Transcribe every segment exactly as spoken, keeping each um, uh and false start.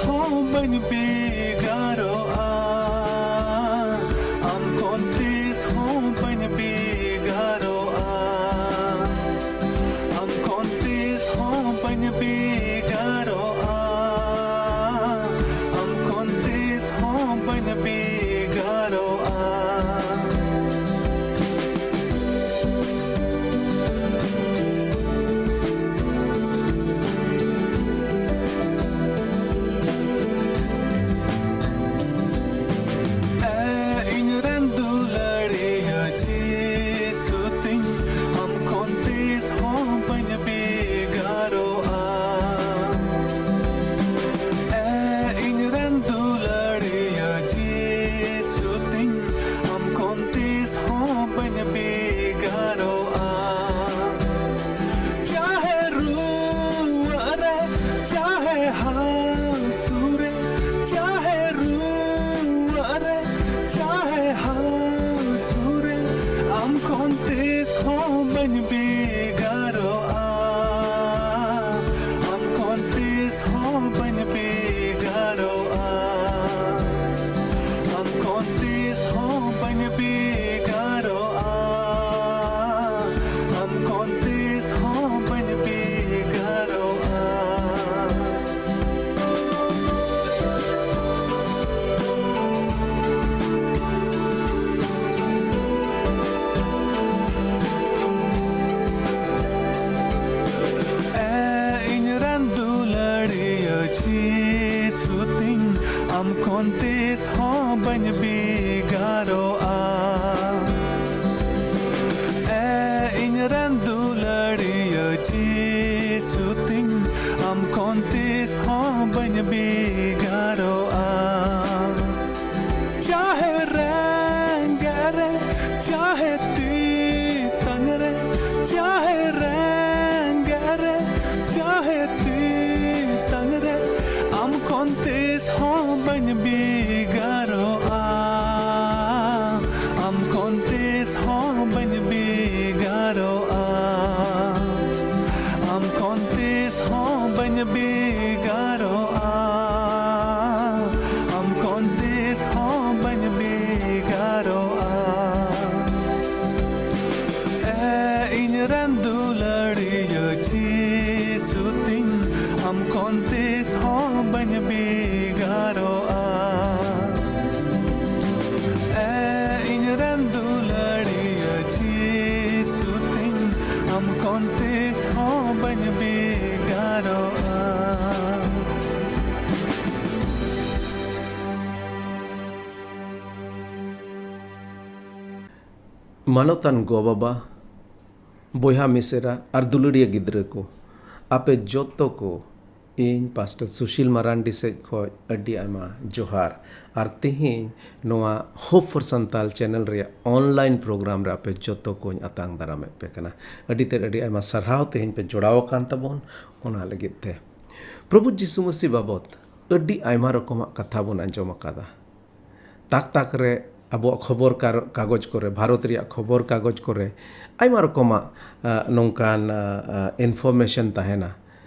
ᱦᱚᱸ ᱵᱟᱹᱧ ᱵᱷᱮᱜᱟᱨᱚᱜᱼᱟ, ᱟᱢ ᱠᱷᱚᱱ ᱛᱤᱥ ᱦᱚᱸ ᱵᱟᱹᱧ ᱵᱷᱮᱜᱟᱨᱚᱜᱼᱟ, ᱟᱢ ᱠᱷᱚᱱ ᱛᱤᱥ ᱦᱚᱸ ᱵᱟᱹᱧ ᱵᱷᱮᱜᱟᱨᱚᱜᱼᱟ, ᱟᱢ ᱠᱷᱚᱱ ᱛᱤᱥ ᱦᱚᱸ ᱵᱟᱹᱧ ᱵᱷᱮᱜᱟᱨᱚᱜᱼᱟ᱾ ᱮ ᱤᱧ ᱨᱮᱱ ᱫᱩᱞᱟᱹᱲᱤᱭᱟᱹ ᱡᱤᱥᱩ ᱛᱤᱧ, ᱟᱢ ᱠᱷᱚᱱ ᱛᱤᱥ ᱦᱚᱸ ᱵᱟᱹᱧ ᱵᱷᱮᱜᱟᱨᱚᱜᱼᱟ᱾ ᱮ ᱤᱧ ᱨᱮᱱ ᱫᱩᱞᱟᱹᱲᱤᱭᱟᱹ ᱡᱤᱥᱩ ᱛᱤᱧ, ᱟᱢ ᱠᱷᱚᱱ ᱛᱤᱥ ᱦᱚᱸ ᱵᱟᱹᱧ ᱵᱷᱮᱜᱟᱨᱚᱜᱼᱟ᱾ ᱪᱟᱦᱮ ᱨᱩᱣᱟᱹᱜ ᱨᱮ, ᱪᱟᱦᱮ ᱦᱟᱹᱥᱩ ᱨᱮ, ᱪᱟᱦᱮ ᱨᱩᱣᱟᱹᱜ ᱨᱮ, ᱪᱟᱦᱮ ᱦᱟᱹᱥᱩ ᱨᱮ, ᱟᱢ ᱠᱷᱚᱱ ᱛᱤᱥ ᱦᱚᱸ ᱵᱟᱹᱧ ᱵᱷᱮᱜᱟᱨᱚᱜᱼᱟ, ᱟᱢ ᱠᱷᱚᱱ ᱛᱤᱥ ᱦᱚᱸ ᱵᱟᱹᱧ ᱵᱷᱮᱜᱟᱨᱚᱜᱼᱟ, ᱟᱢ ᱠᱷᱚᱱ ᱛᱤᱥ ᱦᱚᱸ ᱵᱟᱹᱧ ᱵᱷᱮᱜᱟᱨᱚᱜᱼᱟ, ᱟᱢ ᱠᱷᱚᱱ ᱛᱤᱥ ᱦᱚᱸ ᱵᱟᱹᱧ ᱵᱷᱮᱜᱟᱨᱚᱜᱼᱟ᱾ ᱮ ᱤᱧ ᱨᱮᱱ ᱫᱩᱞᱟᱹᱲᱤᱭᱟᱹ ᱡᱤᱥᱩ ᱛᱤᱧ, ᱟᱢ ᱠᱷᱚᱱ ᱛᱤᱥ ᱦᱚᱸ ᱵᱟᱹᱧ ᱵᱷᱮᱜᱟᱨᱚᱜᱼᱟ᱾ ᱮ ᱤᱧ ᱨᱮᱱ ᱫᱩᱞᱟᱹᱲᱤᱭᱟᱹ ᱡᱤᱥᱩ ᱛᱤᱧ, ᱟᱢ ᱠᱷᱚᱱ ᱛᱤᱥ ᱦᱚᱸ ᱵᱟᱹᱧ ᱵᱷᱮᱜᱟᱨᱚᱜᱼᱟ᱾ ᱪᱟᱦᱮ ᱨᱮᱸᱜᱮᱡ ᱨᱮ, ᱪᱟᱦᱮ ᱛᱮᱛᱟᱝ ᱨᱮ, ᱪᱟᱦᱮ ᱨᱮᱸᱜᱮᱡ ᱨᱮ, ᱪᱟᱦᱮ ᱛᱮᱛᱟᱝ ᱨᱮ, ᱟᱢ ᱠᱷᱚᱱ ᱛᱤᱥ ᱦᱚᱸ ᱵᱟᱹᱧ ᱵᱷᱮᱜᱟᱨᱚᱜᱼᱟ, ᱟᱢ ᱠᱷᱚᱱ ᱛᱤᱥ ᱦᱚᱸ ᱵᱟᱹᱧ ᱵᱷᱮᱜᱟᱨᱚᱜᱼᱟ, ᱟᱢ ᱠᱷᱚᱱ ᱛᱤᱥ ᱦᱚᱸ ᱵᱟᱹᱧ ᱵᱷᱮᱜᱟᱨᱚᱜᱼᱟ᱾ ᱵᱟᱹᱧ ᱵᱷᱮᱜᱟᱨᱚᱜᱼᱟ᱾ ᱮ ᱤᱧ ᱨᱮᱱ ᱫᱩᱞᱟᱹᱲᱤᱭᱟᱹ ᱡᱤᱥᱩ ᱛᱤᱧ, ᱟᱢ ᱠᱷᱚᱱ ᱛᱤᱥ ᱦᱚᱸ ᱵᱟᱹᱧ ᱵᱷᱮᱜᱟᱨᱚᱜᱼᱟ᱾ ᱢᱟᱱᱚᱛᱟᱱ ᱜᱚ-ᱵᱟᱵᱟ, ᱵᱚᱭᱦᱟ ᱢᱤᱥᱮᱨᱟ ᱟᱨ ᱫᱩᱞᱟᱹᱲᱤᱭᱟᱹ ᱜᱤᱫᱽᱨᱟᱹ ᱠᱚ, ᱟᱯᱮ ᱡᱚᱛᱚ ᱠᱚ ᱤᱧ ᱯᱟᱥᱴᱚᱨ ᱥᱩᱥᱤᱞ ᱢᱟᱨᱟᱱᱰᱤ ᱥᱮᱡ ᱠᱷᱚᱡ ᱟᱹᱰᱤ ᱟᱭᱢᱟ ᱡᱚᱦᱟᱨ᱾ ᱟᱨ ᱛᱮᱦᱮᱧ ᱱᱚᱣᱟ Hope for Santal channel ᱨᱮᱭᱟᱜ online program ᱨᱮ ᱟᱯᱮ ᱡᱚᱛᱚ ᱠᱚᱧ ᱟᱛᱟᱝ ᱫᱟᱨᱟᱢᱮᱫ ᱯᱮ ᱠᱟᱱᱟ᱾ ᱟᱹᱰᱤ ᱛᱮᱫ ᱟᱹᱰᱤ ᱟᱭᱢᱟ ᱥᱟᱨᱦᱟᱣ ᱛᱮᱦᱮᱧ ᱯᱮ ᱡᱚᱲᱟᱣ ᱟᱠᱟᱱ ᱛᱟᱵᱚᱱ ᱚᱱᱟ ᱞᱟᱹᱜᱤᱫ ᱛᱮ᱾ ᱯᱨᱚᱵᱷᱩ ᱡᱤᱥᱩ ᱢᱟᱹᱥᱤ ᱵᱟᱵᱚᱛ ᱟᱹᱰᱤ ᱟᱭᱢᱟ ᱨᱚᱠᱚᱢᱟᱜ ᱠᱟᱛᱷᱟ ᱵᱚᱱ ᱟᱸᱡᱚᱢ ᱟᱠᱟᱫᱟ᱾ ᱛᱟᱠ ᱛᱟᱠ ᱨᱮ ᱟᱵᱚᱣᱟᱜ ᱠᱷᱚᱵᱚᱨ ᱠᱟᱨ-, ᱠᱟᱜᱚᱡᱽ ᱠᱚᱨᱮ, ᱵᱷᱟᱨᱚᱛ ᱨᱮᱭᱟᱜ ᱠᱷᱚᱵᱚᱨ ᱠᱟᱜᱚᱡᱽ ᱠᱚᱨᱮ ᱟᱭᱢᱟ ᱨᱚᱠᱚᱢᱟᱜ, ᱟ, ᱱᱚᱝᱠᱟᱱ, ᱟ, ᱟ, information ᱛᱟᱦᱮᱱᱟ᱾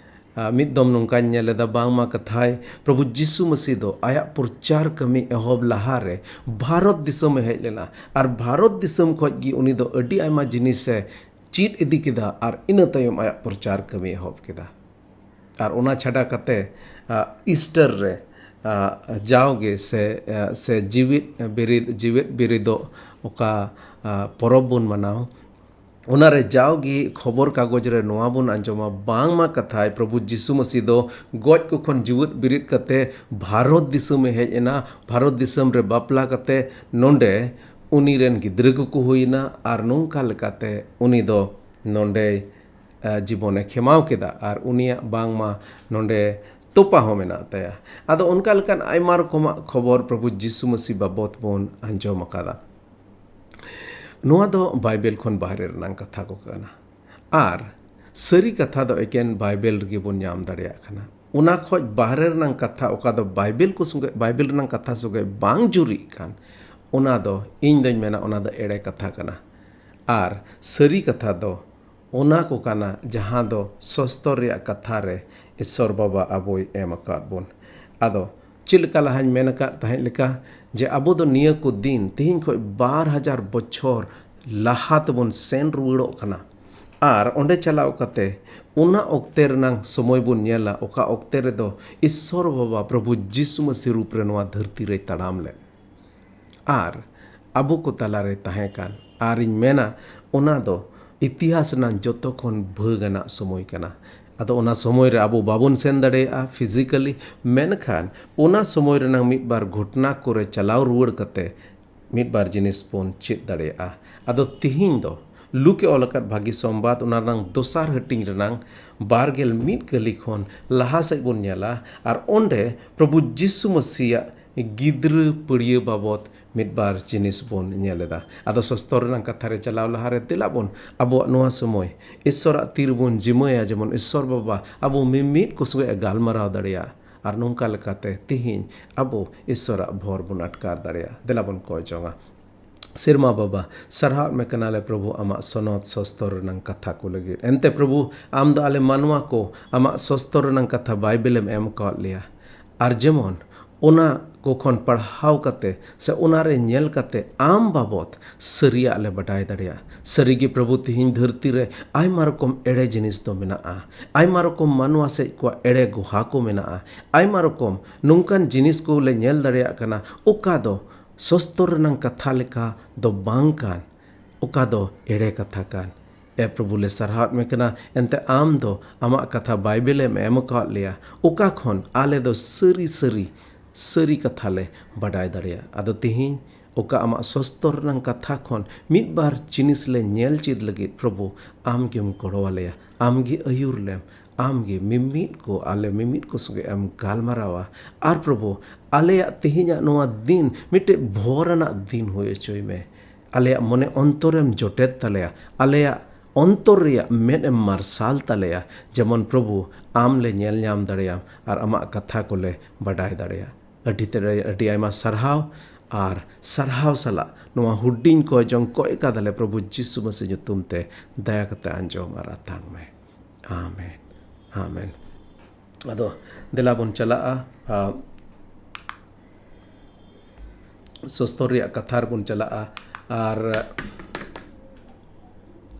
ᱟ, ᱢᱤᱫ ᱫᱚᱢ ᱱᱚᱝᱠᱟᱧ ᱧᱮᱞ ᱞᱮᱫᱟ, ᱵᱟᱝᱢᱟ ᱠᱟᱛᱷᱟᱭ ᱯᱨᱚᱵᱷᱩ ᱡᱤᱥᱩ ᱢᱟᱹᱥᱤ ᱫᱚ ᱟᱭᱟᱜ ᱯᱨᱚᱪᱟᱨ ᱠᱟᱹᱢᱤ ᱮᱦᱚᱵ ᱞᱟᱦᱟᱨᱮ ᱵᱷᱟᱨᱚᱛ ᱫᱤᱥᱚᱢᱮ ᱦᱮᱡ ᱞᱮᱱᱟ᱾ ᱟᱨ ᱵᱷᱟᱨᱚᱛ ᱫᱤᱥᱚᱢ ᱠᱷᱚᱡ ᱜᱮ ᱩᱱᱤ ᱫᱚ ᱟᱹᱰᱤ ᱟᱭᱢᱟ ᱡᱤᱱᱤᱥᱮ ᱪᱮᱫ ᱤᱫᱤ ᱠᱮᱫᱟ ᱟᱨ ᱤᱱᱟᱹ ᱛᱟᱭᱚᱢ ᱟᱭᱟᱜ ᱯᱨᱚᱪᱟᱨ ᱠᱟᱹᱢᱤ ᱮᱦᱚᱵ ᱠᱮᱫᱟ᱾ ᱟᱨ ᱚᱱᱟ ᱪᱷᱟᱰᱟ ᱠᱟᱛᱮ, ᱟ, ᱤᱥᱴᱟᱨ ᱨᱮ, ᱟ, ᱡᱟᱣᱜᱮ ᱥᱮ, ᱟ, ᱥᱮ ᱡᱤᱣᱤᱫ ᱵᱤᱨᱤᱫ, ᱡᱤᱣᱮᱫ ᱵᱤᱨᱤᱫᱚᱜ ᱚᱠᱟ, ᱟ, ᱯᱚᱨᱚᱵᱽ ᱵᱚᱱ ᱢᱟᱱᱟᱣ, ᱚᱱᱟᱨᱮ ᱡᱟᱣᱜᱮ ᱠᱷᱚᱵᱚᱨ ᱠᱟᱜᱚᱡᱽ ᱨᱮ ᱱᱚᱣᱟ ᱵᱚᱱ ᱟᱸᱡᱚᱢᱟ, ᱵᱟᱝᱢᱟ ᱠᱟᱛᱷᱟᱭ ᱯᱨᱚᱵᱷᱩ ᱡᱤᱥᱩ ᱢᱟᱹᱥᱤ ᱫᱚ ᱜᱚᱡ ᱠᱚ ᱠᱷᱚᱱ ᱡᱤᱣᱮᱫ ᱵᱤᱨᱤᱫ ᱠᱟᱛᱮ ᱵᱷᱟᱨᱚᱛ ᱫᱤᱥᱚᱢᱮ ᱦᱮᱡ ᱮᱱᱟ᱾ ᱵᱷᱟᱨᱚᱛ ᱫᱤᱥᱚᱢ ᱨᱮ ᱵᱟᱯᱞᱟ ᱠᱟᱛᱮ ᱱᱚᱰᱮ ᱩᱱᱤ ᱨᱮᱱ ᱜᱤᱫᱽᱨᱟᱹ ᱠᱚᱠᱚ ᱦᱩᱭᱮᱱᱟ ᱟᱨ ᱱᱚᱝᱠᱟ ᱞᱮᱠᱟᱛᱮ ᱩᱱᱤ ᱫᱚ ᱱᱚᱰᱮᱭ ᱟ, ᱡᱤᱵᱚᱱᱮ ᱠᱷᱮᱢᱟᱣ ᱠᱮᱫᱟ ᱟᱨ ᱩᱱᱤᱭᱟᱜ ᱵᱟᱝᱢᱟ ᱱᱚᱰᱮ ᱛᱚᱯᱟ ᱦᱚᱸ ᱢᱮᱱᱟᱜ ᱛᱟᱭᱟ᱾ ᱟᱫᱚ ᱚᱱᱠᱟ ᱞᱮᱠᱟᱱ ᱟᱭᱢᱟ ᱨᱚᱠᱚᱢᱟᱜ ᱠᱷᱚᱵᱚᱨ ᱯᱨᱚᱵᱷᱩ ᱡᱤᱥᱩ ᱢᱟᱹᱥᱤ ᱵᱟᱵᱚᱛ ᱵᱚᱱ ᱟᱸᱡᱚᱢ ᱟᱠᱟᱫᱟ᱾ ᱱᱚᱣᱟ ᱫᱚ ᱵᱟᱭᱵᱮᱞ ᱠᱷᱚᱱ ᱵᱟᱦᱨᱮ ᱨᱮᱱᱟᱜ ᱠᱟᱛᱷᱟ ᱠᱚ ᱠᱟᱱᱟ᱾ ᱟᱨ ᱥᱟᱹᱨᱤ ᱠᱟᱛᱷᱟ ᱫᱚ ᱮᱠᱮᱱ ᱵᱟᱭᱵᱮᱞ ᱨᱮᱜᱮ ᱵᱚᱱ ᱧᱟᱢ ᱫᱟᱲᱮᱭᱟᱜ ᱠᱟᱱᱟ᱾ ᱚᱱᱟ ᱠᱷᱚᱡ ᱵᱟᱦᱨᱮ ᱨᱮᱱᱟᱜ ᱠᱟᱛᱷᱟ, ᱚᱠᱟ ᱫᱚ ᱵᱟᱭᱵᱮᱞ ᱠᱚ ᱥᱚᱸᱜᱮ, ᱵᱟᱭᱵᱮᱞ ᱨᱮᱱᱟᱜ ᱠᱟᱛᱷᱟ ᱥᱚᱸᱜᱮ ᱵᱟᱝ ᱡᱩᱨᱤᱜ ᱠᱟᱱ, ᱚᱱᱟ ᱫᱚ ᱤᱧ ᱫᱚᱧ ᱢᱮᱱᱟ ᱚᱱᱟ ᱫᱚ ᱮᱲᱮ ᱠᱟᱛᱷᱟ ᱠᱟᱱᱟ᱾ ᱟᱨ ᱥᱟᱹᱨᱤ ᱠᱟᱛᱷᱟ ᱫᱚ ᱚᱱᱟ ᱠᱚ ᱠᱟᱱᱟ ᱡᱟᱦᱟᱸ ᱫᱚ ᱥᱚᱥᱛᱚᱨ ᱨᱮᱭᱟᱜ ᱠᱟᱛᱷᱟ ᱨᱮ ᱤᱥᱥᱚᱨ ᱵᱟᱵᱟ ᱟᱵᱚᱭ ᱮᱢ ᱟᱠᱟᱫ ᱵᱚᱱ᱾ ᱟᱫᱚ ᱪᱮᱫ ᱞᱮᱠᱟ ᱞᱟᱦᱟᱧ ᱢᱮᱱ ᱟᱠᱟᱫ ᱛᱟᱦᱮᱸᱫ ᱞᱮᱠᱟ, ᱡᱮ ᱟᱵᱚ ᱫᱚ ᱱᱤᱭᱟᱹ ᱠᱚ ᱫᱤᱱ ᱛᱮᱦᱮᱧ ᱠᱷᱚᱱ ᱵᱟᱨ ᱦᱟᱡᱟᱨ ᱵᱚᱪᱷᱚᱨ ᱞᱟᱦᱟ ᱛᱮᱵᱚᱱ ᱥᱮᱱ ᱨᱩᱣᱟᱹᱲᱚᱜ ᱠᱟᱱᱟ᱾ ᱟᱨ ᱚᱸᱰᱮ ᱪᱟᱞᱟᱣ ᱠᱟᱛᱮ ᱚᱱᱟ ᱚᱠᱛᱮ ᱨᱮᱱᱟᱝ ᱥᱚᱢᱚᱭ ᱵᱚᱱ ᱧᱮᱞᱟ, ᱚᱠᱟ ᱚᱠᱛᱮ ᱨᱮᱫᱚ ᱤᱥᱥᱚᱨ ᱵᱟᱵᱟ ᱯᱨᱚᱵᱷᱩ ᱡᱤᱥᱩ ᱢᱟᱹᱥᱤ ᱨᱩᱯ ᱨᱮ ᱱᱚᱣᱟ ᱫᱷᱟᱹᱨᱛᱤ ᱨᱮᱭ ᱛᱟᱲᱟᱢ ᱞᱮᱫ᱾ ᱟᱨ ᱟᱵᱚ ᱠᱚ ᱛᱟᱞᱟᱨᱮ ᱛᱟᱦᱮᱸ ᱠᱟᱱ, ᱟᱨᱤᱧ ᱢᱮᱱᱟ, ᱚᱱᱟ ᱫᱚ ᱤᱛᱤᱦᱟᱥ ᱨᱮᱱᱟᱜ ᱡᱚᱛᱚ ᱠᱷᱚᱱ ᱵᱷᱟᱹᱜᱽ ᱟᱱᱟᱜ ᱥᱚᱢᱚᱭ ᱠᱟᱱᱟ᱾ ᱟᱫᱚ ᱚᱱᱟ ᱥᱚᱢᱚᱭ ᱨᱮ ᱟᱵᱚ ᱵᱟᱵᱚᱱ ᱥᱮᱱ ᱫᱟᱲᱮᱭᱟᱜᱼᱟ physically, ᱢᱮᱱᱠᱷᱟᱱ ᱚᱱᱟ ᱥᱚᱢᱚᱭ ᱨᱮᱱᱟᱝ ᱢᱤᱫ ᱵᱟᱨ ᱜᱷᱚᱴᱱᱟ ᱠᱚᱨᱮ ᱪᱟᱞᱟᱣ ᱨᱩᱣᱟᱹᱲ ᱠᱟᱛᱮ ᱢᱤᱫ ᱵᱟᱨ ᱡᱤᱱᱤᱥ ᱵᱚᱱ ᱪᱮᱫ ᱫᱟᱲᱮᱭᱟᱜᱼᱟ᱾ ᱟᱫᱚ ᱛᱤᱦᱤᱧ ᱫᱚ ᱞᱩᱠᱮ ᱚᱞ ᱟᱠᱟᱫ ᱵᱷᱟᱹᱜᱤ ᱥᱚᱢᱵᱟᱫ, ᱚᱱᱟ ᱨᱮᱱᱟᱝ ᱫᱚᱥᱟᱨ ᱦᱟᱹᱴᱤᱧ ᱨᱮᱱᱟᱝ ᱵᱟᱨ ᱜᱮᱞ ᱢᱤᱫ ᱠᱟᱹᱞᱤ ᱠᱷᱚᱱ ᱞᱟᱦᱟ ᱥᱮᱫ ᱵᱚᱱ ᱧᱮᱞᱟ, ᱟᱨ ᱚᱸᱰᱮ ᱯᱨᱚᱵᱷᱩ ᱡᱤᱥᱩ ᱢᱟᱹᱥᱤᱭᱟᱜ ᱜᱤᱫᱽᱨᱟᱹ ᱯᱟᱹᱲᱭᱟᱹ ᱵᱟᱵᱚᱛ ᱢᱤᱫ ᱵᱟᱨ ᱡᱤᱱᱤᱥ ᱵᱚᱱ ᱧᱮᱞ ᱮᱫᱟ᱾ ᱟᱫᱚ ᱥᱚᱥᱛᱚᱨ ᱨᱮᱱᱟᱜ ᱠᱟᱛᱷᱟ ᱨᱮ ᱪᱟᱞᱟᱣ ᱞᱟᱦᱟᱨᱮ ᱫᱮᱞᱟ ᱵᱚᱱ ᱟᱵᱚᱣᱟᱜ ᱱᱚᱣᱟ ᱥᱚᱢᱚᱭ ᱤᱥᱥᱚᱨᱟᱜ ᱛᱤ ᱨᱮᱵᱚᱱ ᱡᱤᱢᱟᱹᱭᱟ, ᱡᱮᱢᱚᱱ ᱤᱥᱥᱚᱨ ᱵᱟᱵᱟ ᱟᱵᱚ ᱢᱤᱢᱤᱫ ᱠᱚ ᱥᱚᱸᱜᱮ ᱮ ᱜᱟᱞᱢᱟᱨᱟᱣ ᱫᱟᱲᱮᱭᱟᱜ᱾ ᱟᱨ ᱱᱚᱝᱠᱟ ᱞᱮᱠᱟᱛᱮ ᱛᱤᱦᱤᱧ ᱟᱵᱚ ᱤᱥᱥᱚᱨᱟᱜ ᱵᱷᱚᱨ ᱵᱚᱱ ᱟᱴᱠᱟᱨ ᱫᱟᱲᱮᱭᱟᱜᱼᱟ᱾ ᱫᱮᱞᱟ ᱵᱚᱱ ᱠᱚᱭ ᱡᱚᱝᱟ᱾ ᱥᱮᱨᱢᱟ ᱵᱟᱵᱟ, ᱥᱟᱨᱦᱟᱣ ᱢᱮ ᱠᱟᱱᱟᱞᱮ ᱯᱨᱚᱵᱷᱩ, ᱟᱢᱟᱜ ᱥᱚᱱᱚᱛ ᱥᱚᱥᱛᱚᱨ ᱨᱮᱱᱟᱝ ᱠᱟᱛᱷᱟ ᱠᱚ ᱞᱟᱹᱜᱤᱫ᱾ ᱮᱱᱛᱮ ᱯᱨᱚᱵᱷᱩ, ᱟᱢ ᱫᱚ ᱟᱞᱮ ᱢᱟᱱᱣᱟ ᱠᱚ ᱟᱢᱟᱜ ᱥᱚᱥᱛᱚᱨ ᱨᱮᱱᱟᱝ ᱠᱟᱛᱷᱟ ᱵᱟᱭᱵᱮᱞᱮᱢ ᱮᱢ ᱟᱠᱟᱣᱟᱫ ᱞᱮᱭᱟ᱾ ᱟᱨ ᱡᱮᱢᱚᱱ ᱚᱱᱟ ᱠᱚ ᱠᱷᱚᱱ ᱯᱟᱲᱦᱟᱣ ᱠᱟᱛᱮ ᱥᱮ ᱚᱱᱟ ᱨᱮ ᱧᱮᱞ ᱠᱟᱛᱮ ᱟᱢ ᱵᱟᱵᱚᱛ ᱥᱟᱹᱨᱤᱭᱟᱜ ᱞᱮ ᱵᱟᱰᱟᱭ ᱫᱟᱲᱮᱭᱟᱜᱼᱟ᱾ ᱥᱟᱹᱨᱤᱜᱮ ᱯᱨᱚᱵᱷᱩ, ᱛᱤᱦᱤᱧ ᱫᱷᱟᱹᱨᱛᱤ ᱨᱮ ᱟᱭᱢᱟ ᱨᱚᱠᱚᱢ ᱮᱲᱮ ᱡᱤᱱᱤᱥ ᱫᱚ ᱢᱮᱱᱟᱜᱼᱟ, ᱟᱭᱢᱟ ᱨᱚᱠᱚᱢ ᱢᱟᱱᱣᱟ ᱥᱮᱫ ᱠᱚᱣᱟᱜ ᱮᱲᱮ ᱜᱚᱦᱟ ᱠᱚ ᱢᱮᱱᱟᱜᱼᱟ, ᱟᱭᱢᱟ ᱨᱚᱠᱚᱢ ᱱᱚᱝᱠᱟᱱ ᱡᱤᱱᱤᱥ ᱠᱚ ᱞᱮ ᱧᱮᱞ ᱫᱟᱲᱮᱭᱟᱜ ᱠᱟᱱᱟ, ᱚᱠᱟ ᱫᱚ ᱥᱚᱥᱛᱚᱨ ᱨᱮᱱᱟᱝ ᱠᱟᱛᱷᱟ ᱞᱮᱠᱟ ᱫᱚ ᱵᱟᱝ ᱠᱟᱱ, ᱚᱠᱟ ᱫᱚ ᱮᱲᱮ ᱠᱟᱛᱷᱟ ᱠᱟᱱ᱾ ᱮ ᱯᱨᱚᱵᱷᱩ, ᱞᱮ ᱥᱟᱨᱦᱟᱣᱮᱫ ᱢᱮ ᱠᱟᱱᱟ, ᱮᱱᱛᱮ ᱟᱢ ᱫᱚ ᱟᱢᱟᱜ ᱠᱟᱛᱷᱟ ᱵᱟᱭᱵᱮᱞᱮᱢ ᱮᱢ ᱟᱠᱟᱣᱟᱫ ᱞᱮᱭᱟ, ᱚᱠᱟ ᱠᱷᱚᱱ ᱟᱞᱮ ᱫᱚ ᱥᱟᱹᱨᱤ ᱥᱟᱹᱨᱤ ᱥᱟᱹᱨᱤ ᱠᱟᱛᱷᱟ ᱞᱮ ᱵᱟᱰᱟᱭ ᱫᱟᱲᱮᱭᱟᱜᱼᱟ᱾ ᱟᱫᱚ ᱛᱤᱦᱤᱧ ᱚᱠᱟ ᱟᱢᱟᱜ ᱥᱚᱥᱛᱚᱨ ᱨᱮᱱᱟᱝ ᱠᱟᱛᱷᱟ ᱠᱷᱚᱱ ᱢᱤᱫ ᱵᱟᱨ ᱡᱤᱱᱤᱥ ᱞᱮ ᱧᱮᱞ ᱪᱮᱫ ᱞᱟᱹᱜᱤᱫ, ᱯᱨᱚᱵᱷᱩ, ᱟᱢ ᱜᱮᱢ ᱜᱚᱲᱚ ᱟᱞᱮᱭᱟ, ᱟᱢ ᱜᱮ ᱟᱹᱭᱩᱨ ᱞᱮᱢ, ᱟᱢ ᱜᱮ ᱢᱤᱢᱤᱫ ᱠᱚ, ᱟᱞᱮ ᱢᱤᱢᱤᱫ ᱠᱚ ᱥᱚᱸᱜᱮ ᱮᱢ ᱜᱟᱞᱢᱟᱨᱟᱣᱟ᱾ ᱟᱨ ᱯᱨᱚᱵᱷᱩ, ᱟᱞᱮᱭᱟᱜ ᱛᱮᱦᱮᱧᱟᱜ ᱱᱚᱣᱟ ᱫᱤᱱ ᱢᱤᱫᱴᱮᱡ ᱵᱷᱚᱨ ᱟᱱᱟᱜ ᱫᱤᱱ ᱦᱩᱭ ᱦᱚᱪᱚᱭ ᱢᱮ᱾ ᱟᱞᱮᱭᱟᱜ ᱢᱚᱱᱮ ᱚᱱᱛᱚᱨᱮᱢ ᱡᱚᱴᱮᱫ ᱛᱟᱞᱮᱭᱟ, ᱟᱞᱮᱭᱟᱜ ᱚᱱᱛᱚᱨ ᱨᱮᱭᱟᱜ ᱢᱮᱫ ᱮᱢ ᱢᱟᱨᱥᱟᱞ ᱛᱟᱞᱮᱭᱟ, ᱡᱮᱢᱚᱱ ᱯᱨᱚᱵᱷᱩ, ᱟᱢ ᱞᱮ ᱧᱮᱞ ᱧᱟᱢ ᱫᱟᱲᱮᱭᱟᱢ ᱟᱨ ᱟᱢᱟᱜ ᱠᱟᱛᱷᱟ ᱠᱚᱞᱮ ᱵᱟᱰᱟᱭ ᱫᱟᱲᱮᱭᱟᱜ᱾ ᱟᱹᱰᱤ ᱛᱮᱫ ᱟᱹᱰᱤ ᱟᱭᱢᱟ ᱥᱟᱨᱦᱟᱣ, ᱟᱨ ᱥᱟᱨᱦᱟᱣ ᱥᱟᱞᱟᱜ ᱱᱚᱣᱟ ᱦᱩᱰᱤᱧ ᱠᱚᱭ ᱡᱚᱝ ᱠᱚᱭ ᱠᱟᱫᱟᱞᱮ ᱯᱨᱚᱵᱷᱩ ᱡᱤᱥᱩ ᱢᱟᱹᱥᱤ ᱧᱩᱛᱩᱢ ᱛᱮ, ᱫᱟᱭᱟ ᱠᱟᱛᱮ ᱟᱸᱡᱚᱢ ᱟᱨ ᱟᱛᱟᱝ ᱢᱮ᱾ ᱟᱢᱮᱱ, ᱟᱢᱮᱱ᱾ ᱟᱫᱚ ᱫᱮᱞᱟ ᱵᱚᱱ ᱪᱟᱞᱟᱜᱼᱟ, ᱟ, ᱥᱚᱥᱛᱚᱨ ᱨᱮᱭᱟᱜ ᱠᱟᱛᱷᱟ ᱨᱮᱵᱚᱱ ᱪᱟᱞᱟᱜᱼᱟ᱾ ᱟᱨ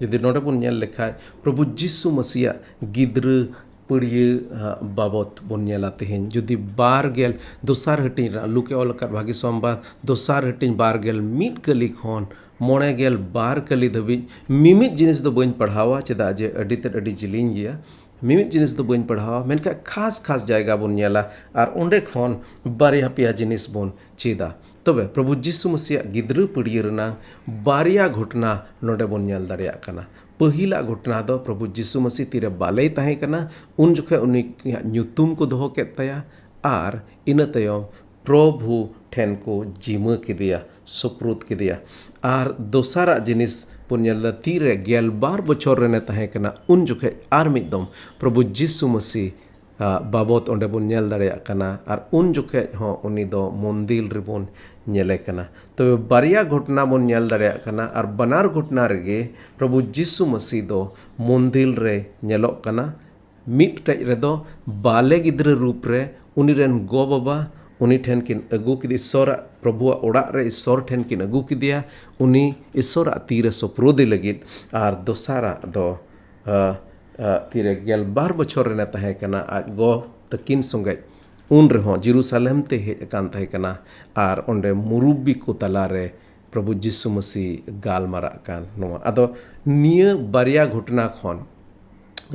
ᱡᱩᱫᱤ ᱱᱚᱰᱮ ᱵᱚᱱ ᱧᱮᱞ ᱞᱮᱠᱷᱟᱡ, ᱯᱨᱚᱵᱷᱩ ᱡᱤᱥᱩ ᱢᱟᱹᱥᱤᱭᱟᱜ ᱜᱤᱫᱽᱨᱟᱹ ᱯᱟᱹᱲᱭᱟᱹ ᱵᱟᱵᱚᱛ ᱵᱚᱱ ᱧᱮᱞᱟ ᱛᱮᱦᱮᱧ᱾ ᱡᱩᱫᱤ ᱵᱟᱨ ᱜᱮᱞ ᱫᱚᱥᱟᱨ ᱦᱟᱹᱴᱤᱧ ᱨᱮ, ᱞᱩᱠᱮ ᱚᱞ ᱟᱠᱟᱫ ᱵᱷᱟᱹᱜᱤ ᱥᱚᱢᱵᱟᱫ ᱫᱚᱥᱟᱨ ᱦᱟᱹᱴᱤᱧ ᱵᱟᱨ ᱜᱮᱞ ᱢᱤᱫ ᱠᱟᱹᱞᱤ ᱠᱷᱚᱱ ᱢᱚᱬᱮ ᱜᱮᱞ ᱵᱟᱨ ᱠᱟᱹᱞᱤ ᱫᱷᱟᱹᱵᱤᱡ ᱢᱤᱢᱤᱫ ᱡᱤᱱᱤᱥ ᱫᱚ ᱵᱟᱹᱧ ᱯᱟᱲᱦᱟᱣᱟ, ᱪᱮᱫᱟᱜ ᱡᱮ ᱟᱹᱰᱤ ᱛᱮᱫ ᱟᱹᱰᱤ ᱡᱤᱞᱤᱧ ᱜᱮᱭᱟ᱾ ᱢᱤᱢᱤᱫ ᱡᱤᱱᱤᱥ ᱫᱚ ᱵᱟᱹᱧ ᱯᱟᱲᱦᱟᱣᱟ, ᱢᱮᱱᱠᱷᱟᱱ ᱠᱷᱟᱥ ᱠᱷᱟᱥ ᱡᱟᱭᱜᱟ ᱵᱚᱱ ᱧᱮᱞᱟ ᱟᱨ ᱚᱸᱰᱮ ᱠᱷᱚᱱ ᱵᱟᱨᱭᱟ ᱯᱮᱭᱟ ᱡᱤᱱᱤᱥ ᱵᱚᱱ ᱪᱮᱫᱟ᱾ ᱛᱚᱵᱮ ᱯᱨᱚᱵᱷᱩ ᱡᱤᱥᱩ ᱢᱟᱹᱥᱤᱭᱟᱜ ᱜᱤᱫᱽᱨᱟᱹ ᱯᱟᱹᱲᱭᱟᱹ ᱨᱮᱱᱟᱝ ᱵᱟᱨᱭᱟ ᱜᱷᱚᱴᱚᱱᱟ ᱱᱚᱰᱮ ᱵᱚᱱ ᱧᱮᱞ ᱫᱟᱲᱮᱭᱟᱜ ᱠᱟᱱᱟ᱾ ᱯᱟᱹᱦᱤᱞᱟᱜ ᱜᱷᱚᱴᱚᱱᱟ ᱫᱚ ᱯᱨᱚᱵᱷᱩ ᱡᱤᱥᱩ ᱢᱟᱹᱥᱤ ᱛᱤᱨᱮ ᱵᱟᱞᱮᱭ ᱛᱟᱦᱮᱸ ᱠᱟᱱᱟ, ᱩᱱ ᱡᱚᱠᱷᱮᱡ ᱩᱱᱤᱭᱟᱜ ᱧᱩᱛᱩᱢ ᱠᱚ ᱫᱚᱦᱚ ᱠᱮᱫ ᱛᱟᱭᱟ ᱟᱨ ᱤᱱᱟᱹ ᱛᱟᱭᱚᱢ ᱯᱨᱚᱵᱷᱩ ᱴᱷᱮᱱ ᱠᱚ ᱡᱤᱢᱟᱹ ᱠᱮᱫᱮᱭᱟ, ᱥᱩᱯᱨᱩᱫ ᱠᱮᱫᱮᱭᱟ᱾ ᱟᱨ ᱫᱚᱥᱟᱨᱟᱜ ᱡᱤᱱᱤᱥ ᱵᱚᱱ ᱧᱮᱞ ᱮᱫᱟ, ᱛᱤᱨᱮ ᱜᱮᱞᱵᱟᱨ ᱵᱚᱪᱷᱚᱨ ᱨᱮᱱᱮ ᱛᱟᱦᱮᱸ ᱠᱟᱱᱟ, ᱩᱱ ᱡᱚᱠᱷᱮᱡ ᱟᱨ ᱢᱤᱫ ᱫᱚᱢ ᱯᱨᱚᱵᱷᱩ ᱡᱤᱥᱩ ᱢᱟᱹᱥᱤ ᱟᱜ ᱵᱟᱵᱚᱛ ᱚᱸᱰᱮ ᱵᱚᱱ ᱧᱮᱞ ᱫᱟᱲᱮᱭᱟᱜ ᱠᱟᱱᱟ᱾ ᱟᱨ ᱩᱱ ᱡᱚᱠᱷᱮᱡ ᱦᱚᱸ ᱩᱱᱤ ᱫᱚ ᱢᱚᱱᱫᱤᱞ ᱨᱮᱵᱚᱱ ᱧᱮᱞᱮ ᱠᱟᱱᱟ᱾ ᱛᱚᱵᱮ ᱵᱟᱨᱭᱟ ᱜᱷᱚᱴᱚᱱᱟ ᱵᱚᱱ ᱧᱮᱞ ᱫᱟᱲᱮᱭᱟᱜ ᱠᱟᱱᱟ, ᱟᱨ ᱵᱟᱱᱟᱨ ᱜᱷᱚᱴᱚᱱᱟ ᱨᱮᱜᱮ ᱯᱨᱚᱵᱷᱩ ᱡᱤᱥᱩ ᱢᱟᱹᱥᱤ ᱫᱚ ᱢᱚᱱᱫᱤᱞ ᱨᱮ ᱧᱮᱞᱚᱜ ᱠᱟᱱᱟ᱾ ᱢᱤᱫᱴᱮᱡ ᱨᱮᱫᱚ ᱵᱟᱞᱮ ᱜᱤᱫᱽᱨᱟᱹ ᱨᱩᱯ ᱨᱮ ᱩᱱᱤ ᱨᱮᱱ ᱜᱚ ᱵᱟᱵᱟ ᱩᱱᱤ ᱴᱷᱮᱱ ᱠᱤᱱ ᱟᱹᱜᱩ ᱠᱮᱫᱮ, ᱤᱥᱚᱨᱟᱜ, ᱯᱨᱚᱵᱷᱩᱣᱟᱜ ᱚᱲᱟᱜ ᱨᱮ ᱤᱥᱚᱨ ᱴᱷᱮᱱ ᱠᱤᱱ ᱟᱹᱜᱩ ᱠᱮᱫᱮᱭᱟ, ᱩᱱᱤ ᱤᱥᱚᱨᱟᱜ ᱛᱤᱨᱮ ᱥᱩᱯᱨᱩᱫᱮ ᱞᱟᱹᱜᱤᱫ᱾ ᱟᱨ ᱫᱚᱥᱟᱨᱟᱜ ᱫᱚ ᱟ, ᱟ, ᱛᱤᱨᱮ ᱜᱮᱞᱵᱟᱨ ᱵᱚᱪᱷᱚᱨ ᱨᱮᱱᱮ ᱛᱟᱦᱮᱸ ᱠᱟᱱᱟ, ᱟᱡ ᱜᱚ ᱛᱟᱹᱠᱤᱱ ᱥᱚᱸᱜᱮ ᱩᱱ ᱨᱮᱦᱚᱸ ᱡᱮᱨᱩᱥᱟᱞᱮᱢ ᱛᱮ ᱦᱮᱡ ᱟᱠᱟᱱ ᱛᱟᱦᱮᱸ ᱠᱟᱱᱟ᱾ ᱟᱨ ᱚᱸᱰᱮ ᱢᱩᱨᱩᱵᱵᱤ ᱠᱚ ᱛᱟᱞᱟᱨᱮ ᱯᱨᱚᱵᱷᱩ ᱡᱤᱥᱩ ᱢᱟᱹᱥᱤ ᱜᱟᱞᱢᱟᱨᱟᱜ ᱠᱟᱱ ᱱᱚᱣᱟ᱾ ᱟᱫᱚ ᱱᱤᱭᱟᱹ ᱵᱟᱨᱭᱟ ᱜᱷᱚᱴᱚᱱᱟ ᱠᱷᱚᱱ,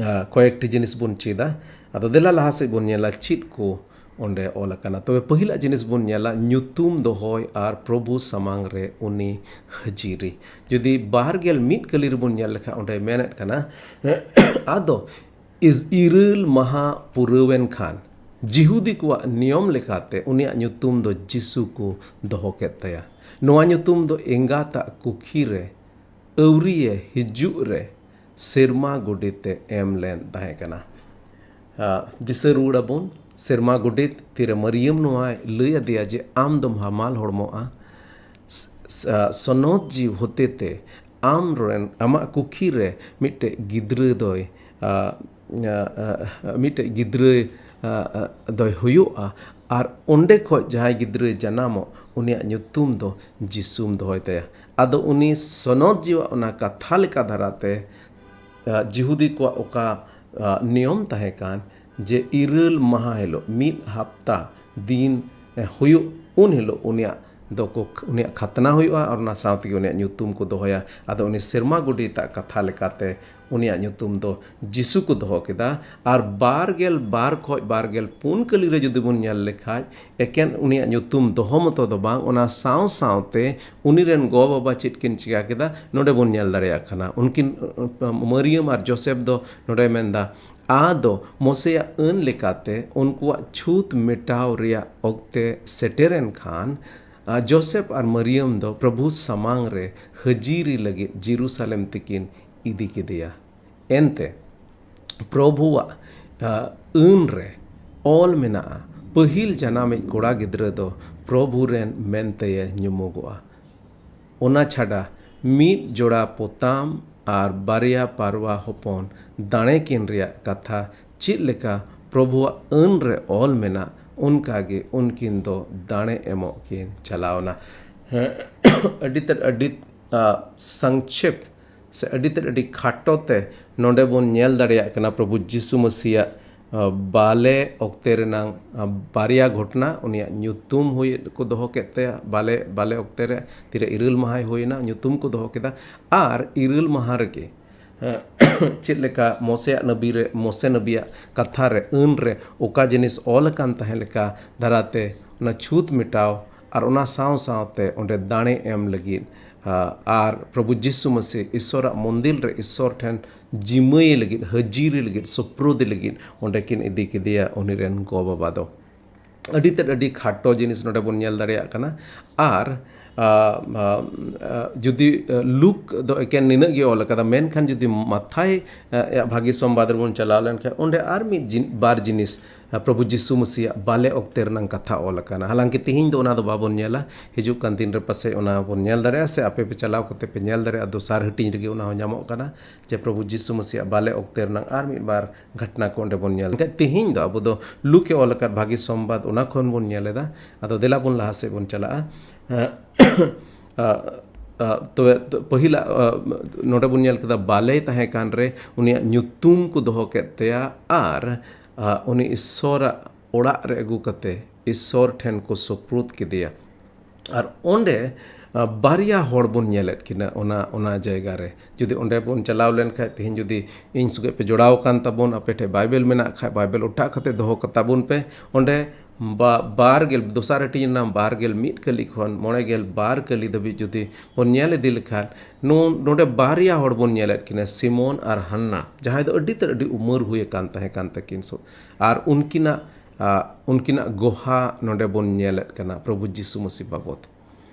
ᱟ, ᱠᱚᱭᱮᱠᱴᱤ ᱡᱤᱱᱤᱥ ᱵᱚᱱ ᱪᱮᱫᱟ᱾ ᱟᱫᱚ ᱫᱮᱞᱟ ᱞᱟᱦᱟ ᱥᱮᱫ ᱵᱚᱱ ᱧᱮᱞᱟ ᱪᱮᱫ ᱠᱚ ᱚᱸᱰᱮ ᱚᱞ ᱟᱠᱟᱱᱟ᱾ ᱛᱚᱵᱮ ᱯᱟᱹᱦᱤᱞᱟᱜ ᱡᱤᱱᱤᱥ ᱵᱚᱱ ᱧᱮᱞᱟ ᱧᱩᱛᱩᱢ ᱫᱚᱦᱚᱭ ᱟᱨ ᱯᱨᱚᱵᱷᱩ ᱥᱟᱢᱟᱝ ᱨᱮ ᱩᱱᱤ ᱦᱟᱹᱡᱤᱨᱤ᱾ ᱡᱩᱫᱤ ᱵᱟᱨ ᱜᱮᱞ ᱢᱤᱫ ᱠᱟᱹᱞᱤ ᱨᱮᱵᱚᱱ ᱧᱮᱞ ᱞᱮᱠᱷᱟᱱ ᱚᱸᱰᱮ ᱢᱮᱱᱮᱫ ᱠᱟᱱᱟ, ᱟᱫᱚ ᱤᱥ-, ᱤᱨᱟᱹᱞ ᱢᱟᱦᱟ ᱯᱩᱨᱟᱹᱣᱮᱱ ᱠᱷᱟᱱ ᱡᱤᱦᱩᱫᱤ ᱠᱚᱣᱟᱜ ᱱᱤᱭᱚᱢ ᱞᱮᱠᱟᱛᱮ ᱩᱱᱤᱭᱟᱜ ᱧᱩᱛᱩᱢ ᱫᱚ ᱡᱤᱥᱩ ᱠᱚ ᱫᱚᱦᱚ ᱠᱮᱫ ᱛᱟᱭᱟ᱾ ᱱᱚᱣᱟ ᱧᱩᱛᱩᱢ ᱫᱚ ᱮᱸᱜᱟᱛᱟᱜ ᱠᱩᱠᱷᱤ ᱨᱮ ᱟᱹᱣᱨᱤᱭᱮ ᱦᱤᱡᱩᱜ ᱨᱮ ᱥᱮᱨᱢᱟ ᱜᱚᱰᱮᱛ ᱮ ᱮᱢ ᱞᱮᱱ ᱛᱟᱦᱮᱸ ᱠᱟᱱᱟ᱾ ᱟ, ᱫᱤᱥᱟᱹ ᱨᱩᱣᱟᱹᱲ ᱟᱵᱚᱱ, ᱥᱮᱨᱢᱟ ᱜᱚᱰᱮᱛ ᱛᱤᱨᱮ ᱢᱟᱹᱨᱤᱭᱟᱹᱢ ᱱᱚᱣᱟᱭ ᱞᱟᱹᱭ ᱟᱫᱮᱭᱟ ᱡᱮ ᱟᱢ ᱫᱚᱢ ᱦᱟᱢᱟᱞ ᱦᱚᱲᱢᱚᱜᱼᱟ, ᱥ-, ᱥ-, ᱟ, ᱥᱚᱱᱚᱛ ᱡᱤᱣ ᱦᱚᱛᱮᱛᱮ ᱟᱢ ᱨᱮᱱ, ᱟᱢᱟᱜ ᱠᱩᱠᱷᱤ ᱨᱮ ᱢᱤᱫᱴᱮᱡ ᱜᱤᱫᱽᱨᱟᱹ ᱫᱚᱭ, ᱟ, ᱟ, ᱟ, ᱢᱤᱫᱴᱮᱡ ᱜᱤᱫᱽᱨᱟᱹ, ᱟ, ᱟ, ᱫᱚᱭ ᱦᱩᱭᱩᱜᱼᱟ᱾ ᱟᱨ ᱚᱸᱰᱮ ᱠᱷᱚᱡ ᱡᱟᱦᱟᱸᱭ ᱜᱤᱫᱽᱨᱟᱹᱭ ᱡᱟᱱᱟᱢᱚᱜ, ᱩᱱᱤᱭᱟᱜ ᱧᱩᱛᱩᱢ ᱫᱚ ᱡᱤᱥᱩᱢ ᱫᱚᱦᱚᱭ ᱛᱟᱭᱟ᱾ ᱟᱫᱚ ᱩᱱᱤ ᱥᱚᱱᱚᱛ ᱡᱤᱣᱟᱜ ᱚᱱᱟ ᱠᱟᱛᱷᱟ ᱞᱮᱠᱟ ᱫᱷᱟᱨᱟᱛᱮ, ᱟ, ᱡᱤᱦᱩᱫᱤ ᱠᱚᱣᱟᱜ ᱚᱠᱟ, ᱟ, ᱱᱤᱭᱚᱢ ᱛᱟᱦᱮᱸ ᱠᱟᱱ, ᱡᱮ ᱤᱨᱟᱹᱞ ᱢᱟᱦᱟ ᱦᱤᱞᱳᱜ, ᱢᱤᱫ ᱦᱟᱯᱛᱟ ᱫᱤᱱ, ᱮ, ᱦᱩᱭᱩᱜ, ᱩᱱ ᱦᱤᱞᱳᱜ ᱩᱱᱤᱭᱟᱜ ᱫᱚᱠᱚ, ᱩᱱᱤᱭᱟᱜ ᱠᱷᱟᱛᱱᱟ ᱦᱩᱭᱩᱜᱼᱟ ᱟᱨ ᱚᱱᱟ ᱥᱟᱶ ᱛᱮᱜᱮ ᱩᱱᱤᱭᱟᱜ ᱧᱩᱛᱩᱢ ᱠᱚ ᱫᱚᱦᱚᱭᱟ᱾ ᱟᱫᱚ ᱩᱱᱤ ᱥᱮᱨᱢᱟ ᱜᱚᱰᱮᱛᱟᱜ ᱠᱟᱛᱷᱟ ᱞᱮᱠᱟᱛᱮ ᱩᱱᱤᱭᱟᱜ ᱧᱩᱛᱩᱢ ᱫᱚ ᱡᱤᱥᱩ ᱠᱚ ᱫᱚᱦᱚ ᱠᱮᱫᱟ᱾ ᱟᱨ ᱵᱟᱨ ᱜᱮᱞ ᱵᱟᱨ ᱠᱷᱚᱡ ᱵᱟᱨ ᱜᱮᱞ ᱯᱩᱱ ᱠᱟᱹᱞᱤ ᱨᱮ ᱡᱩᱫᱤ ᱵᱚᱱ ᱧᱮᱞ ᱞᱮᱠᱷᱟᱡ, ᱮᱠᱮᱱ ᱩᱱᱤᱭᱟᱜ ᱧᱩᱛᱩᱢ ᱫᱚᱦᱚ ᱢᱚᱛᱚ ᱫᱚ ᱵᱟᱝ, ᱚᱱᱟ ᱥᱟᱶ ᱥᱟᱶᱛᱮ ᱩᱱᱤ ᱨᱮᱱ ᱜᱚ ᱵᱟᱵᱟ ᱪᱮᱫ ᱠᱤᱱ ᱪᱤᱠᱟ ᱠᱮᱫᱟ, ᱱᱚᱰᱮ ᱵᱚᱱ ᱧᱮᱞ ᱫᱟᱲᱮᱭᱟᱜ ᱠᱟᱱᱟ᱾ ᱩᱱᱠᱤᱱ, ᱢᱟᱹᱨᱤᱭᱟᱹᱢ ᱟᱨ ᱡᱳᱥᱮᱯ ᱫᱚ ᱱᱚᱰᱮ ᱢᱮᱱᱫᱟ, ᱟᱫᱚ ᱢᱳᱥᱮᱭᱟᱜ ᱟᱹᱱ ᱞᱮᱠᱟᱛᱮ ᱩᱱᱠᱩᱣᱟᱜ ᱪᱷᱩᱛ ᱢᱮᱴᱟᱣ ᱨᱮᱭᱟᱜ ᱚᱠᱛᱮ ᱥᱮᱴᱮᱨᱮᱱ ᱠᱷᱟᱱ, ᱟ, ᱡᱳᱥᱮᱯ ᱟᱨ ᱢᱟᱹᱨᱤᱭᱟᱹᱢ ᱫᱚ ᱯᱨᱚᱵᱷᱩ ᱥᱟᱢᱟᱝ ᱨᱮ ᱦᱟᱹᱡᱤᱨᱤ ᱞᱟᱹᱜᱤᱫ ᱡᱮᱨᱩᱥᱟᱞᱮᱢ ᱛᱮᱠᱤᱱ ᱤᱫᱤ ᱠᱮᱫᱮᱭᱟ᱾ ᱮᱱᱛᱮ, ᱯᱨᱚᱵᱷᱩᱣᱟᱜ, ᱟ, ᱟᱹᱱ ᱨᱮ ᱚᱞ ᱢᱮᱱᱟᱜᱼᱟ, "ᱯᱟᱹᱦᱤᱞ ᱡᱟᱱᱟᱢᱤᱡ ᱠᱚᱲᱟ ᱜᱤᱫᱽᱨᱟᱹ ᱫᱚ ᱯᱨᱚᱵᱷᱩ ᱨᱮᱱ ᱢᱮᱱᱛᱮᱭᱮ ᱧᱩᱢᱩᱜᱚᱜᱼᱟ᱾" ᱚᱱᱟ ᱪᱷᱟᱰᱟ, ᱢᱤᱫ ᱡᱚᱲᱟ ᱯᱚᱛᱟᱢ ᱟᱨ ᱵᱟᱨᱭᱟ ᱯᱟᱨᱣᱟ ᱦᱚᱯᱚᱱ ᱫᱟᱲᱮ ᱠᱤᱱ ᱨᱮᱭᱟᱜ ᱠᱟᱛᱷᱟ ᱪᱮᱫ ᱞᱮᱠᱟ ᱯᱨᱚᱵᱷᱩᱣᱟᱜ ᱟᱹᱱ ᱨᱮ ᱚᱞ ᱢᱮᱱᱟᱜ, ᱚᱱᱠᱟ ᱜᱮ ᱩᱱᱠᱤᱱ ᱫᱚ ᱫᱟᱲᱮ ᱮᱢᱚᱜ ᱠᱤᱱ ᱪᱟᱞᱟᱣ ᱮᱱᱟ᱾ ᱟᱹᱰᱤ ᱛᱮᱫ ᱟᱹᱰᱤ, ᱟ, ᱥᱚᱝᱠᱷᱮᱯ ᱥᱮ ᱟᱹᱰᱤ ᱛᱮᱫ ᱟᱹᱰᱤ ᱠᱷᱟᱴᱚ ᱛᱮ ᱱᱚᱰᱮ ᱵᱚᱱ ᱧᱮᱞ ᱫᱟᱲᱮᱭᱟᱜ ᱠᱟᱱᱟ ᱯᱨᱚᱵᱷᱩ ᱡᱤᱥᱩ ᱢᱟᱹᱥᱤᱭᱟᱜ, ᱟ, ᱵᱟᱞᱮ ᱚᱠᱛᱮ ᱨᱮᱱᱟᱝ, ᱟ, ᱵᱟᱨᱭᱟ ᱜᱷᱚᱴᱚᱱᱟ, ᱩᱱᱤᱭᱟᱜ ᱧᱩᱛᱩᱢ ᱦᱩᱭ ᱠᱚ ᱫᱚᱦᱚ ᱠᱮᱫ ᱛᱟᱭᱟ, ᱵᱟᱞᱮ, ᱵᱟᱞᱮ ᱚᱠᱛᱮ ᱨᱮ ᱛᱤᱨᱮ ᱤᱨᱟᱹᱞ ᱢᱟᱦᱟᱭ ᱦᱩᱭᱮᱱᱟ, ᱧᱩᱛᱩᱢ ᱠᱚ ᱫᱚᱦᱚ ᱠᱮᱫᱟ, ᱟᱨ ᱤᱨᱟᱹᱞ ᱢᱟᱦᱟ ᱨᱮᱜᱮ ᱪᱮᱫ ᱞᱮᱠᱟ ᱢᱳᱥᱮᱭᱟᱜ ᱱᱟᱵᱤ ᱨᱮ, ᱢᱳᱥᱮ ᱱᱟᱵᱤᱭᱟᱜ ᱠᱟᱛᱷᱟ ᱨᱮ, ᱟᱹᱱ ᱨᱮ ᱚᱠᱟ ᱡᱤᱱᱤᱥ ᱚᱞ ᱟᱠᱟᱱ ᱛᱟᱦᱮᱸ ᱞᱮᱠᱟ ᱫᱷᱟᱨᱟᱛᱮ ᱚᱱᱟ ᱪᱷᱩᱛ ᱢᱮᱴᱟᱣ ᱟᱨ ᱚᱱᱟ ᱥᱟᱶ ᱥᱟᱶᱛᱮ ᱚᱸᱰᱮ ᱫᱟᱲᱮ ᱮᱢ ᱞᱟᱹᱜᱤᱫ, ᱟ, ᱟᱨ ᱯᱨᱚᱵᱷᱩ ᱡᱤᱥᱩ ᱢᱟᱹᱥᱤ ᱤᱥᱚᱨᱟᱜ ᱢᱚᱱᱫᱤᱨ ᱨᱮ ᱤᱥᱚᱨ ᱴᱷᱮᱱ ᱡᱤᱢᱟᱹᱭ ᱞᱟᱹᱜᱤᱫ, ᱦᱟᱹᱡᱤᱨᱤ ᱞᱟᱹᱜᱤᱫ, ᱥᱩᱯᱨᱩᱫᱤ ᱞᱟᱹᱜᱤᱫ ᱚᱸᱰᱮ ᱠᱤᱱ ᱤᱫᱤ ᱠᱮᱫᱮᱭᱟ ᱩᱱᱤ ᱨᱮᱱ ᱜᱚ ᱵᱟᱵᱟ ᱫᱚ᱾ ᱟᱹᱰᱤ ᱛᱮᱫ ᱟᱹᱰᱤ ᱠᱷᱟᱴᱚ ᱡᱤᱱᱤᱥ ᱱᱚᱰᱮ ᱵᱚᱱ ᱧᱮᱞ ᱫᱟᱲᱮᱭᱟᱜ ᱠᱟᱱᱟ᱾ ᱟᱨ, ᱟ, ᱟ, ᱟ, ᱡᱩᱫᱤ, ᱟ, ᱞᱩᱠ ᱫᱚ ᱮᱠᱮᱱ ᱱᱤᱱᱟᱹᱜ ᱜᱮ ᱚᱞ ᱟᱠᱟᱫᱟ, ᱢᱮᱱᱠᱷᱟᱱ ᱡᱩᱫᱤ ᱢᱟᱛᱷᱟᱭ, ᱟ, ᱭᱟᱜ ᱵᱷᱟᱹᱜᱤ ᱥᱚᱢᱵᱟᱫ ᱨᱮᱵᱚᱱ ᱪᱟᱞᱟᱣ ᱞᱮᱱᱠᱷᱟᱱ, ᱚᱸᱰᱮ ᱟᱨ ᱢᱤᱫ ᱡᱤᱱ-, ᱵᱟᱨ ᱡᱤᱱᱤᱥ ᱟᱨ ᱯᱨᱚᱵᱷᱩ ᱡᱤᱥᱩ ᱢᱟᱹᱥᱤᱭᱟᱜ ᱵᱟᱞᱮ ᱚᱠᱛᱮ ᱨᱮᱱᱟᱜ ᱠᱟᱛᱷᱟ ᱚᱞ ᱟᱠᱟᱱᱟ᱾ ᱦᱟᱞᱟᱝᱠᱤ ᱛᱤᱦᱤᱧ ᱫᱚ ᱚᱱᱟ ᱫᱚ ᱵᱟᱵᱚᱱ ᱧᱮᱞᱟ, ᱦᱤᱡᱩᱜ ᱠᱟᱱ ᱫᱤᱱ ᱨᱮ ᱯᱟᱥᱮᱡ ᱚᱱᱟ ᱵᱚᱱ ᱧᱮᱞ ᱫᱟᱲᱮᱭᱟᱜᱼᱟ, ᱥᱮ ᱟᱯᱮ ᱯᱮ ᱪᱟᱞᱟᱣ ᱠᱟᱛᱮ ᱯᱮ ᱧᱮᱞ ᱫᱟᱲᱮᱭᱟᱜᱼᱟ, ᱫᱚᱥᱟᱨ ᱦᱟᱹᱴᱤᱧ ᱨᱮᱜᱮ ᱚᱱᱟ ᱦᱚᱸ ᱧᱟᱢᱚᱜ ᱠᱟᱱᱟ, ᱡᱮ ᱯᱨᱚᱵᱷᱩ ᱡᱤᱥᱩ ᱢᱟᱹᱥᱤᱭᱟᱜ ᱵᱟᱞᱮ ᱚᱠᱛᱮ ᱨᱮᱱᱟᱜ ᱟᱨ ᱢᱤᱫ ᱵᱟᱨ ᱜᱷᱚᱴᱱᱟ ᱠᱚ ᱚᱸᱰᱮ ᱵᱚᱱ ᱧᱮᱞ᱾ ᱮᱱᱠᱷᱟᱱ ᱛᱤᱦᱤᱧ ᱫᱚ ᱟᱵᱚ ᱫᱚ ᱞᱩᱠᱮ ᱚᱞ ᱟᱠᱟᱫ ᱵᱷᱟᱹᱜᱤ ᱥᱚᱢᱵᱟᱫ, ᱚᱱᱟ ᱠᱷᱚᱱ ᱵᱚᱱ ᱧᱮᱞ ᱮᱫᱟ᱾ ᱟᱫᱚ ᱫᱮᱞᱟ ᱵᱚᱱ ᱞᱟᱦᱟ ᱥᱮᱫ ᱵᱚᱱ ᱪᱟᱞᱟᱜᱼᱟ᱾ ᱟ, ᱟ, ᱛᱚᱵᱮ ᱛᱚ ᱯᱟᱹᱦᱤᱞᱟᱜ, ᱟ, ᱱᱚᱰᱮ ᱵᱚᱱ ᱧᱮᱞ ᱠᱮᱫᱟ, ᱵᱟᱞᱮ ᱛᱟᱦᱮᱸ ᱠᱟᱱ ᱨᱮ ᱩᱱᱤᱭᱟᱜ ᱧᱩᱛᱩᱢ ᱠᱚ ᱫᱚᱦᱚ ᱠᱮᱫ ᱛᱟᱭᱟ, ᱟᱨ, ᱟ, ᱩᱱᱤ ᱤᱥᱥᱚᱨᱟᱜ ᱚᱲᱟᱜ ᱨᱮ ᱟᱹᱜᱩ ᱠᱟᱛᱮ ᱤᱥᱥᱚᱨ ᱴᱷᱮᱱ ᱠᱚ ᱥᱩᱯᱨᱩᱫ ᱠᱮᱫᱮᱭᱟ᱾ ᱟᱨ ᱚᱸᱰᱮ, ᱟ, ᱵᱟᱨᱭᱟ ᱦᱚᱲ ᱵᱚᱱ ᱧᱮᱞᱮᱫ ᱠᱤᱱᱟ ᱚᱱᱟ, ᱚᱱᱟ ᱡᱟᱭᱜᱟ ᱨᱮ᱾ ᱡᱩᱫᱤ ᱚᱸᱰᱮ ᱵᱚᱱ ᱪᱟᱞᱟᱣ ᱞᱮᱱ ᱠᱷᱟᱡ, ᱛᱮᱦᱮᱧ ᱡᱩᱫᱤ ᱤᱧ ᱥᱚᱸᱜᱮ ᱯᱮ ᱡᱚᱲᱟᱣ ᱟᱠᱟᱱ ᱛᱟᱵᱚᱱ, ᱟᱯᱮ ᱴᱷᱮᱱ ᱵᱟᱭᱵᱮᱞ ᱢᱮᱱᱟᱜ ᱠᱷᱟᱡ, ᱵᱟᱭᱵᱮᱞ ᱚᱴᱟᱜ ᱠᱟᱛᱮ ᱫᱚᱦᱚ ᱠᱟᱛᱟ ᱵᱚᱱ ᱯᱮ᱾ ᱚᱸᱰᱮ ᱵᱟ-, ᱵᱟᱨ ᱜᱮᱞ, ᱫᱚᱥᱟᱨ ᱦᱟᱹᱴᱤᱧ ᱨᱮᱱᱟᱜ ᱵᱟᱨ ᱜᱮᱞ ᱢᱤᱫ ᱠᱟᱹᱞᱤ ᱠᱷᱚᱱ ᱢᱚᱬᱮ ᱜᱮᱞ ᱵᱟᱨ ᱠᱟᱹᱞᱤ ᱫᱷᱟᱹᱵᱤᱡ ᱡᱩᱫᱤ ᱵᱚᱱ ᱧᱮᱞ ᱤᱫᱤ ᱞᱮᱠᱷᱟᱱ, ᱱᱚ-, ᱱᱚᱰᱮ ᱵᱟᱨᱭᱟ ᱦᱚᱲ ᱵᱚᱱ ᱧᱮᱞᱮᱫ ᱠᱤᱱᱟ, ᱥᱤᱢᱳᱱ ᱟᱨ ᱦᱟᱱᱱᱟ, ᱡᱟᱦᱟᱸᱭ ᱫᱚ ᱟᱹᱰᱤ ᱛᱮᱫ ᱟᱹᱰᱤ ᱩᱢᱟᱹᱨ ᱦᱩᱭ ᱟᱠᱟᱱ ᱛᱟᱦᱮᱸ ᱠᱟᱱ ᱛᱟᱹᱠᱤᱱ᱾ ᱥᱚ-, ᱟᱨ ᱩᱱᱠᱤᱱᱟᱜ, ᱟ, ᱩᱱᱠᱤᱱᱟᱜ ᱜᱚᱦᱟ ᱱᱚᱰᱮ ᱵᱚᱱ ᱧᱮᱞᱮᱫ ᱠᱟᱱᱟ ᱯᱨᱚᱵᱷᱩ ᱡᱤᱥᱩ ᱢᱟᱹᱥᱤ ᱵᱟᱵᱚᱛ᱾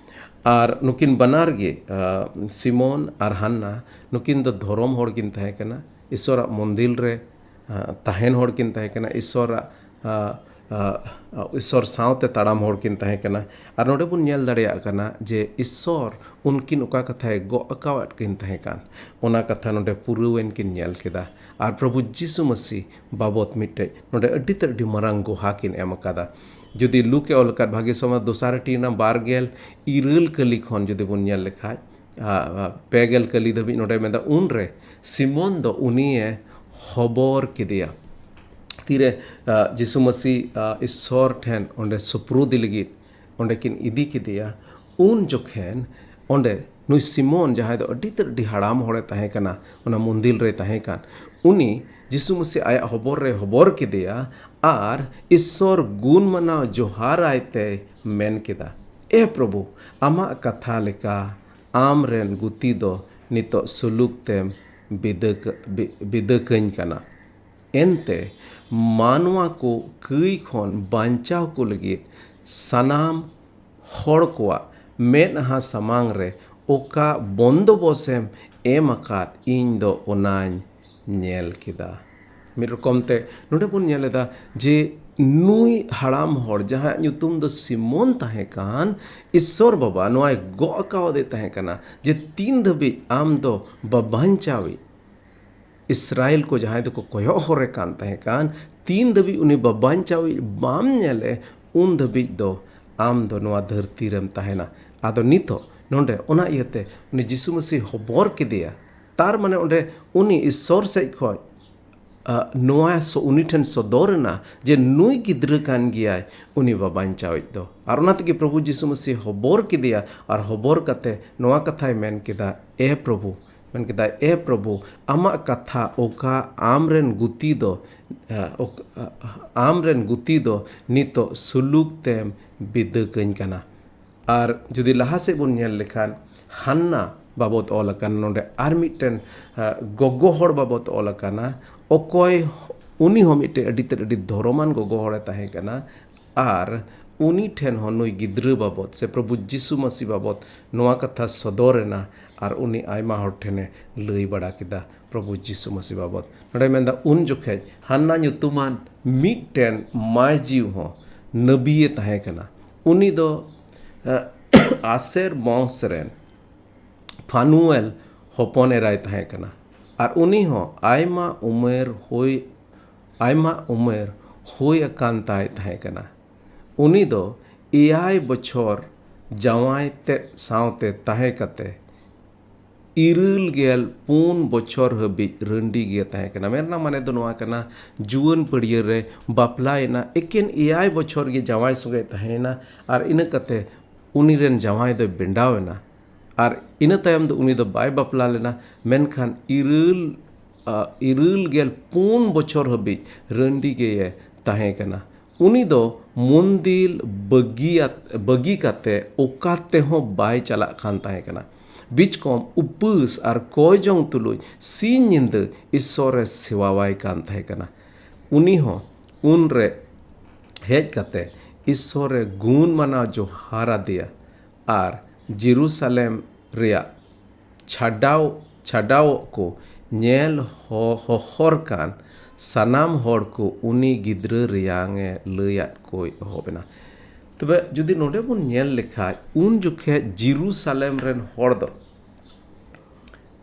ᱟᱨ ᱱᱩᱠᱤᱱ ᱵᱟᱱᱟᱨ ᱜᱮ, ᱟ, ᱥᱤᱢᱳᱱ ᱟᱨ ᱦᱟᱱᱱᱟ, ᱱᱩᱠᱤᱱ ᱫᱚ ᱫᱷᱚᱨᱚᱢ ᱦᱚᱲ ᱠᱤᱱ ᱛᱟᱦᱮᱸ ᱠᱟᱱᱟ, ᱤᱥᱥᱚᱨᱟᱜ ᱢᱚᱱᱫᱤᱨ ᱨᱮ, ᱟ, ᱛᱟᱦᱮᱱ ᱦᱚᱲ ᱠᱤᱱ ᱛᱟᱦᱮᱸ ᱠᱟᱱᱟ, ᱤᱥᱥᱚᱨᱟᱜ, ᱟ, ᱟ, ᱤᱥᱥᱚᱨ ᱥᱟᱶᱛᱮ ᱛᱟᱲᱟᱢ ᱦᱚᱲ ᱠᱤᱱ ᱛᱟᱦᱮᱸ ᱠᱟᱱᱟ᱾ ᱟᱨ ᱱᱚᱰᱮ ᱵᱚᱱ ᱧᱮᱞ ᱫᱟᱲᱮᱭᱟᱜ ᱠᱟᱱᱟ ᱡᱮ ᱤᱥᱥᱚᱨ ᱩᱱᱠᱤᱱ ᱚᱠᱟ ᱠᱟᱛᱷᱟᱭ ᱜᱚᱜ ᱟᱠᱟᱣᱟᱫ ᱠᱤᱱ ᱛᱟᱦᱮᱸ ᱠᱟᱱ, ᱚᱱᱟ ᱠᱟᱛᱷᱟ ᱱᱚᱰᱮ ᱯᱩᱨᱟᱹᱣᱮᱱ ᱠᱤᱱ ᱧᱮᱞ ᱠᱮᱫᱟ᱾ ᱟᱨ ᱯᱨᱚᱵᱷᱩ ᱡᱤᱥᱩ ᱢᱟᱹᱥᱤ ᱵᱟᱵᱚᱛ ᱢᱤᱫᱴᱮᱡ ᱱᱚᱰᱮ ᱟᱹᱰᱤ ᱛᱮᱫ ᱟᱹᱰᱤ ᱢᱟᱨᱟᱝ ᱜᱚᱦᱟ ᱠᱤᱱ ᱮᱢ ᱟᱠᱟᱫᱟ᱾ ᱡᱩᱫᱤ ᱞᱩᱠ ᱮ ᱚᱞ ᱟᱠᱟᱫ ᱵᱷᱟᱹᱜᱤ ᱥᱚᱢᱟᱡᱽ ᱫᱚᱥᱟᱨ ᱦᱟᱹᱴᱤᱧ ᱨᱮᱱᱟᱜ ᱵᱟᱨ ᱜᱮᱞ ᱤᱨᱟᱹᱞ ᱠᱟᱹᱞᱤ ᱠᱷᱚᱱ ᱡᱩᱫᱤ ᱵᱚᱱ ᱧᱮᱞ ᱞᱮᱠᱷᱟᱡ, ᱟ, ᱟ, ᱯᱮ ᱜᱮᱞ ᱠᱟᱹᱞᱤ ᱫᱷᱟᱹᱵᱤᱡ ᱱᱚᱰᱮ ᱢᱮᱱᱫᱟ, ᱩᱱᱨᱮ ᱥᱤᱢᱳᱱ ᱫᱚ ᱩᱱᱤᱭᱮ ᱦᱚᱵᱚᱨ ᱠᱮᱫᱮᱭᱟ᱾ ᱛᱤᱨᱮ, ᱟ, ᱡᱤᱥᱩ ᱢᱟᱹᱥᱤ, ᱟ, ᱤᱥᱥᱚᱨ ᱴᱷᱮᱱ ᱚᱸᱰᱮ ᱥᱩᱯᱨᱩᱫᱤ ᱞᱟᱹᱜᱤᱫ ᱚᱸᱰᱮ ᱠᱤᱱ ᱤᱫᱤ ᱠᱮᱫᱮᱭᱟ, ᱩᱱ ᱡᱚᱠᱷᱮᱱ ᱚᱸᱰᱮ ᱱᱩᱭ ᱥᱤᱢᱳᱱ, ᱡᱟᱦᱟᱸᱭ ᱫᱚ ᱟᱹᱰᱤ ᱛᱮᱫ ᱟᱹᱰᱤ ᱦᱟᱲᱟᱢ ᱦᱚᱲᱮ ᱛᱟᱦᱮᱸ ᱠᱟᱱᱟ, ᱚᱱᱟ ᱢᱚᱱᱫᱤᱨ ᱨᱮᱭ ᱛᱟᱦᱮᱸ ᱠᱟᱱ, ᱩᱱᱤ ᱡᱤᱥᱩ ᱢᱟᱹᱥᱤ ᱟᱭᱟᱜ ᱦᱚᱵᱚᱨ ᱨᱮ ᱦᱚᱵᱚᱨ ᱠᱮᱫᱮᱭᱟ ᱟᱨ ᱤᱥᱥᱚᱨ ᱜᱩᱱ ᱢᱟᱱᱟᱣ ᱡᱚᱦᱟᱨᱟᱭ ᱛᱮᱭ ᱢᱮᱱ ᱠᱮᱫᱟ, "ᱮ ᱯᱨᱚᱵᱷᱩ, ᱟᱢᱟᱜ ᱠᱟᱛᱷᱟ ᱞᱮᱠᱟ ᱟᱢ ᱨᱮᱱ ᱜᱩᱛᱤ ᱫᱚ ᱱᱤᱛᱚᱜ ᱥᱩᱞᱩᱠ ᱛᱮᱢ ᱵᱤᱫᱟᱹ ᱠᱟᱹ-, ᱵᱤ-, ᱵᱤᱫᱟᱹ ᱠᱟᱹᱧ ᱠᱟᱱᱟ᱾ ᱮᱱᱛᱮ ᱢᱟᱱᱣᱟ ᱠᱚ ᱠᱟᱹᱭ ᱠᱷᱚᱱ ᱵᱟᱧᱪᱟᱣ ᱠᱚ ᱞᱟᱹᱜᱤᱫ ᱥᱟᱱᱟᱢ ᱦᱚᱲ ᱠᱚᱣᱟᱜ ᱢᱮᱫᱦᱟ ᱥᱟᱢᱟᱝ ᱨᱮ ᱚᱠᱟ ᱵᱚᱱᱫᱚᱵᱚᱥᱮᱢ ᱮᱢ ᱟᱠᱟᱫ, ᱤᱧ ᱫᱚ ᱚᱱᱟᱧ ᱧᱮᱞ ᱠᱮᱫᱟ᱾" ᱢᱤᱫ ᱨᱚᱠᱚᱢ ᱛᱮ ᱱᱚᱰᱮ ᱵᱚᱱ ᱧᱮᱞ ᱮᱫᱟ ᱡᱮ ᱱᱩᱭ ᱦᱟᱲᱟᱢ ᱦᱚᱲ, ᱡᱟᱦᱟᱸᱭᱟᱜ ᱧᱩᱛᱩᱢ ᱫᱚ ᱥᱤᱢᱚᱱ ᱛᱟᱦᱮᱸ ᱠᱟᱱ, ᱤᱥᱥᱚᱨ ᱵᱟᱵᱟ ᱱᱚᱣᱟᱭ ᱜᱚᱜ ᱟᱠᱟᱣᱟᱫᱮ ᱛᱟᱦᱮᱸ ᱠᱟᱱᱟ ᱡᱮ ᱛᱤᱱ ᱫᱷᱟᱹᱵᱤᱡ ᱟᱢ ᱫᱚ ᱵᱟᱵᱟᱧᱪᱟᱣᱤᱡ, ᱤᱥᱨᱟᱭᱮᱞ ᱠᱚ ᱡᱟᱦᱟᱸᱭ ᱫᱚᱠᱚ ᱠᱚᱭᱚᱜ ᱦᱚᱨᱮ ᱠᱟᱱ ᱛᱟᱦᱮᱸ ᱠᱟᱱ, ᱛᱤᱱ ᱫᱷᱟᱹᱵᱤᱡ ᱩᱱᱤ ᱵᱟᱵᱟᱧᱪᱟᱣᱤᱡ ᱵᱟᱢ ᱧᱮᱞᱮ, ᱩᱱ ᱫᱷᱟᱹᱵᱤᱡ ᱫᱚ ᱟᱢ ᱫᱚ ᱱᱚᱣᱟ ᱫᱷᱟᱹᱨᱛᱤ ᱨᱮᱢ ᱛᱟᱦᱮᱱᱟ᱾ ᱟᱫᱚ ᱱᱤᱛᱚᱜ ᱱᱚᱰᱮ ᱚᱱᱟ ᱤᱭᱟᱹᱛᱮ ᱩᱱᱤ ᱡᱤᱥᱩ ᱢᱟᱹᱥᱤ ᱦᱚᱵᱚᱨ ᱠᱮᱫᱮᱭᱟ᱾ ᱛᱟᱨ ᱢᱟᱱᱮ ᱚᱸᱰᱮ ᱩᱱᱤ ᱤᱥᱥᱚᱨ ᱥᱮᱡ ᱠᱷᱚᱡ, ᱟ, ᱱᱚᱣᱟ ᱥᱚ-, ᱩᱱᱤ ᱴᱷᱮᱱ ᱥᱚᱫᱚᱨ ᱮᱱᱟ ᱡᱮ ᱱᱩᱭ ᱜᱤᱫᱽᱨᱟᱹ ᱠᱟᱱ ᱜᱮᱭᱟᱭ ᱩᱱᱤ ᱵᱟᱵᱟᱧᱪᱟᱣᱤᱡ ᱫᱚ᱾ ᱟᱨ ᱚᱱᱟ ᱛᱮᱜᱮ ᱯᱨᱚᱵᱷᱩ ᱡᱤᱥᱩ ᱢᱟᱹᱥᱤ ᱦᱚᱵᱚᱨ ᱠᱮᱫᱮᱭᱟ, ᱟᱨ ᱦᱚᱵᱚᱨ ᱠᱟᱛᱮ ᱱᱚᱣᱟ ᱠᱟᱛᱷᱟᱭ ᱢᱮᱱ ᱠᱮᱫᱟ, "ᱮ ᱯᱨᱚᱵᱷᱩ", ᱢᱮᱱ ᱠᱮᱫᱟᱭ, "ᱮ ᱯᱨᱚᱵᱷᱩ, ᱟᱢᱟᱜ ᱠᱟᱛᱷᱟ ᱚᱠᱟ ᱟᱢᱨᱮᱱ ᱜᱩᱛᱤ ᱫᱚ, ᱟ, ᱚᱠ-, ᱟ, ᱟᱢᱨᱮᱱ ᱜᱩᱛᱤ ᱫᱚ ᱱᱤᱛᱚᱜ ᱥᱩᱞᱩᱠ ᱛᱮᱢ ᱵᱤᱫᱟᱹ ᱠᱟᱹᱧ ᱠᱟᱱᱟ᱾" ᱟᱨ ᱡᱩᱫᱤ ᱞᱟᱦᱟ ᱥᱮᱫ ᱵᱚᱱ ᱧᱮᱞ ᱞᱮᱠᱷᱟᱱ, ᱦᱟᱱᱱᱟ ᱵᱟᱵᱚᱛ ᱚᱞ ᱟᱠᱟᱱᱟ, ᱱᱚᱰᱮ ᱟᱨ ᱢᱤᱫᱴᱮᱱ, ᱟ, ᱜᱚᱜᱚ ᱦᱚᱲ ᱵᱟᱵᱚᱛ ᱚᱞ ᱟᱠᱟᱱᱟ, ᱚᱠᱚᱭ, ᱩᱱᱤ ᱦᱚᱸ ᱢᱤᱫᱴᱮᱱ ᱟᱹᱰᱤ ᱛᱮᱫ ᱟᱹᱰᱤ ᱫᱷᱚᱨᱚᱢᱟᱱ ᱜᱚᱜᱚ ᱦᱚᱲᱮ ᱛᱟᱦᱮᱸ ᱠᱟᱱᱟ᱾ ᱟᱨ ᱩᱱᱤ ᱴᱷᱮᱱ ᱦᱚᱸ ᱱᱩᱭ ᱜᱤᱫᱽᱨᱟᱹ ᱵᱟᱵᱚᱛ ᱥᱮ ᱯᱨᱚᱵᱷᱩ ᱡᱤᱥᱩ ᱢᱟᱹᱥᱤ ᱵᱟᱵᱚᱛ ᱱᱚᱣᱟ ᱠᱟᱛᱷᱟ ᱥᱚᱫᱚᱨ ᱮᱱᱟ, ᱟᱨ ᱩᱱᱤ ᱟᱭᱢᱟ ᱦᱚᱲ ᱴᱷᱮᱱᱮ ᱞᱟᱹᱭ ᱵᱟᱲᱟ ᱠᱮᱫᱟ ᱯᱨᱚᱵᱷᱩ ᱡᱤᱥᱩ ᱢᱟᱹᱥᱤ ᱵᱟᱵᱚᱛ᱾ ᱱᱚᱰᱮ ᱢᱮᱱᱫᱟ, ᱩᱱ ᱡᱚᱠᱷᱮᱡ ᱦᱟᱱᱱᱟ ᱧᱩᱛᱩᱢᱟᱱ ᱢᱤᱫᱴᱮᱱ ᱢᱟᱹᱭ ᱡᱤᱣᱤ ᱦᱚᱸ ᱱᱟᱹᱵᱤᱭᱮ ᱛᱟᱦᱮᱸ ᱠᱟᱱᱟ᱾ ᱩᱱᱤ ᱫᱚ, ᱮ, ᱟᱥᱮᱨ ᱵᱚᱝᱥ ᱨᱮᱱ ᱯᱷᱟᱱᱩᱭᱮᱞ ᱦᱚᱯᱚᱱ ᱮᱨᱟᱭ ᱛᱟᱦᱮᱸ ᱠᱟᱱᱟ᱾ ᱟᱨ ᱩᱱᱤ ᱦᱚᱸ ᱟᱭᱢᱟ ᱩᱢᱮᱨ ᱦᱩᱭ, ᱟᱭᱢᱟ ᱩᱢᱮᱨ ᱦᱩᱭ ᱟᱠᱟᱱ ᱛᱟᱭ ᱛᱟᱦᱮᱸ ᱠᱟᱱᱟ᱾ ᱩᱱᱤ ᱫᱚ ᱮᱭᱟᱭ ᱵᱚᱪᱷᱚᱨ ᱡᱟᱶᱟᱭ ᱛᱮᱫ ᱥᱟᱶᱛᱮ ᱛᱟᱦᱮᱸ ᱠᱟᱛᱮ ᱤᱨᱟᱹᱞ ᱜᱮᱞ ᱯᱩᱱ ᱵᱚᱪᱷᱚᱨ ᱦᱟᱹᱵᱤᱡ ᱨᱟᱺᱰᱤ ᱜᱮ ᱛᱟᱦᱮᱸ ᱠᱟᱱᱟ᱾ ᱢᱮᱱ ᱨᱮᱱᱟᱜ ᱢᱟᱱᱮ ᱫᱚ ᱱᱚᱣᱟ ᱠᱟᱱᱟ, ᱡᱩᱣᱟᱹᱱ ᱯᱟᱹᱲᱭᱟᱹ ᱨᱮ ᱵᱟᱯᱞᱟᱭᱮᱱᱟ, ᱮᱠᱮᱱ ᱮᱭᱟᱭ ᱵᱚᱪᱷᱚᱨ ᱜᱮ ᱡᱟᱶᱟᱭ ᱥᱚᱸᱜᱮ ᱛᱟᱦᱮᱸᱭᱮᱱᱟ, ᱟᱨ ᱤᱱᱟᱹ ᱠᱟᱛᱮ ᱩᱱᱤ ᱨᱮᱱ ᱡᱟᱶᱟᱭ ᱫᱚᱭ ᱵᱮᱸᱰᱟᱣ ᱮᱱᱟ᱾ ᱟᱨ ᱤᱱᱟᱹ ᱛᱟᱭᱚᱢ ᱫᱚ ᱩᱱᱤ ᱫᱚ ᱵᱟᱭ ᱵᱟᱯᱞᱟ ᱞᱮᱱᱟ, ᱢᱮᱱᱠᱷᱟᱱ ᱤᱨᱟᱹᱞ, ᱟ, ᱤᱨᱟᱹᱞ ᱜᱮᱞ ᱯᱩᱱ ᱵᱚᱪᱷᱚᱨ ᱦᱟᱹᱵᱤᱡ ᱨᱟᱺᱰᱤ ᱜᱮᱭᱮ ᱛᱟᱦᱮᱸ ᱠᱟᱱᱟ᱾ ᱩᱱᱤ ᱫᱚ ᱢᱚᱱᱫᱤᱨ ᱵᱟᱹᱜᱤᱭᱟᱛ-, ᱵᱟᱹᱜᱤ ᱠᱟᱛᱮ ᱚᱠᱟ ᱛᱮᱦᱚᱸ ᱵᱟᱭ ᱪᱟᱞᱟᱜ ᱠᱟᱱ ᱛᱟᱦᱮᱸ ᱠᱟᱱᱟ᱾ ᱵᱤᱪᱠᱚᱢ ᱩᱯᱟᱹᱥ ᱟᱨ ᱠᱚᱭ ᱡᱚᱝ ᱛᱩᱞᱩᱡ ᱥᱤᱧ ᱧᱤᱫᱟᱹ ᱤᱥᱥᱚᱨᱮ ᱥᱮᱣᱟᱣᱟᱭ ᱠᱟᱱ ᱛᱟᱦᱮᱸ ᱠᱟᱱᱟ᱾ ᱩᱱᱤ ᱦᱚᱸ ᱩᱱᱨᱮ ᱦᱮᱡ ᱠᱟᱛᱮ ᱤᱥᱥᱚᱨᱮ ᱜᱩᱱ ᱢᱟᱱᱟᱣ ᱡᱚᱦᱟᱨ ᱟᱫᱮᱭᱟ ᱟᱨ ᱡᱮᱨᱩᱥᱟᱞᱮᱢ ᱨᱮᱭᱟᱜ ᱪᱷᱟᱰᱟᱣ, ᱪᱷᱟᱰᱟᱣᱚᱜ ᱠᱚ ᱧᱮᱞ ᱦᱚ-, ᱦᱚᱦᱚᱨ ᱠᱟᱱ ᱥᱟᱱᱟᱢ ᱦᱚᱲ ᱠᱚ ᱩᱱᱤ ᱜᱤᱫᱽᱨᱟᱹ ᱨᱮᱭᱟᱝ ᱮ ᱞᱟᱹᱭᱟᱫ ᱠᱚ ᱮᱦᱚᱵ ᱮᱱᱟ᱾ ᱛᱚᱵᱮ ᱡᱩᱫᱤ ᱱᱚᱰᱮ ᱵᱚᱱ ᱧᱮᱞ ᱞᱮᱠᱷᱟᱡ, ᱩᱱ ᱡᱚᱠᱷᱮᱡ ᱡᱮᱨᱩᱥᱟᱞᱮᱢ ᱨᱮᱱ ᱦᱚᱲ ᱫᱚ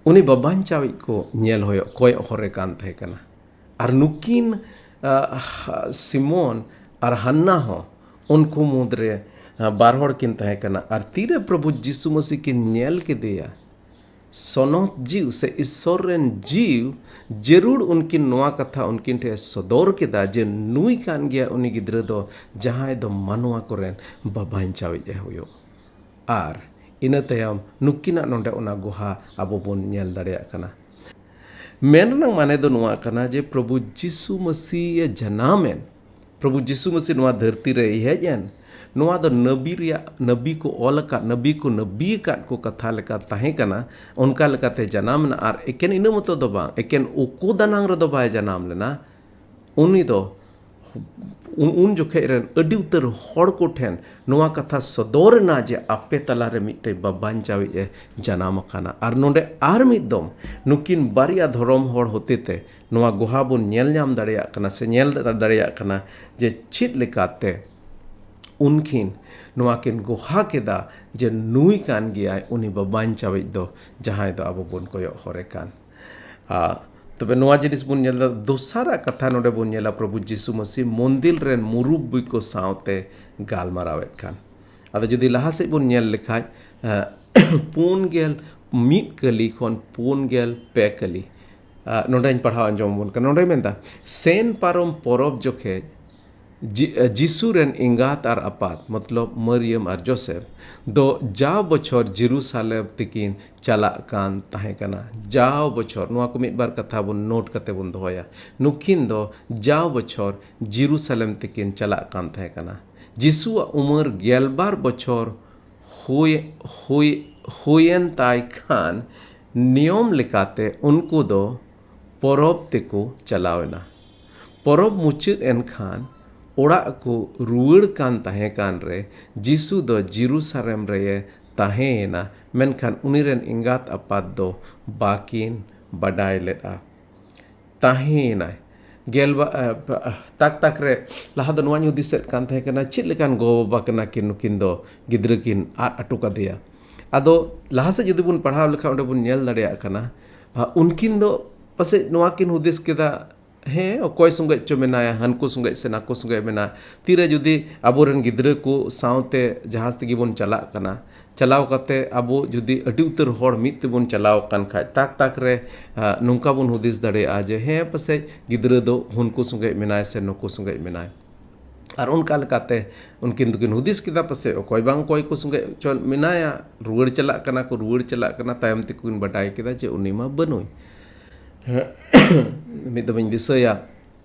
ᱩᱱᱤ ᱵᱟᱵᱟᱧᱪᱟᱣᱤᱡ ᱠᱚ ᱧᱮᱞ ᱦᱚᱭᱚᱜ, ᱠᱚᱭᱚᱜ ᱦᱚᱨᱮ ᱠᱟᱱ ᱛᱟᱦᱮᱸ ᱠᱟᱱᱟ᱾ ᱟᱨ ᱱᱩᱠᱤᱱ, ᱟ, ᱥᱤᱢᱚᱱ ᱟᱨ ᱦᱟᱱᱱᱟ ᱦᱚᱸ ᱩᱱᱠᱩ ᱢᱩᱫᱽᱨᱮ, ᱟ, ᱵᱟᱨ ᱦᱚᱲ ᱠᱤᱱ ᱛᱟᱦᱮᱸ ᱠᱟᱱᱟ᱾ ᱟᱨ ᱛᱤᱨᱮ ᱯᱨᱚᱵᱷᱩ ᱡᱤᱥᱩ ᱢᱟᱹᱥᱤ ᱠᱤᱱ ᱧᱮᱞ ᱠᱮᱫᱮᱭᱟ, ᱥᱚᱱᱚᱛ ᱡᱤᱣ ᱥᱮ ᱤᱥᱥᱚᱨ ᱨᱮᱱ ᱡᱤᱣ, ᱡᱟᱹᱨᱩᱲ ᱩᱱᱠᱤᱱ ᱱᱚᱣᱟ ᱠᱟᱛᱷᱟ ᱩᱱᱠᱤᱱ ᱴᱷᱮᱱ ᱮ ᱥᱚᱫᱚᱨ ᱠᱮᱫᱟ ᱡᱮ ᱱᱩᱭ ᱠᱟᱱ ᱜᱮᱭᱟ ᱩᱱᱤ ᱜᱤᱫᱽᱨᱟᱹ ᱫᱚ, ᱡᱟᱦᱟᱸᱭ ᱫᱚ ᱢᱟᱱᱣᱟ ᱠᱚᱨᱮᱱ ᱵᱟᱵᱟᱧᱪᱟᱣᱤᱡ ᱮ ᱦᱩᱭᱩᱜ᱾ ᱟᱨ ᱤᱱᱟᱹ ᱛᱟᱭᱚᱢ ᱱᱩᱠᱤᱱᱟᱜ ᱱᱚᱰᱮ ᱚᱱᱟ ᱜᱚᱦᱟ ᱟᱵᱚ ᱵᱚᱱ ᱧᱮᱞ ᱫᱟᱲᱮᱭᱟᱜ ᱠᱟᱱᱟ᱾ ᱢᱮᱱ ᱨᱮᱱᱟᱜ ᱢᱟᱱᱮ ᱫᱚ ᱱᱚᱣᱟ ᱠᱟᱱᱟ ᱡᱮ ᱯᱨᱚᱵᱷᱩ ᱡᱤᱥᱩ ᱢᱟᱹᱥᱤ ᱮ ᱡᱟᱱᱟᱢ ᱮᱱ, ᱯᱨᱚᱵᱷᱩ ᱡᱤᱥᱩ ᱢᱟᱹᱥᱤ ᱱᱚᱣᱟ ᱫᱷᱟᱹᱨᱛᱤ ᱨᱮᱭ ᱦᱮᱡ ᱮᱱ, ᱱᱚᱣᱟ ᱫᱚ ᱱᱟᱵᱤ ᱨᱮᱭᱟᱜ, ᱱᱟᱵᱤ ᱠᱚ ᱚᱞ ᱟᱠᱟᱫ, ᱱᱟᱵᱤ ᱠᱚ ᱱᱟᱵᱤ ᱟᱠᱟᱫ ᱠᱚ ᱠᱟᱛᱷᱟ ᱞᱮᱠᱟ ᱛᱟᱦᱮᱸ ᱠᱟᱱᱟ᱾ ᱚᱱᱠᱟ ᱞᱮᱠᱟᱛᱮ ᱡᱟᱱᱟᱢ ᱮᱱᱟ᱾ ᱟᱨ ᱮᱠᱮᱱ ᱤᱱᱟᱹ ᱢᱚᱛᱚ ᱫᱚ ᱵᱟᱝ, ᱮᱠᱮᱱ ᱩᱠᱩ ᱫᱟᱱᱟᱝ ᱨᱮᱫᱚ ᱵᱟᱭ ᱡᱟᱱᱟᱢ ᱞᱮᱱᱟ᱾ ᱩᱱᱤ ᱫᱚ ᱩᱱ, ᱩᱱ ᱡᱚᱠᱷᱮᱡ ᱨᱮᱱ ᱟᱹᱰᱤ ᱩᱛᱟᱹᱨ ᱦᱚᱲ ᱠᱚ ᱴᱷᱮᱱ ᱱᱚᱣᱟ ᱠᱟᱛᱷᱟ ᱥᱚᱫᱚᱨ ᱮᱱᱟ ᱡᱮ ᱟᱯᱮ ᱛᱟᱞᱟᱨᱮ ᱢᱤᱫᱴᱮᱱ ᱵᱟᱵᱟᱧᱪᱟᱣᱤᱡ ᱮ ᱡᱟᱱᱟᱢ ᱟᱠᱟᱱᱟ᱾ ᱟᱨ ᱱᱚᱰᱮ ᱟᱨ ᱢᱤᱫ ᱫᱚᱢ ᱱᱩᱠᱤᱱ ᱵᱟᱨᱭᱟ ᱫᱷᱚᱨᱚᱢ ᱦᱚᱲ ᱦᱚᱛᱮᱛᱮ ᱱᱚᱣᱟ ᱜᱚᱦᱟ ᱵᱚᱱ ᱧᱮᱞ ᱧᱟᱢ ᱫᱟᱲᱮᱭᱟᱜ ᱠᱟᱱᱟ ᱥᱮ ᱧᱮᱞ ᱫᱟᱲᱮᱭᱟᱜ ᱠᱟᱱᱟ ᱡᱮ ᱪᱮᱫ ᱞᱮᱠᱟᱛᱮ ᱩᱱᱠᱤᱱ ᱱᱚᱣᱟ ᱠᱤᱱ ᱜᱚᱦᱟ ᱠᱮᱫᱟ ᱡᱮ ᱱᱩᱭ ᱠᱟᱱ ᱜᱮᱭᱟᱭ ᱩᱱᱤ ᱵᱟᱵᱟᱧᱪᱟᱣᱤᱡ ᱫᱚ, ᱡᱟᱦᱟᱸᱭ ᱫᱚ ᱟᱵᱚ ᱵᱚᱱ ᱠᱚᱭᱚᱜ ᱦᱚᱨᱮ ᱠᱟᱱ᱾ ᱟᱨ ᱛᱚᱵᱮ ᱱᱚᱣᱟ ᱡᱤᱱᱤᱥ ᱵᱚᱱ ᱧᱮᱞ ᱮᱫᱟ᱾ ᱫᱚᱥᱟᱨᱟᱜ ᱠᱟᱛᱷᱟ ᱱᱚᱰᱮ ᱵᱚᱱ ᱧᱮᱞᱟ, ᱯᱨᱚᱵᱷᱩ ᱡᱤᱥᱩ ᱢᱟᱹᱥᱤ ᱢᱚᱱᱫᱤᱨ ᱨᱮᱱ ᱢᱩᱨᱩᱵᱵᱤ ᱠᱚ ᱥᱟᱶᱛᱮ ᱜᱟᱞᱢᱟᱨᱟᱣᱮᱫ ᱠᱟᱱ᱾ ᱟᱫᱚ ᱡᱩᱫᱤ ᱞᱟᱦᱟ ᱥᱮᱫ ᱵᱚᱱ ᱧᱮᱞ ᱞᱮᱠᱷᱟᱡ, ᱮᱸ, ᱯᱩᱱ ᱜᱮᱞ ᱢᱤᱫ ᱠᱟᱹᱞᱤ ᱠᱷᱚᱱ ᱯᱩᱱ ᱜᱮᱞ ᱯᱮ ᱠᱟᱹᱞᱤ, ᱟᱸ, ᱱᱚᱰᱮᱧ ᱯᱟᱲᱦᱟᱣ ᱟᱸᱡᱚᱢ ᱟᱵᱚᱱ ᱠᱟᱱᱟ᱾ ᱱᱚᱰᱮ ᱢᱮᱱᱫᱟ, ᱥᱮᱱ ᱯᱟᱨᱚᱢ ᱯᱚᱨᱚᱵᱽ ᱡᱚᱠᱷᱮᱡ ᱡᱤ-, ᱡᱤᱥᱩ ᱨᱮᱱ ᱮᱸᱜᱟᱛ ᱟᱨ ᱟᱯᱟᱛ, ᱢᱚᱛᱞᱚᱵ ᱢᱟᱹᱨᱤᱭᱟᱹᱢ ᱟᱨ ᱡᱳᱥᱮᱯ, ᱫᱚ ᱡᱟᱣ ᱵᱚᱪᱷᱚᱨ ᱡᱮᱨᱩᱥᱟᱞᱮᱢ ᱛᱮᱠᱤᱱ ᱪᱟᱞᱟᱜ ᱠᱟᱱ ᱛᱟᱦᱮᱸ ᱠᱟᱱᱟ᱾ ᱡᱟᱣ ᱵᱚᱪᱷᱚᱨ, ᱱᱚᱣᱟ ᱠᱚ ᱢᱤᱫ ᱵᱟᱨ ᱠᱟᱛᱷᱟ ᱵᱚᱱ ᱱᱳᱴ ᱠᱟᱛᱮ ᱵᱚᱱ ᱫᱚᱦᱚᱭᱟ᱾ ᱱᱩᱠᱤᱱ ᱫᱚ ᱡᱟᱣ ᱵᱚᱪᱷᱚᱨ ᱡᱮᱨᱩᱥᱟᱞᱮᱢ ᱛᱮᱠᱤᱱ ᱪᱟᱞᱟᱜ ᱠᱟᱱ ᱛᱟᱦᱮᱸ ᱠᱟᱱᱟ᱾ ᱡᱤᱥᱩᱣᱟᱜ ᱩᱢᱟᱹᱨ ᱜᱮᱞᱵᱟᱨ ᱵᱚᱪᱷᱚᱨ ᱦᱩᱭ, ᱦᱩᱭ, ᱦᱩᱭᱮᱱ ᱛᱟᱭ ᱠᱷᱟᱱ, ᱱᱤᱭᱚᱢ ᱞᱮᱠᱟᱛᱮ ᱩᱱᱠᱩ ᱫᱚ ᱯᱚᱨᱚᱵᱽ ᱛᱮᱠᱚ ᱪᱟᱞᱟᱣ ᱮᱱᱟ᱾ ᱯᱚᱨᱚᱵᱽ ᱢᱩᱪᱟᱹᱫ ᱮᱱ ᱠᱷᱟᱱ, ᱚᱲᱟᱜ ᱠᱚ ᱨᱩᱣᱟᱹᱲ ᱠᱟᱱ ᱛᱟᱦᱮᱸ ᱠᱟᱱ ᱨᱮ, ᱡᱤᱥᱩ ᱫᱚ ᱡᱮᱨᱩᱥᱟᱞᱮᱢ ᱨᱮᱭᱮ ᱛᱟᱦᱮᱸᱭᱮᱱᱟ, ᱢᱮᱱᱠᱷᱟᱱ ᱩᱱᱤ ᱨᱮᱱ ᱮᱸᱜᱟᱛ ᱟᱯᱟᱛ ᱫᱚ ᱵᱟᱹᱠᱤᱱ ᱵᱟᱰᱟᱭ ᱞᱮᱫᱼᱟ᱾ ᱛᱟᱦᱮᱸᱭᱮᱱᱟᱭ᱾ ᱜᱮᱞ ᱵᱟ-, ᱮ, ᱯ-, ᱛᱟᱠ ᱛᱟᱠ ᱨᱮ ᱞᱟᱦᱟ ᱫᱚ ᱱᱚᱣᱟᱧ ᱦᱩᱫᱤᱥᱮᱫ ᱠᱟᱱ ᱛᱟᱦᱮᱸ ᱠᱟᱱᱟ, ᱪᱮᱫ ᱞᱮᱠᱟᱱ ᱜᱚ-ᱵᱟᱵᱟ ᱠᱟᱱᱟ ᱠᱤᱱ, ᱱᱩᱠᱤᱱ ᱫᱚ ᱜᱤᱫᱽᱨᱟᱹ ᱠᱤᱱ ᱟᱫ ᱦᱚᱴᱚ ᱠᱟᱫᱮᱭᱟ᱾ ᱟᱫᱚ ᱞᱟᱦᱟ ᱥᱮᱫ ᱡᱩᱫᱤ ᱵᱚᱱ ᱯᱟᱲᱦᱟᱣ ᱞᱮᱠᱷᱟᱱ, ᱚᱸᱰᱮ ᱵᱚᱱ ᱧᱮᱞ ᱫᱟᱲᱮᱭᱟᱜ ᱠᱟᱱᱟ, ᱟ, ᱩᱱᱠᱤᱱ ᱫᱚ ᱯᱟᱥᱮᱡ ᱱᱚᱣᱟ ᱠᱤᱱ ᱦᱩᱫᱤᱥ ᱠᱮᱫᱟ, ᱦᱮᱸ, ᱚᱠᱚᱭ ᱥᱚᱸᱜᱮ ᱪᱚ ᱢᱮᱱᱟᱭᱟ, ᱦᱟᱱᱠᱩ ᱥᱚᱸᱜᱮ ᱥᱮ ᱱᱟᱠᱩ ᱥᱚᱸᱜᱮ ᱢᱮᱱᱟᱭᱟ᱾ ᱛᱤᱨᱮ ᱡᱩᱫᱤ ᱟᱵᱚᱨᱮᱱ ᱜᱤᱫᱽᱨᱟᱹ ᱠᱚ ᱥᱟᱶᱛᱮ ᱡᱟᱦᱟᱸ ᱛᱮᱜᱮ ᱵᱚᱱ ᱪᱟᱞᱟᱜ ᱠᱟᱱᱟ, ᱪᱟᱞᱟᱣ ᱠᱟᱛᱮ ᱟᱵᱚ ᱡᱩᱫᱤ ᱟᱹᱰᱤ ᱩᱛᱟᱹᱨ ᱦᱚᱲ ᱢᱤᱫ ᱛᱮᱵᱚᱱ ᱪᱟᱞᱟᱣ ᱟᱠᱟᱱ ᱠᱷᱟᱡ, ᱛᱟᱠ ᱛᱟᱠ ᱨᱮ, ᱟ, ᱱᱚᱝᱠᱟ ᱵᱚᱱ ᱦᱩᱫᱤᱥ ᱫᱟᱲᱮᱭᱟᱜᱼᱟ ᱡᱮ, ᱦᱮᱸ, ᱯᱟᱥᱮᱡ ᱜᱤᱫᱽᱨᱟᱹ ᱫᱚ ᱦᱩᱱᱠᱩ ᱥᱚᱸᱜᱮ ᱢᱮᱱᱟᱭ ᱥᱮ ᱱᱩᱠᱩ ᱥᱚᱸᱜᱮ ᱢᱮᱱᱟᱭ᱾ ᱟᱨ ᱚᱱᱠᱟ ᱞᱮᱠᱟᱛᱮ ᱩᱱᱠᱤᱱ ᱫᱚᱠᱤᱱ ᱦᱩᱫᱤᱥ ᱠᱮᱫᱟ, ᱯᱟᱥᱮᱡ ᱚᱠᱚᱭ ᱵᱟᱝ ᱚᱠᱚᱭ ᱠᱚ ᱥᱚᱸᱜᱮ ᱪᱚ ᱢᱮᱱᱟᱭᱟ, ᱨᱩᱣᱟᱹᱲ ᱪᱟᱞᱟᱜ ᱠᱟᱱᱟ ᱠᱚ, ᱨᱩᱣᱟᱹᱲ ᱪᱟᱞᱟᱜ ᱠᱟᱱᱟ, ᱛᱟᱭᱚᱢ ᱛᱮᱠᱚ ᱠᱤᱱ ᱵᱟᱰᱟᱭ ᱠᱮᱫᱟ ᱡᱮ ᱩᱱᱤ ᱢᱟ ᱵᱟᱹᱱᱩᱭ᱾ ᱢᱤᱫ ᱫᱚᱢ ᱤᱧ ᱫᱤᱥᱟᱹᱭᱟ,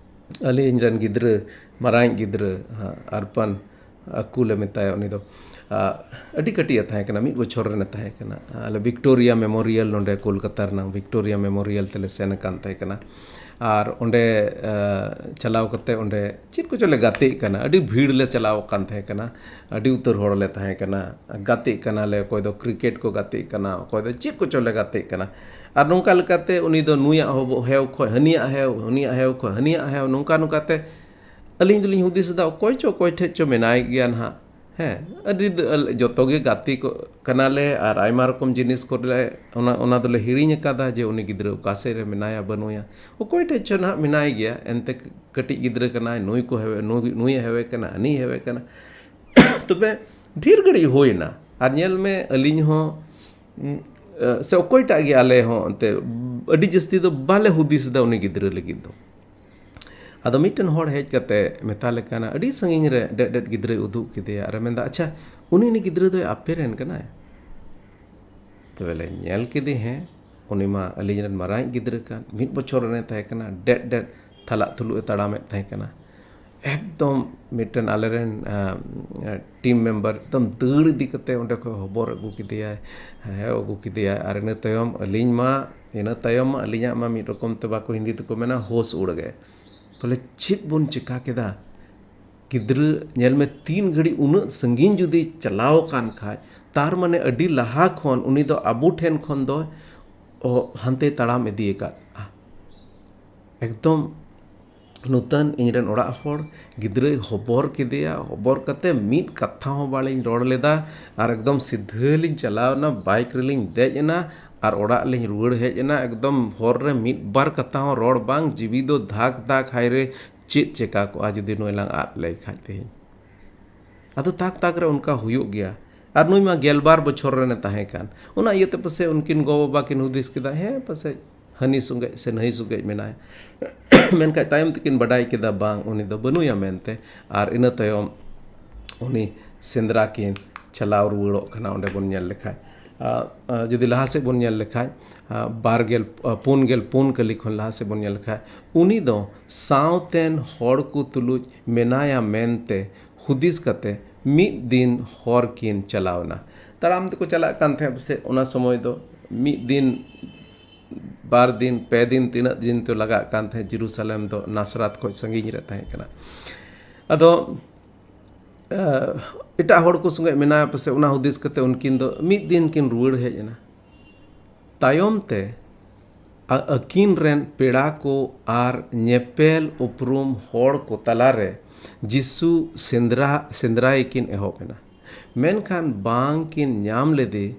ᱟᱹᱞᱤᱧ ᱨᱮᱱ ᱜᱤᱫᱽᱨᱟᱹ, ᱢᱟᱨᱟᱝᱤᱡ ᱜᱤᱫᱽᱨᱟᱹ, ᱦᱟᱸ, ᱟᱨᱯᱟᱱ, ᱟᱠᱩ ᱞᱮ ᱢᱮᱛᱟᱭᱟ ᱩᱱᱤ ᱫᱚ, ᱟ, ᱟᱹᱰᱤ ᱠᱟᱹᱴᱤᱡ ᱮ ᱛᱟᱦᱮᱸ ᱠᱟᱱᱟ, ᱢᱤᱫ ᱵᱚᱪᱷᱚᱨ ᱨᱮᱱ ᱮ ᱛᱟᱦᱮᱸ ᱠᱟᱱᱟ᱾ ᱟᱞᱮ ᱵᱷᱤᱠᱴᱳᱨᱤᱭᱟ ᱢᱮᱢᱳᱨᱤᱭᱟᱞ, ᱱᱚᱰᱮ ᱠᱳᱞᱠᱟᱛᱟ ᱨᱮᱱᱟᱝ ᱵᱷᱤᱠᱴᱳᱨᱤᱭᱟ ᱢᱮᱢᱳᱨᱤᱭᱟᱞ ᱛᱮᱞᱮ ᱥᱮᱱ ᱟᱠᱟᱱ ᱛᱟᱦᱮᱸ ᱠᱟᱱᱟ᱾ ᱟᱨ ᱚᱸᱰᱮ, ᱟ, ᱪᱟᱞᱟᱣ ᱠᱟᱛᱮ ᱚᱸᱰᱮ ᱪᱮᱫ ᱠᱚᱪᱚ ᱞᱮ ᱜᱟᱛᱮᱜ ᱠᱟᱱᱟ, ᱟᱹᱰᱤ ᱵᱷᱤᱲ ᱞᱮ ᱪᱟᱞᱟᱣ ᱟᱠᱟᱱ ᱛᱟᱦᱮᱸ ᱠᱟᱱᱟ, ᱟᱹᱰᱤ ᱩᱛᱟᱹᱨ ᱦᱚᱲ ᱞᱮ ᱛᱟᱦᱮᱸ ᱠᱟᱱᱟ, ᱜᱟᱛᱮᱜ ᱠᱟᱱᱟᱞᱮ, ᱚᱠᱚᱭ ᱫᱚ ᱠᱨᱤᱠᱮᱴ ᱠᱚ ᱜᱟᱛᱮᱜ ᱠᱟᱱᱟ, ᱚᱠᱚᱭ ᱫᱚ ᱪᱮᱫ ᱠᱚᱪᱚ ᱞᱮ ᱜᱟᱛᱮᱜ ᱠᱟᱱᱟ᱾ ᱟᱨ ᱱᱚᱝᱠᱟ ᱞᱮᱠᱟᱛᱮ ᱩᱱᱤ ᱫᱚ ᱱᱩᱭᱟᱜ ᱦᱚᱵᱚ-, ᱦᱮᱣ ᱠᱷᱚᱡ ᱦᱟᱹᱱᱤᱭᱟᱜ ᱦᱮᱣ, ᱦᱟᱹᱱᱤᱭᱟᱜ ᱦᱮᱣ ᱠᱷᱚᱡ ᱦᱟᱹᱱᱤᱭᱟᱜ ᱦᱮᱣ, ᱱᱚᱝᱠᱟ ᱱᱚᱝᱠᱟᱛᱮ ᱟᱹᱞᱤᱧ ᱫᱚᱞᱤᱧ ᱦᱩᱫᱤᱥ ᱮᱫᱟ, ᱚᱠᱚᱭ ᱪᱚ ᱚᱠᱚᱭ ᱴᱷᱮᱡ ᱪᱚ ᱢᱮᱱᱟᱭ ᱜᱮᱭᱟ ᱱᱟᱦᱟᱜ᱾ ᱦᱮᱸ, ᱟᱹᱰᱤ ᱫ-, ᱡᱚᱛᱚ ᱜᱮ ᱜᱟᱛᱮ ᱠᱚ ᱠᱟᱱᱟᱞᱮ ᱟᱨ ᱟᱭᱢᱟ ᱨᱚᱠᱚᱢ ᱡᱤᱱᱤᱥ ᱠᱚᱨᱮ ᱚᱱᱟ, ᱚᱱᱟ ᱫᱚᱞᱮ ᱦᱤᱲᱤᱧ ᱟᱠᱟᱫᱟ ᱡᱮ ᱩᱱᱤ ᱜᱤᱫᱽᱨᱟᱹ ᱚᱠᱟ ᱥᱮᱫ ᱨᱮ ᱢᱮᱱᱟᱭᱟ, ᱵᱟᱹᱱᱩᱭᱟ᱾ ᱚᱠᱚᱭ ᱴᱷᱮᱡ ᱪᱚ ᱱᱟᱦᱟᱜ ᱢᱮᱱᱟᱭ ᱜᱮᱭᱟ, ᱮᱱᱛᱮ ᱠᱟᱹᱴᱤᱡ ᱜᱤᱫᱽᱨᱟᱹ ᱠᱟᱱᱟᱭ, ᱱᱩᱭ ᱠᱚ ᱦᱮᱣᱮ-, ᱱᱩᱭ, ᱱᱩᱭᱮ ᱦᱮᱣᱮ ᱠᱟᱱᱟ, ᱦᱟᱹᱱᱤᱭ ᱦᱮᱣᱮ ᱠᱟᱱᱟ᱾ ᱛᱚᱵᱮ ᱰᱷᱮᱨ ᱜᱷᱟᱹᱲᱤᱡ ᱦᱩᱭᱱᱟ, ᱟᱨ ᱧᱮᱞ ᱢᱮ, ᱟᱹᱞᱤᱧ ᱦᱚᱸ, ᱩᱸ, ᱮ, ᱥᱮ ᱚᱠᱚᱭᱴᱟᱜ ᱜᱮ ᱟᱞᱮ ᱦᱚᱸ ᱮᱱᱛᱮ ᱟᱹᱰᱤ ᱡᱟᱹᱥᱛᱤ ᱫᱚ ᱵᱟᱞᱮ ᱦᱩᱫᱤᱥ ᱮᱫᱟ ᱩᱱᱤ ᱜᱤᱫᱽᱨᱟᱹ ᱞᱟᱹᱜᱤᱫ ᱫᱚ᱾ ᱟᱫᱚ ᱢᱤᱫᱴᱮᱱ ᱦᱚᱲ ᱦᱮᱡ ᱠᱟᱛᱮ ᱢᱮᱛᱟ ᱞᱮ ᱠᱟᱱᱟ, ᱟᱹᱰᱤ ᱥᱟᱺᱜᱤᱧ ᱨᱮ ᱰᱮᱫ ᱰᱮᱫ ᱜᱤᱫᱽᱨᱟᱹᱭ ᱩᱫᱩᱜ ᱠᱮᱫᱮᱭᱟ ᱟᱨᱮ ᱢᱮᱱᱫᱟ, "ᱟᱪᱪᱷᱟ, ᱩᱱᱤ, ᱩᱱᱤ ᱜᱤᱫᱽᱨᱟᱹ ᱫᱚᱭ ᱟᱯᱮ ᱨᱮᱱ ᱠᱟᱱᱟᱭ?" ᱛᱚᱵᱮ ᱞᱮ ᱧᱮᱞ ᱠᱮᱫᱮ, ᱦᱮᱸ, ᱩᱱᱤ ᱢᱟ ᱟᱹᱞᱤᱧ ᱨᱮᱱ ᱢᱟᱨᱟᱝᱤᱡ ᱜᱤᱫᱽᱨᱟᱹ ᱠᱟᱱ, ᱢᱤᱫ ᱵᱚᱪᱷᱚᱨ ᱨᱮᱱᱮ ᱛᱟᱦᱮᱸ ᱠᱟᱱᱟ, ᱰᱮᱫ ᱰᱮᱫ ᱛᱷᱟᱞᱟᱜ ᱛᱷᱩᱞᱩᱜ ᱮ ᱛᱟᱲᱟᱢᱮᱫ ᱛᱟᱦᱮᱸ ᱠᱟᱱᱟ᱾ ᱮᱠᱫᱚᱢ ᱢᱤᱫᱴᱮᱱ ᱟᱞᱮᱨᱮᱱ, ᱟ, ᱴᱤᱢ ᱢᱮᱢᱵᱟᱨ ᱮᱠᱫᱚᱢ ᱫᱟᱹᱲ ᱤᱫᱤ ᱠᱟᱛᱮ ᱚᱸᱰᱮ ᱠᱷᱚᱱ ᱦᱚᱵᱚᱨ ᱟᱹᱜᱩ ᱠᱮᱫᱮᱭᱟᱭ, ᱦᱮᱸ, ᱟᱹᱜᱩ ᱠᱮᱫᱮᱭᱟᱭ᱾ ᱟᱨ ᱤᱱᱟᱹ ᱛᱟᱭᱚᱢ ᱟᱹᱞᱤᱧ ᱢᱟ, ᱤᱱᱟᱹ ᱛᱟᱭᱚᱢ ᱢᱟ ᱟᱹᱞᱤᱧᱟᱜ ᱢᱟ ᱢᱤᱫ ᱨᱚᱠᱚᱢ ᱛᱮ ᱵᱟᱠᱚ ᱦᱤᱱᱫᱤ ᱛᱮᱠᱚ ᱢᱮᱱᱟ ᱦᱳᱥ ᱩᱲ ᱜᱮ᱾ ᱵᱚᱞᱮ ᱪᱮᱫ ᱵᱚᱱ ᱪᱮᱠᱟ ᱠᱮᱫᱟ? ᱜᱤᱫᱽᱨᱟᱹ ᱧᱮᱞ ᱢᱮ, ᱛᱤᱱ ᱜᱷᱟᱹᱲᱤᱡ ᱩᱱᱟᱹᱜ ᱥᱟᱺᱜᱤᱧ ᱡᱩᱫᱤ ᱪᱟᱞᱟᱣ ᱟᱠᱟᱱ ᱠᱷᱟᱡ, ᱛᱟᱨ ᱢᱟᱱᱮ ᱟᱹᱰᱤ ᱞᱟᱦᱟ ᱠᱷᱚᱱ ᱩᱱᱤ ᱫᱚ ᱟᱵᱚ ᱴᱷᱮᱱ ᱠᱷᱚᱱ ᱫᱚ, ᱚ, ᱦᱟᱱᱛᱮᱭ ᱛᱟᱲᱟᱢ ᱤᱫᱤ ᱟᱠᱟᱫᱼᱟ᱾ ᱮᱠᱫᱚᱢ ᱱᱩᱛᱟᱹᱱ ᱤᱧᱨᱮᱱ ᱚᱲᱟᱜ ᱦᱚᱲ ᱜᱤᱫᱽᱨᱟᱹᱭ ᱦᱚᱵᱚᱨ ᱠᱮᱫᱮᱭᱟ᱾ ᱦᱚᱵᱚᱨ ᱠᱟᱛᱮ ᱢᱤᱫ ᱠᱟᱛᱷᱟ ᱦᱚᱸ ᱵᱟᱞᱤᱧ ᱨᱚᱲ ᱞᱮᱫᱟ᱾ ᱟᱨ ᱮᱠᱫᱚᱢ ᱥᱤᱫᱷᱟᱹ ᱞᱤᱧ ᱪᱟᱞᱟᱣ ᱮᱱᱟ, ᱵᱟᱭᱤᱠ ᱨᱮᱞᱤᱧ ᱫᱮᱡ ᱮᱱᱟ ᱟᱨ ᱚᱲᱟᱜ ᱞᱤᱧ ᱨᱩᱣᱟᱹᱲ ᱦᱮᱡ ᱮᱱᱟ᱾ ᱮᱠᱫᱚᱢ ᱦᱚᱨ ᱨᱮ ᱢᱤᱫ ᱵᱟᱨ ᱠᱟᱛᱷᱟ ᱦᱚᱸ ᱨᱚᱲ ᱵᱟᱝ, ᱡᱤᱣᱤ ᱫᱚ ᱫᱷᱟᱠ ᱫᱷᱟᱠ, ᱦᱟᱭ ᱨᱮ ᱪᱮᱫ ᱪᱮᱠᱟ ᱠᱚᱜᱼᱟ ᱡᱩᱫᱤ ᱱᱩᱭ ᱞᱟᱝ ᱟᱫ ᱞᱮᱭ ᱠᱷᱟᱡ ᱛᱮᱦᱮᱧ᱾ ᱟᱫᱚ ᱛᱟᱠ ᱛᱟᱠ ᱨᱮ ᱚᱱᱠᱟ ᱦᱩᱭᱩᱜ ᱜᱮᱭᱟ᱾ ᱟᱨ ᱱᱩᱭ ᱢᱟ ᱜᱮᱞᱵᱟᱨ ᱵᱚᱪᱷᱚᱨ ᱨᱮᱱᱮ ᱛᱟᱦᱮᱸ ᱠᱟᱱ᱾ ᱚᱱᱟ ᱤᱭᱟᱹᱛᱮ ᱯᱟᱥᱮᱡ ᱩᱱᱠᱤᱱ ᱜᱚ-ᱵᱟᱵᱟ ᱠᱤᱱ ᱦᱩᱫᱤᱥ ᱠᱮᱫᱟ, ᱦᱮᱸ, ᱯᱟᱥᱮᱡ ᱦᱟᱹᱱᱤ ᱥᱚᱸᱜᱮ ᱥᱮ ᱱᱟᱹᱭ ᱥᱚᱸᱜᱮ ᱢᱮᱱᱟᱭᱟ᱾ ᱢᱮᱱᱠᱷᱟᱡ ᱛᱟᱭᱚᱢ ᱛᱮᱠᱤᱱ ᱵᱟᱰᱟᱭ ᱠᱮᱫᱟ, ᱵᱟᱝ, ᱩᱱᱤ ᱫᱚ ᱵᱟᱹᱱᱩᱭᱟ ᱢᱮᱱᱛᱮ᱾ ᱟᱨ ᱤᱱᱟᱹ ᱛᱟᱭᱚᱢ ᱩᱱᱤ ᱥᱮᱸᱫᱽᱨᱟ ᱠᱤᱱ ᱪᱟᱞᱟᱣ ᱨᱩᱣᱟᱹᱲᱚᱜ ᱠᱟᱱᱟ᱾ ᱚᱸᱰᱮ ᱵᱚᱱ ᱧᱮᱞ ᱞᱮᱠᱷᱟᱡ, ᱟ, ᱟ, ᱡᱩᱫᱤ ᱞᱟᱦᱟ ᱥᱮᱫ ᱵᱚᱱ ᱧᱮᱞ ᱞᱮᱠᱷᱟᱡ, ᱟ, ᱵᱟᱨ ᱜᱮᱞ, ᱟ, ᱯᱩᱱ ᱜᱮᱞ ᱯᱩᱱ ᱠᱟᱹᱞᱤ ᱠᱷᱚᱱ ᱞᱟᱦᱟ ᱥᱮᱫ ᱵᱚᱱ ᱧᱮᱞ ᱞᱮᱠᱷᱟᱡ, ᱩᱱᱤ ᱫᱚ ᱥᱟᱶᱛᱮᱱ ᱦᱚᱲ ᱠᱚ ᱛᱩᱞᱩᱡ ᱢᱮᱱᱟᱭᱟ ᱢᱮᱱᱛᱮ ᱦᱩᱫᱤᱥ ᱠᱟᱛᱮ ᱢᱤᱫ ᱫᱤᱱ ᱦᱚᱨ ᱠᱤᱱ ᱪᱟᱞᱟᱣ ᱮᱱᱟ᱾ ᱛᱟᱲᱟᱢ ᱛᱮᱠᱚ ᱪᱟᱞᱟᱜ ᱠᱟᱱ ᱛᱟᱦᱮᱸᱫ ᱯᱟᱥᱮᱡ ᱚᱱᱟ ᱥᱚᱢᱚᱭ ᱫᱚ ᱢᱤᱫ ᱫᱤᱱ, ᱵᱟᱨ ᱫᱤᱱ, ᱯᱮ ᱫᱤᱱ, ᱛᱤᱱᱟᱹᱜ ᱫᱤᱱ ᱛᱮ ᱞᱟᱜᱟᱜ ᱠᱟᱱ ᱛᱟᱦᱮᱸᱫ ᱡᱮᱨᱩᱥᱟᱞᱮᱢ ᱫᱚ ᱱᱟᱥᱨᱟᱛ ᱠᱷᱚᱱ ᱥᱟᱺᱜᱤᱧ ᱨᱮ ᱛᱟᱦᱮᱸ ᱠᱟᱱᱟ᱾ ᱟᱫᱚ, ᱮ, ᱮᱴᱟᱜ ᱦᱚᱲ ᱠᱚ ᱥᱚᱸᱜᱮ ᱢᱮᱱᱟᱭᱟ ᱯᱟᱥᱮᱡ, ᱚᱱᱟ ᱦᱩᱫᱤᱥ ᱠᱟᱛᱮ ᱩᱱᱠᱤᱱ ᱫᱚ ᱢᱤᱫ ᱫᱤᱱ ᱠᱤᱱ ᱨᱩᱣᱟᱹᱲ ᱦᱮᱡ ᱮᱱᱟ᱾ ᱛᱟᱭᱚᱢ ᱛᱮ ᱟ-, ᱟᱹᱠᱤᱱ ᱨᱮᱱ ᱯᱮᱲᱟ ᱠᱚ ᱟᱨ ᱧᱮᱯᱮᱞ ᱩᱯᱨᱩᱢ ᱦᱚᱲ ᱠᱚ ᱛᱟᱞᱟᱨᱮ ᱡᱤᱥᱩ ᱥᱮᱸᱫᱽᱨᱟ, ᱥᱮᱸᱫᱽᱨᱟᱭᱮ ᱠᱤᱱ ᱮᱦᱚᱵ ᱮᱱᱟ᱾ ᱢᱮᱱᱠᱷᱟᱱ ᱵᱟᱝ ᱠᱤᱱ ᱧᱟᱢ ᱞᱮᱫᱮ,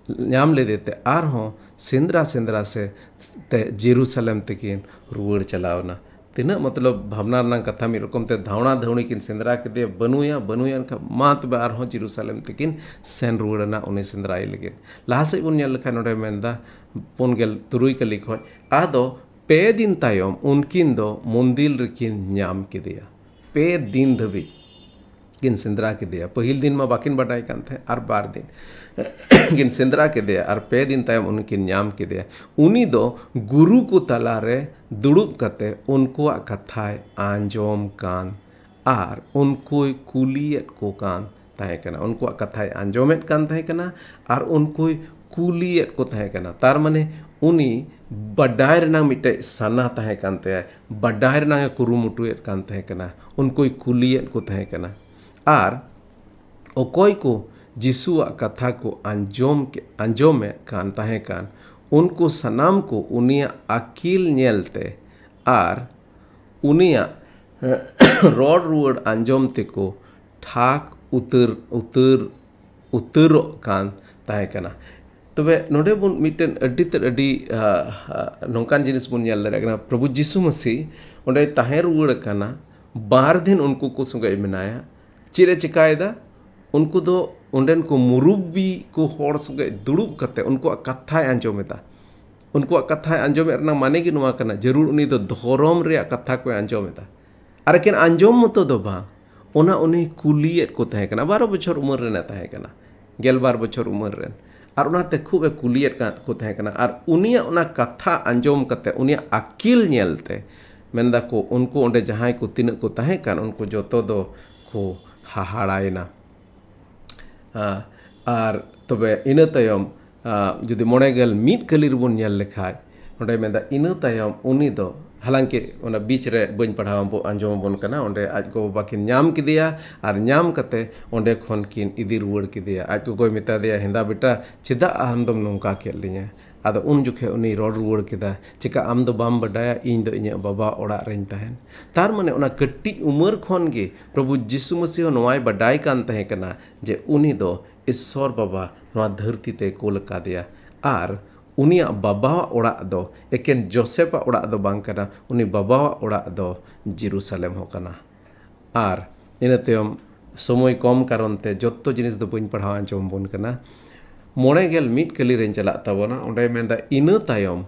ᱧᱟᱢ ᱞᱮᱫᱮ ᱛᱮ ᱟᱨᱦᱚᱸ ᱥᱮᱸᱫᱽᱨᱟ ᱥᱮᱸᱫᱽᱨᱟ ᱥᱮ ᱛᱮ ᱡᱮᱨᱩᱥᱟᱞᱮᱢ ᱛᱮᱠᱤᱱ ᱨᱩᱣᱟᱹᱲ ᱪᱟᱞᱟᱣ ᱮᱱᱟ᱾ ᱛᱤᱱᱟᱹᱜ ᱢᱚᱛᱞᱚᱵ ᱵᱷᱟᱵᱽᱱᱟ ᱨᱮᱱᱟᱜ ᱠᱟᱛᱷᱟ, ᱢᱤᱫ ᱨᱚᱠᱚᱢ ᱛᱮ ᱫᱷᱟᱣᱬᱟ ᱫᱷᱟᱹᱣᱬᱤ ᱠᱤᱱ ᱥᱮᱸᱫᱽᱨᱟ ᱠᱮᱫᱮᱭᱟ, ᱵᱟᱹᱱᱩᱭᱟ, ᱵᱟᱹᱱᱩᱭᱟ, ᱮᱱᱠᱷᱟᱱ ᱢᱟ ᱛᱚᱵᱮ ᱟᱨᱦᱚᱸ ᱡᱮᱨᱩᱥᱟᱞᱮᱢ ᱛᱮᱠᱤᱱ ᱥᱮᱱ ᱨᱩᱣᱟᱹᱲ ᱮᱱᱟ ᱩᱱᱤ ᱥᱮᱸᱫᱽᱨᱟᱭᱮ ᱞᱟᱹᱜᱤᱫ᱾ ᱞᱟᱦᱟ ᱥᱮᱫ ᱵᱚᱱ ᱧᱮᱞ ᱞᱮᱠᱷᱟᱱ ᱱᱚᱰᱮ ᱢᱮᱱᱫᱟ ᱯᱩᱱ ᱜᱮᱞ ᱛᱩᱨᱩᱭ ᱠᱟᱹᱞᱤ ᱠᱷᱚᱡ, ᱟᱫᱚ ᱯᱮ ᱫᱤᱱ ᱛᱟᱭᱚᱢ ᱩᱱᱠᱤᱱ ᱫᱚ ᱢᱚᱱᱫᱤᱞ ᱨᱮᱠᱤᱱ ᱧᱟᱢ ᱠᱮᱫᱮᱭᱟ᱾ ᱯᱮ ᱫᱤᱱ ᱫᱷᱟᱹᱵᱤᱡ ᱠᱤᱱ ᱥᱮᱸᱫᱽᱨᱟ ᱠᱮᱫᱮᱭᱟ᱾ ᱯᱟᱹᱦᱤᱞ ᱫᱤᱱ ᱢᱟ ᱵᱟᱹᱠᱤᱱ ᱵᱟᱰᱟᱭ ᱠᱟᱱ ᱛᱟᱦᱮᱸᱫ, ᱟᱨ ᱵᱟᱨ ᱫᱤᱱ ᱠᱤᱱ ᱥᱮᱸᱫᱽᱨᱟ ᱠᱮᱫᱮᱭᱟ, ᱟᱨ ᱯᱮ ᱫᱤᱱ ᱛᱟᱭᱚᱢ ᱩᱱᱤ ᱠᱤᱱ ᱧᱟᱢ ᱠᱮᱫᱮᱭᱟ᱾ ᱩᱱᱤ ᱫᱚ ᱜᱩᱨᱩ ᱠᱚ ᱛᱟᱞᱟᱨᱮ ᱫᱩᱲᱩᱵ ᱠᱟᱛᱮ ᱩᱱᱠᱩᱣᱟᱜ ᱠᱟᱛᱷᱟᱭ ᱟᱸᱡᱚᱢ ᱠᱟᱱ ᱟᱨ ᱩᱱᱠᱩᱭ ᱠᱩᱞᱤᱭᱮᱫ ᱠᱚ ᱠᱟᱱ ᱛᱟᱦᱮᱸ ᱠᱟᱱᱟ᱾ ᱩᱱᱠᱩᱣᱟᱜ ᱠᱟᱛᱷᱟᱭ ᱟᱸᱡᱚᱢᱮᱫ ᱠᱟᱱ ᱛᱟᱦᱮᱸ ᱠᱟᱱᱟ ᱟᱨ ᱩᱱᱠᱩᱭ ᱠᱩᱞᱤᱭᱮᱫ ᱠᱚ ᱛᱟᱦᱮᱸ ᱠᱟᱱᱟ᱾ ᱛᱟᱨ ᱢᱟᱱᱮ ᱩᱱᱤ ᱵᱟᱰᱟᱭ ᱨᱮᱱᱟᱜ ᱢᱤᱫᱴᱮᱡ ᱥᱟᱱᱟ ᱛᱟᱦᱮᱸ ᱠᱟᱱ ᱛᱟᱭᱟ, ᱵᱟᱰᱟᱭ ᱨᱮᱱᱟᱜ ᱮ ᱠᱩᱨᱩᱢᱩᱴᱩᱭᱮᱫ ᱠᱟᱱ ᱛᱟᱦᱮᱸ ᱠᱟᱱᱟ, ᱩᱱᱠᱩᱭ ᱠᱩᱞᱤᱭᱮᱫ ᱠᱚ ᱛᱟᱦᱮᱸ ᱠᱟᱱᱟ᱾ ᱟᱨ ᱚᱠᱚᱭ ᱠᱚ ᱡᱤᱥᱩᱣᱟᱜ ᱠᱟᱛᱷᱟ ᱠᱚ ᱟᱸᱡᱚᱢ ᱠᱮ-, ᱟᱸᱡᱚᱢᱮᱫ ᱠᱟᱱ ᱛᱟᱦᱮᱸ ᱠᱟᱱ, ᱩᱱᱠᱩ ᱥᱟᱱᱟᱢ ᱠᱚ ᱩᱱᱤᱭᱟᱜ ᱟᱹᱠᱤᱞ ᱧᱮᱞᱛᱮ ᱟᱨ ᱩᱱᱤᱭᱟᱜ ᱨᱚᱲ ᱨᱩᱣᱟᱹᱲ ᱟᱸᱡᱚᱢ ᱛᱮᱠᱚ ᱴᱷᱟᱠ ᱩᱛᱟᱹᱨ ᱩᱛᱟᱹᱨ ᱩᱛᱟᱹᱨᱚᱜ ᱠᱟᱱ ᱛᱟᱦᱮᱸ ᱠᱟᱱᱟ᱾ ᱛᱚᱵᱮ ᱱᱚᱰᱮ ᱵᱚᱱ ᱢᱤᱫᱴᱮᱱ ᱟᱹᱰᱤ ᱛᱮᱫ ᱟᱹᱰᱤ ᱱᱚᱝᱠᱟᱱ ᱡᱤᱱᱤᱥ ᱵᱚᱱ ᱧᱮᱞ ᱫᱟᱲᱮᱭᱟᱜ ᱠᱟᱱᱟ᱾ ᱯᱨᱚᱵᱷᱩ ᱡᱤᱥᱩ ᱢᱟᱹᱥᱤ ᱚᱸᱰᱮ ᱛᱟᱦᱮᱸ ᱨᱩᱣᱟᱹᱲ ᱠᱟᱱᱟ, ᱵᱟᱨ ᱫᱤᱱ ᱩᱱᱠᱩ ᱠᱚ ᱥᱚᱸᱜᱮ ᱢᱮᱱᱟᱭᱟ᱾ ᱪᱮᱫ ᱮ ᱪᱮᱠᱟᱭᱮᱫᱟ? ᱩᱱᱠᱩ ᱫᱚ ᱚᱸᱰᱮᱱ ᱠᱚ ᱢᱩᱨᱩᱵᱵᱤ ᱠᱚ ᱦᱚᱲ ᱥᱚᱸᱜᱮ ᱫᱩᱲᱩᱵ ᱠᱟᱛᱮ ᱩᱱᱠᱩᱣᱟᱜ ᱠᱟᱛᱷᱟᱭ ᱟᱸᱡᱚᱢᱮᱫᱟ᱾ ᱩᱱᱠᱩᱣᱟᱜ ᱠᱟᱛᱷᱟᱭ ᱟᱸᱡᱚᱢᱮᱫ ᱨᱮᱱᱟᱜ ᱢᱟᱱᱮ ᱜᱮ ᱱᱚᱣᱟ ᱠᱟᱱᱟ, ᱡᱟᱹᱨᱩᱲ ᱩᱱᱤ ᱫᱚ ᱫᱷᱚᱨᱚᱢ ᱨᱮᱭᱟᱜ ᱠᱟᱛᱷᱟ ᱠᱚᱭ ᱟᱸᱡᱚᱢᱮᱫᱟ᱾ ᱟᱨ ᱮᱠᱮᱱ ᱟᱸᱡᱚᱢ ᱢᱚᱛᱚ ᱫᱚ ᱵᱟᱝ, ᱚᱱᱟ ᱩᱱᱤ ᱠᱩᱞᱤᱭᱮᱫ ᱠᱚ ᱛᱟᱦᱮᱸ ᱠᱟᱱᱟ᱾ ᱵᱟᱨᱚ ᱵᱚᱪᱷᱚᱨ ᱩᱢᱮᱨ ᱨᱮᱱᱟᱜ ᱛᱟᱦᱮᱸ ᱠᱟᱱᱟ, ᱜᱮᱞᱵᱟᱨ ᱵᱚᱪᱷᱚᱨ ᱩᱢᱮᱨ ᱨᱮᱱ᱾ ᱟᱨ ᱚᱱᱟᱛᱮ ᱠᱷᱩᱵ ᱮ ᱠᱩᱞᱤᱭᱮᱫ ᱠᱚ ᱛᱟᱦᱮᱸ ᱠᱟᱱᱟ᱾ ᱟᱨ ᱩᱱᱤᱭᱟᱜ ᱚᱱᱟ ᱠᱟᱛᱷᱟ ᱟᱸᱡᱚᱢ ᱠᱟᱛᱮ, ᱩᱱᱤᱭᱟᱜ ᱟᱹᱠᱤᱞ ᱧᱮᱞᱛᱮ ᱢᱮᱱᱫᱟ ᱠᱚ, ᱩᱱᱠᱩ ᱚᱸᱰᱮ ᱡᱟᱦᱟᱸᱭ ᱠᱚ ᱛᱤᱱᱟᱹᱜ ᱠᱚ ᱛᱟᱦᱮᱸ ᱠᱟᱱ, ᱩᱱᱠᱩ ᱡᱚᱛᱚ ᱫᱚ ᱠᱚ ᱦᱟᱦᱟᱲᱟᱭᱮᱱᱟ᱾ ᱟᱨ ᱛᱚᱵᱮ ᱤᱱᱟᱹ ᱛᱟᱭᱚᱢ ᱡᱩᱫᱤ ᱢᱚᱬᱮ ᱜᱮᱞ ᱢᱤᱫ ᱠᱟᱹᱞᱤ ᱨᱮᱵᱚᱱ ᱧᱮᱞ ᱞᱮᱠᱷᱟᱡ, ᱚᱸᱰᱮ ᱢᱮᱱᱫᱟ, ᱤᱱᱟᱹ ᱛᱟᱭᱚᱢ ᱩᱱᱤ ᱫᱚ, ᱦᱟᱞᱟᱝᱠᱤ ᱚᱱᱟ ᱵᱤᱪ ᱨᱮ ᱵᱟᱹᱧ ᱯᱟᱲᱦᱟᱣ ᱟᱸᱡᱚᱢ ᱟᱵᱚᱱ ᱠᱟᱱᱟ, ᱚᱸᱰᱮ ᱟᱡ ᱜᱚ ᱵᱟᱵᱟ ᱠᱤᱱ ᱧᱟᱢ ᱠᱮᱫᱮᱭᱟ ᱟᱨ ᱧᱟᱢ ᱠᱟᱛᱮ ᱚᱸᱰᱮ ᱠᱷᱚᱱ ᱠᱤᱱ ᱤᱫᱤ ᱨᱩᱣᱟᱹᱲ ᱠᱮᱫᱮᱭᱟ᱾ ᱟᱡ ᱜᱚᱜᱚᱭ ᱢᱮᱛᱟ ᱫᱮᱭᱟ, ᱦᱮᱸᱫᱟ ᱵᱮᱴᱟ, ᱪᱮᱫᱟᱜ ᱟᱢ ᱫᱚᱢ ᱱᱚᱝᱠᱟ ᱠᱮᱫ ᱞᱤᱧᱟ? ᱟᱫᱚ ᱩᱱ ᱡᱚᱠᱷᱮᱡ ᱩᱱᱤᱭ ᱨᱚᱲ ᱨᱩᱣᱟᱹᱲ ᱠᱮᱫᱟ, ᱪᱮᱠᱟ ᱟᱢ ᱫᱚ ᱵᱟᱢ ᱵᱟᱰᱟᱭᱟ ᱤᱧ ᱫᱚ ᱤᱧᱟᱹᱜ ᱵᱟᱵᱟ ᱚᱲᱟᱜ ᱨᱮᱧ ᱛᱟᱦᱮᱱ? ᱛᱟᱨ ᱢᱟᱱᱮ ᱚᱱᱟ ᱠᱟᱹᱴᱤᱡ ᱩᱢᱮᱨ ᱠᱷᱚᱱ ᱜᱮ ᱯᱨᱚᱵᱷᱩ ᱡᱤᱥᱩ ᱢᱟᱹᱥᱤ ᱦᱚᱸ ᱱᱚᱣᱟᱭ ᱵᱟᱰᱟᱭ ᱠᱟᱱ ᱛᱟᱦᱮᱸ ᱠᱟᱱᱟ ᱡᱮ ᱩᱱᱤ ᱫᱚ ᱤᱥᱥᱚᱨ ᱵᱟᱵᱟ ᱱᱚᱣᱟ ᱫᱷᱟᱹᱨᱛᱤ ᱛᱮᱭ ᱠᱳᱞ ᱟᱠᱟᱫᱮᱭᱟ᱾ ᱟᱨ ᱩᱱᱤᱭᱟᱜ ᱵᱟᱵᱟᱣᱟᱜ ᱚᱲᱟᱜ ᱫᱚ ᱮᱠᱮᱱ ᱡᱳᱥᱮᱯᱟᱜ ᱚᱲᱟᱜ ᱫᱚ ᱵᱟᱝ ᱠᱟᱱᱟ, ᱩᱱᱤ ᱵᱟᱵᱟᱣᱟᱜ ᱚᱲᱟᱜ ᱫᱚ ᱡᱮᱨᱩᱥᱟᱞᱮᱢ ᱦᱚᱸ ᱠᱟᱱᱟ᱾ ᱟᱨ ᱤᱱᱟᱹ ᱛᱟᱭᱚᱢ ᱥᱚᱢᱚᱭ ᱠᱚᱢ ᱠᱟᱨᱚᱱ ᱛᱮ ᱡᱚᱛᱚ ᱡᱤᱱᱤᱥ ᱫᱚ ᱵᱟᱹᱧ ᱯᱟᱲᱦᱟᱣ ᱟᱸᱡᱚᱢ ᱟᱵᱚᱱ ᱠᱟᱱᱟ᱾ ᱢᱚᱬᱮ ᱜᱮᱞ ᱢᱤᱫ ᱠᱟᱹᱞᱤ ᱨᱮᱧ ᱪᱟᱞᱟᱜ ᱛᱟᱵᱚᱱᱟ᱾ ᱚᱸᱰᱮ ᱢᱮᱱᱫᱟ, ᱤᱱᱟᱹ ᱛᱟᱭᱚᱢ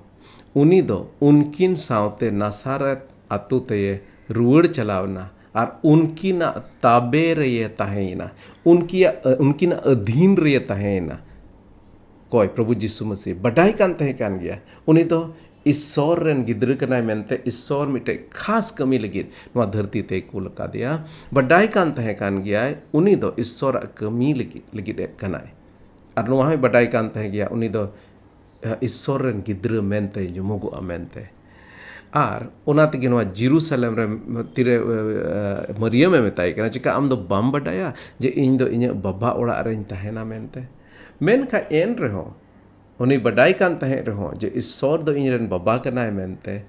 ᱩᱱᱤ ᱫᱚ ᱩᱱᱠᱤᱱ ᱥᱟᱶᱛᱮ ᱱᱟᱥᱟᱨᱮᱛ ᱟᱛᱳ ᱛᱮᱭ ᱨᱩᱣᱟᱹᱲ ᱪᱟᱞᱟᱣ ᱮᱱᱟ ᱟᱨ ᱩᱱᱠᱤᱱᱟᱜ ᱛᱟᱵᱮ ᱨᱮᱭᱮ ᱛᱟᱦᱮᱸᱭᱮᱱᱟ᱾ ᱩᱱᱠᱤᱭᱟᱜ, ᱩᱱᱠᱤᱱᱟᱜ ᱟᱹᱫᱷᱤᱱ ᱨᱮᱭᱮ ᱛᱟᱦᱮᱸᱭᱮᱱᱟ᱾ ᱚᱠᱚᱭ? ᱯᱨᱚᱵᱷᱩ ᱡᱤᱥᱩ ᱢᱟᱹᱥᱤ᱾ ᱵᱟᱰᱟᱭ ᱠᱟᱱ ᱛᱟᱦᱮᱸ ᱠᱟᱱ ᱜᱮᱭᱟ ᱩᱱᱤ ᱫᱚ ᱤᱥᱥᱚᱨ ᱨᱮᱱ ᱜᱤᱫᱽᱨᱟᱹ ᱠᱟᱱᱟᱭ ᱢᱮᱱᱛᱮ, ᱤᱥᱥᱚᱨ ᱢᱤᱫᱴᱮᱡ ᱠᱷᱟᱥ ᱠᱟᱹᱢᱤ ᱞᱟᱹᱜᱤᱫ ᱱᱚᱣᱟ ᱫᱷᱟᱹᱨᱛᱤ ᱛᱮᱭ ᱠᱩᱞ ᱟᱠᱟᱫᱮᱭᱟ᱾ ᱵᱟᱰᱟᱭ ᱠᱟᱱ ᱛᱟᱦᱮᱸ ᱠᱟᱱ ᱜᱮᱭᱟᱭ ᱩᱱᱤ ᱫᱚ ᱤᱥᱥᱚᱨᱟᱜ ᱠᱟᱹᱢᱤ ᱞᱟᱹᱜᱤᱫ, ᱞᱟᱹᱜᱤᱫ ᱮ ᱠᱟᱱᱟᱭ᱾ ᱟᱨ ᱱᱚᱣᱟ ᱦᱚᱸᱭ ᱵᱟᱰᱟᱭ ᱠᱟᱱ ᱛᱟᱦᱮᱸ ᱜᱮᱭᱟ ᱩᱱᱤ ᱫᱚ, ᱮ, ᱤᱥᱥᱚᱨ ᱨᱮᱱ ᱜᱤᱫᱽᱨᱟᱹ ᱢᱮᱱᱛᱮ ᱧᱩᱢᱩᱜᱚᱜᱼᱟ ᱢᱮᱱᱛᱮ᱾ ᱟᱨ ᱚᱱᱟ ᱛᱮᱜᱮ ᱱᱚᱣᱟ ᱡᱮᱨᱩᱥᱟᱞᱮᱢ ᱨᱮ ᱛᱤᱨᱮ, ᱮ, ᱢᱟᱹᱨᱤᱭᱟᱢᱮ ᱢᱮᱛᱟᱭ ᱠᱟᱱᱟ, ᱪᱮᱠᱟ ᱟᱢ ᱫᱚ ᱵᱟᱢ ᱵᱟᱰᱟᱭᱟ ᱡᱮ ᱤᱧ ᱫᱚ ᱤᱧᱟᱹᱜ ᱵᱟᱵᱟ ᱚᱲᱟᱜ ᱨᱮᱧ ᱛᱟᱦᱮᱱᱟ ᱢᱮᱱᱛᱮ? ᱢᱮᱱᱠᱷᱟᱱ ᱮᱱ ᱨᱮᱦᱚᱸ, ᱩᱱᱤ ᱵᱟᱰᱟᱭ ᱠᱟᱱ ᱛᱟᱦᱮᱸᱫ ᱨᱮᱦᱚᱸ ᱡᱮ ᱤᱥᱥᱚᱨ ᱫᱚ ᱤᱧ ᱨᱮᱱ ᱵᱟᱵᱟ ᱠᱟᱱᱟᱭ ᱢᱮᱱᱛᱮ,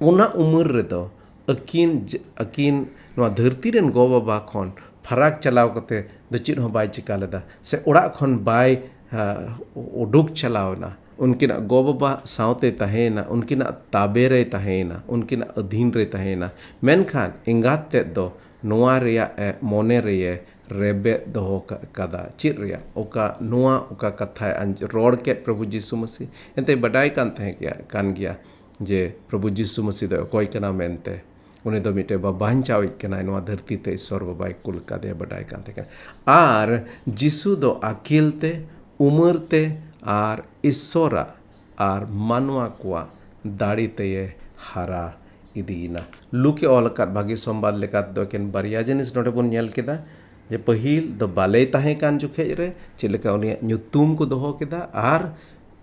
ᱚᱱᱟ ᱩᱢᱮᱨ ᱨᱮᱫᱚ ᱟᱹᱠᱤᱱ ᱡ- ᱟᱹᱠᱤᱱ ᱱᱚᱣᱟ ᱫᱷᱟᱹᱨᱛᱤ ᱨᱮᱱ ᱜᱚ-ᱵᱟᱵᱟ ᱠᱷᱚᱱ ᱯᱷᱟᱨᱟᱠ ᱪᱟᱞᱟᱣ ᱠᱟᱛᱮ ᱫᱚ ᱪᱮᱫ ᱦᱚᱸ ᱵᱟᱭ ᱪᱤᱠᱟ ᱞᱮᱫᱟ, ᱥᱮ ᱚᱲᱟᱜ ᱠᱷᱚᱱ ᱵᱟᱭ ᱟ, ᱩᱰᱩᱠ ᱪᱟᱞᱟᱣ ᱮᱱᱟ᱾ ᱩᱱᱠᱤᱱᱟᱜ ᱜᱚ-ᱵᱟᱵᱟ ᱥᱟᱶᱛᱮ ᱛᱟᱦᱮᱸᱭᱮᱱᱟ, ᱩᱱᱠᱤᱱᱟᱜ ᱛᱟᱵᱮ ᱨᱮᱭ ᱛᱟᱦᱮᱸᱭᱮᱱᱟ, ᱩᱱᱠᱤᱱᱟᱜ ᱟᱹᱫᱷᱤᱱ ᱨᱮᱭ ᱛᱟᱦᱮᱸᱭᱮᱱᱟ᱾ ᱢᱮᱱᱠᱷᱟᱱ ᱮᱸᱜᱟᱛ ᱛᱮᱫ ᱫᱚ ᱱᱚᱣᱟ ᱨᱮᱭᱟᱜ ᱮ ᱢᱚᱱᱮ ᱨᱮᱭᱮ ᱨᱮᱵᱮᱫ ᱫᱚᱦᱚ ᱠᱟᱜ ᱠᱟᱫᱟ᱾ ᱪᱮᱫ ᱨᱮᱭᱟᱜ? ᱚᱠᱟ ᱱᱚᱣᱟ ᱚᱠᱟ ᱠᱟᱛᱷᱟᱭ ᱟᱸᱡ- ᱨᱚᱲ ᱠᱮᱫ ᱯᱨᱚᱵᱷᱩ ᱡᱤᱥᱩ ᱢᱟᱹᱥᱤ᱾ ᱮᱱᱛᱮ ᱵᱟᱰᱟᱭ ᱠᱟᱱ ᱛᱟᱦᱮᱸ ᱜᱮᱭᱟ, ᱠᱟᱱ ᱜᱮᱭᱟ ᱡᱮ ᱯᱨᱚᱵᱷᱩ ᱡᱤᱥᱩ ᱢᱟᱹᱥᱤ ᱫᱚ ᱚᱠᱚᱭ ᱠᱟᱱᱟ ᱢᱮᱱᱛᱮ᱾ ᱩᱱᱤ ᱫᱚ ᱢᱤᱫᱴᱮᱱ ᱵᱟᱵᱟᱧᱪᱟᱣᱤᱡ ᱠᱟᱱᱟᱭ, ᱱᱚᱣᱟ ᱫᱷᱟᱹᱨᱛᱤ ᱛᱮ ᱤᱥᱥᱚᱨ ᱵᱟᱵᱟᱭ ᱠᱩᱞ ᱠᱟᱫᱮᱭᱟ, ᱵᱟᱰᱟᱭ ᱠᱟᱱ ᱛᱟᱦᱮᱸ ᱠᱟᱱᱟ᱾ ᱟᱨ ᱡᱤᱥᱩ ᱫᱚ ᱟᱹᱠᱤᱞ ᱛᱮ, ᱩᱢᱟᱹᱨ ᱛᱮ ᱟᱨ ᱤᱥᱥᱚᱨᱟᱜ ᱟᱨ ᱢᱟᱱᱣᱟ ᱠᱚᱣᱟᱜ ᱫᱟᱲᱮ ᱛᱮᱭᱮ ᱦᱟᱨᱟ ᱤᱫᱤᱭᱮᱱᱟ᱾ ᱞᱩᱠᱮ ᱚᱞ ᱟᱠᱟᱫ ᱵᱷᱟᱹᱜᱤ ᱥᱚᱢᱵᱟᱫ ᱞᱮᱠᱟ ᱛᱮᱫᱚ ᱮᱠᱮᱱ ᱵᱟᱨᱭᱟ ᱡᱤᱱᱤᱥ ᱱᱚᱰᱮ ᱵᱚᱱ ᱧᱮᱞ ᱠᱮᱫᱟ, ᱡᱮ ᱯᱟᱹᱦᱤᱞ ᱫᱚ ᱵᱟᱞᱮ ᱛᱟᱦᱮᱸ ᱠᱟᱱ ᱡᱚᱠᱷᱮᱡ ᱨᱮ ᱪᱮᱫ ᱞᱮᱠᱟ ᱩᱱᱤᱭᱟᱜ ᱧᱩᱛᱩᱢ ᱠᱚ ᱫᱚᱦᱚ ᱠᱮᱫᱟ ᱟᱨ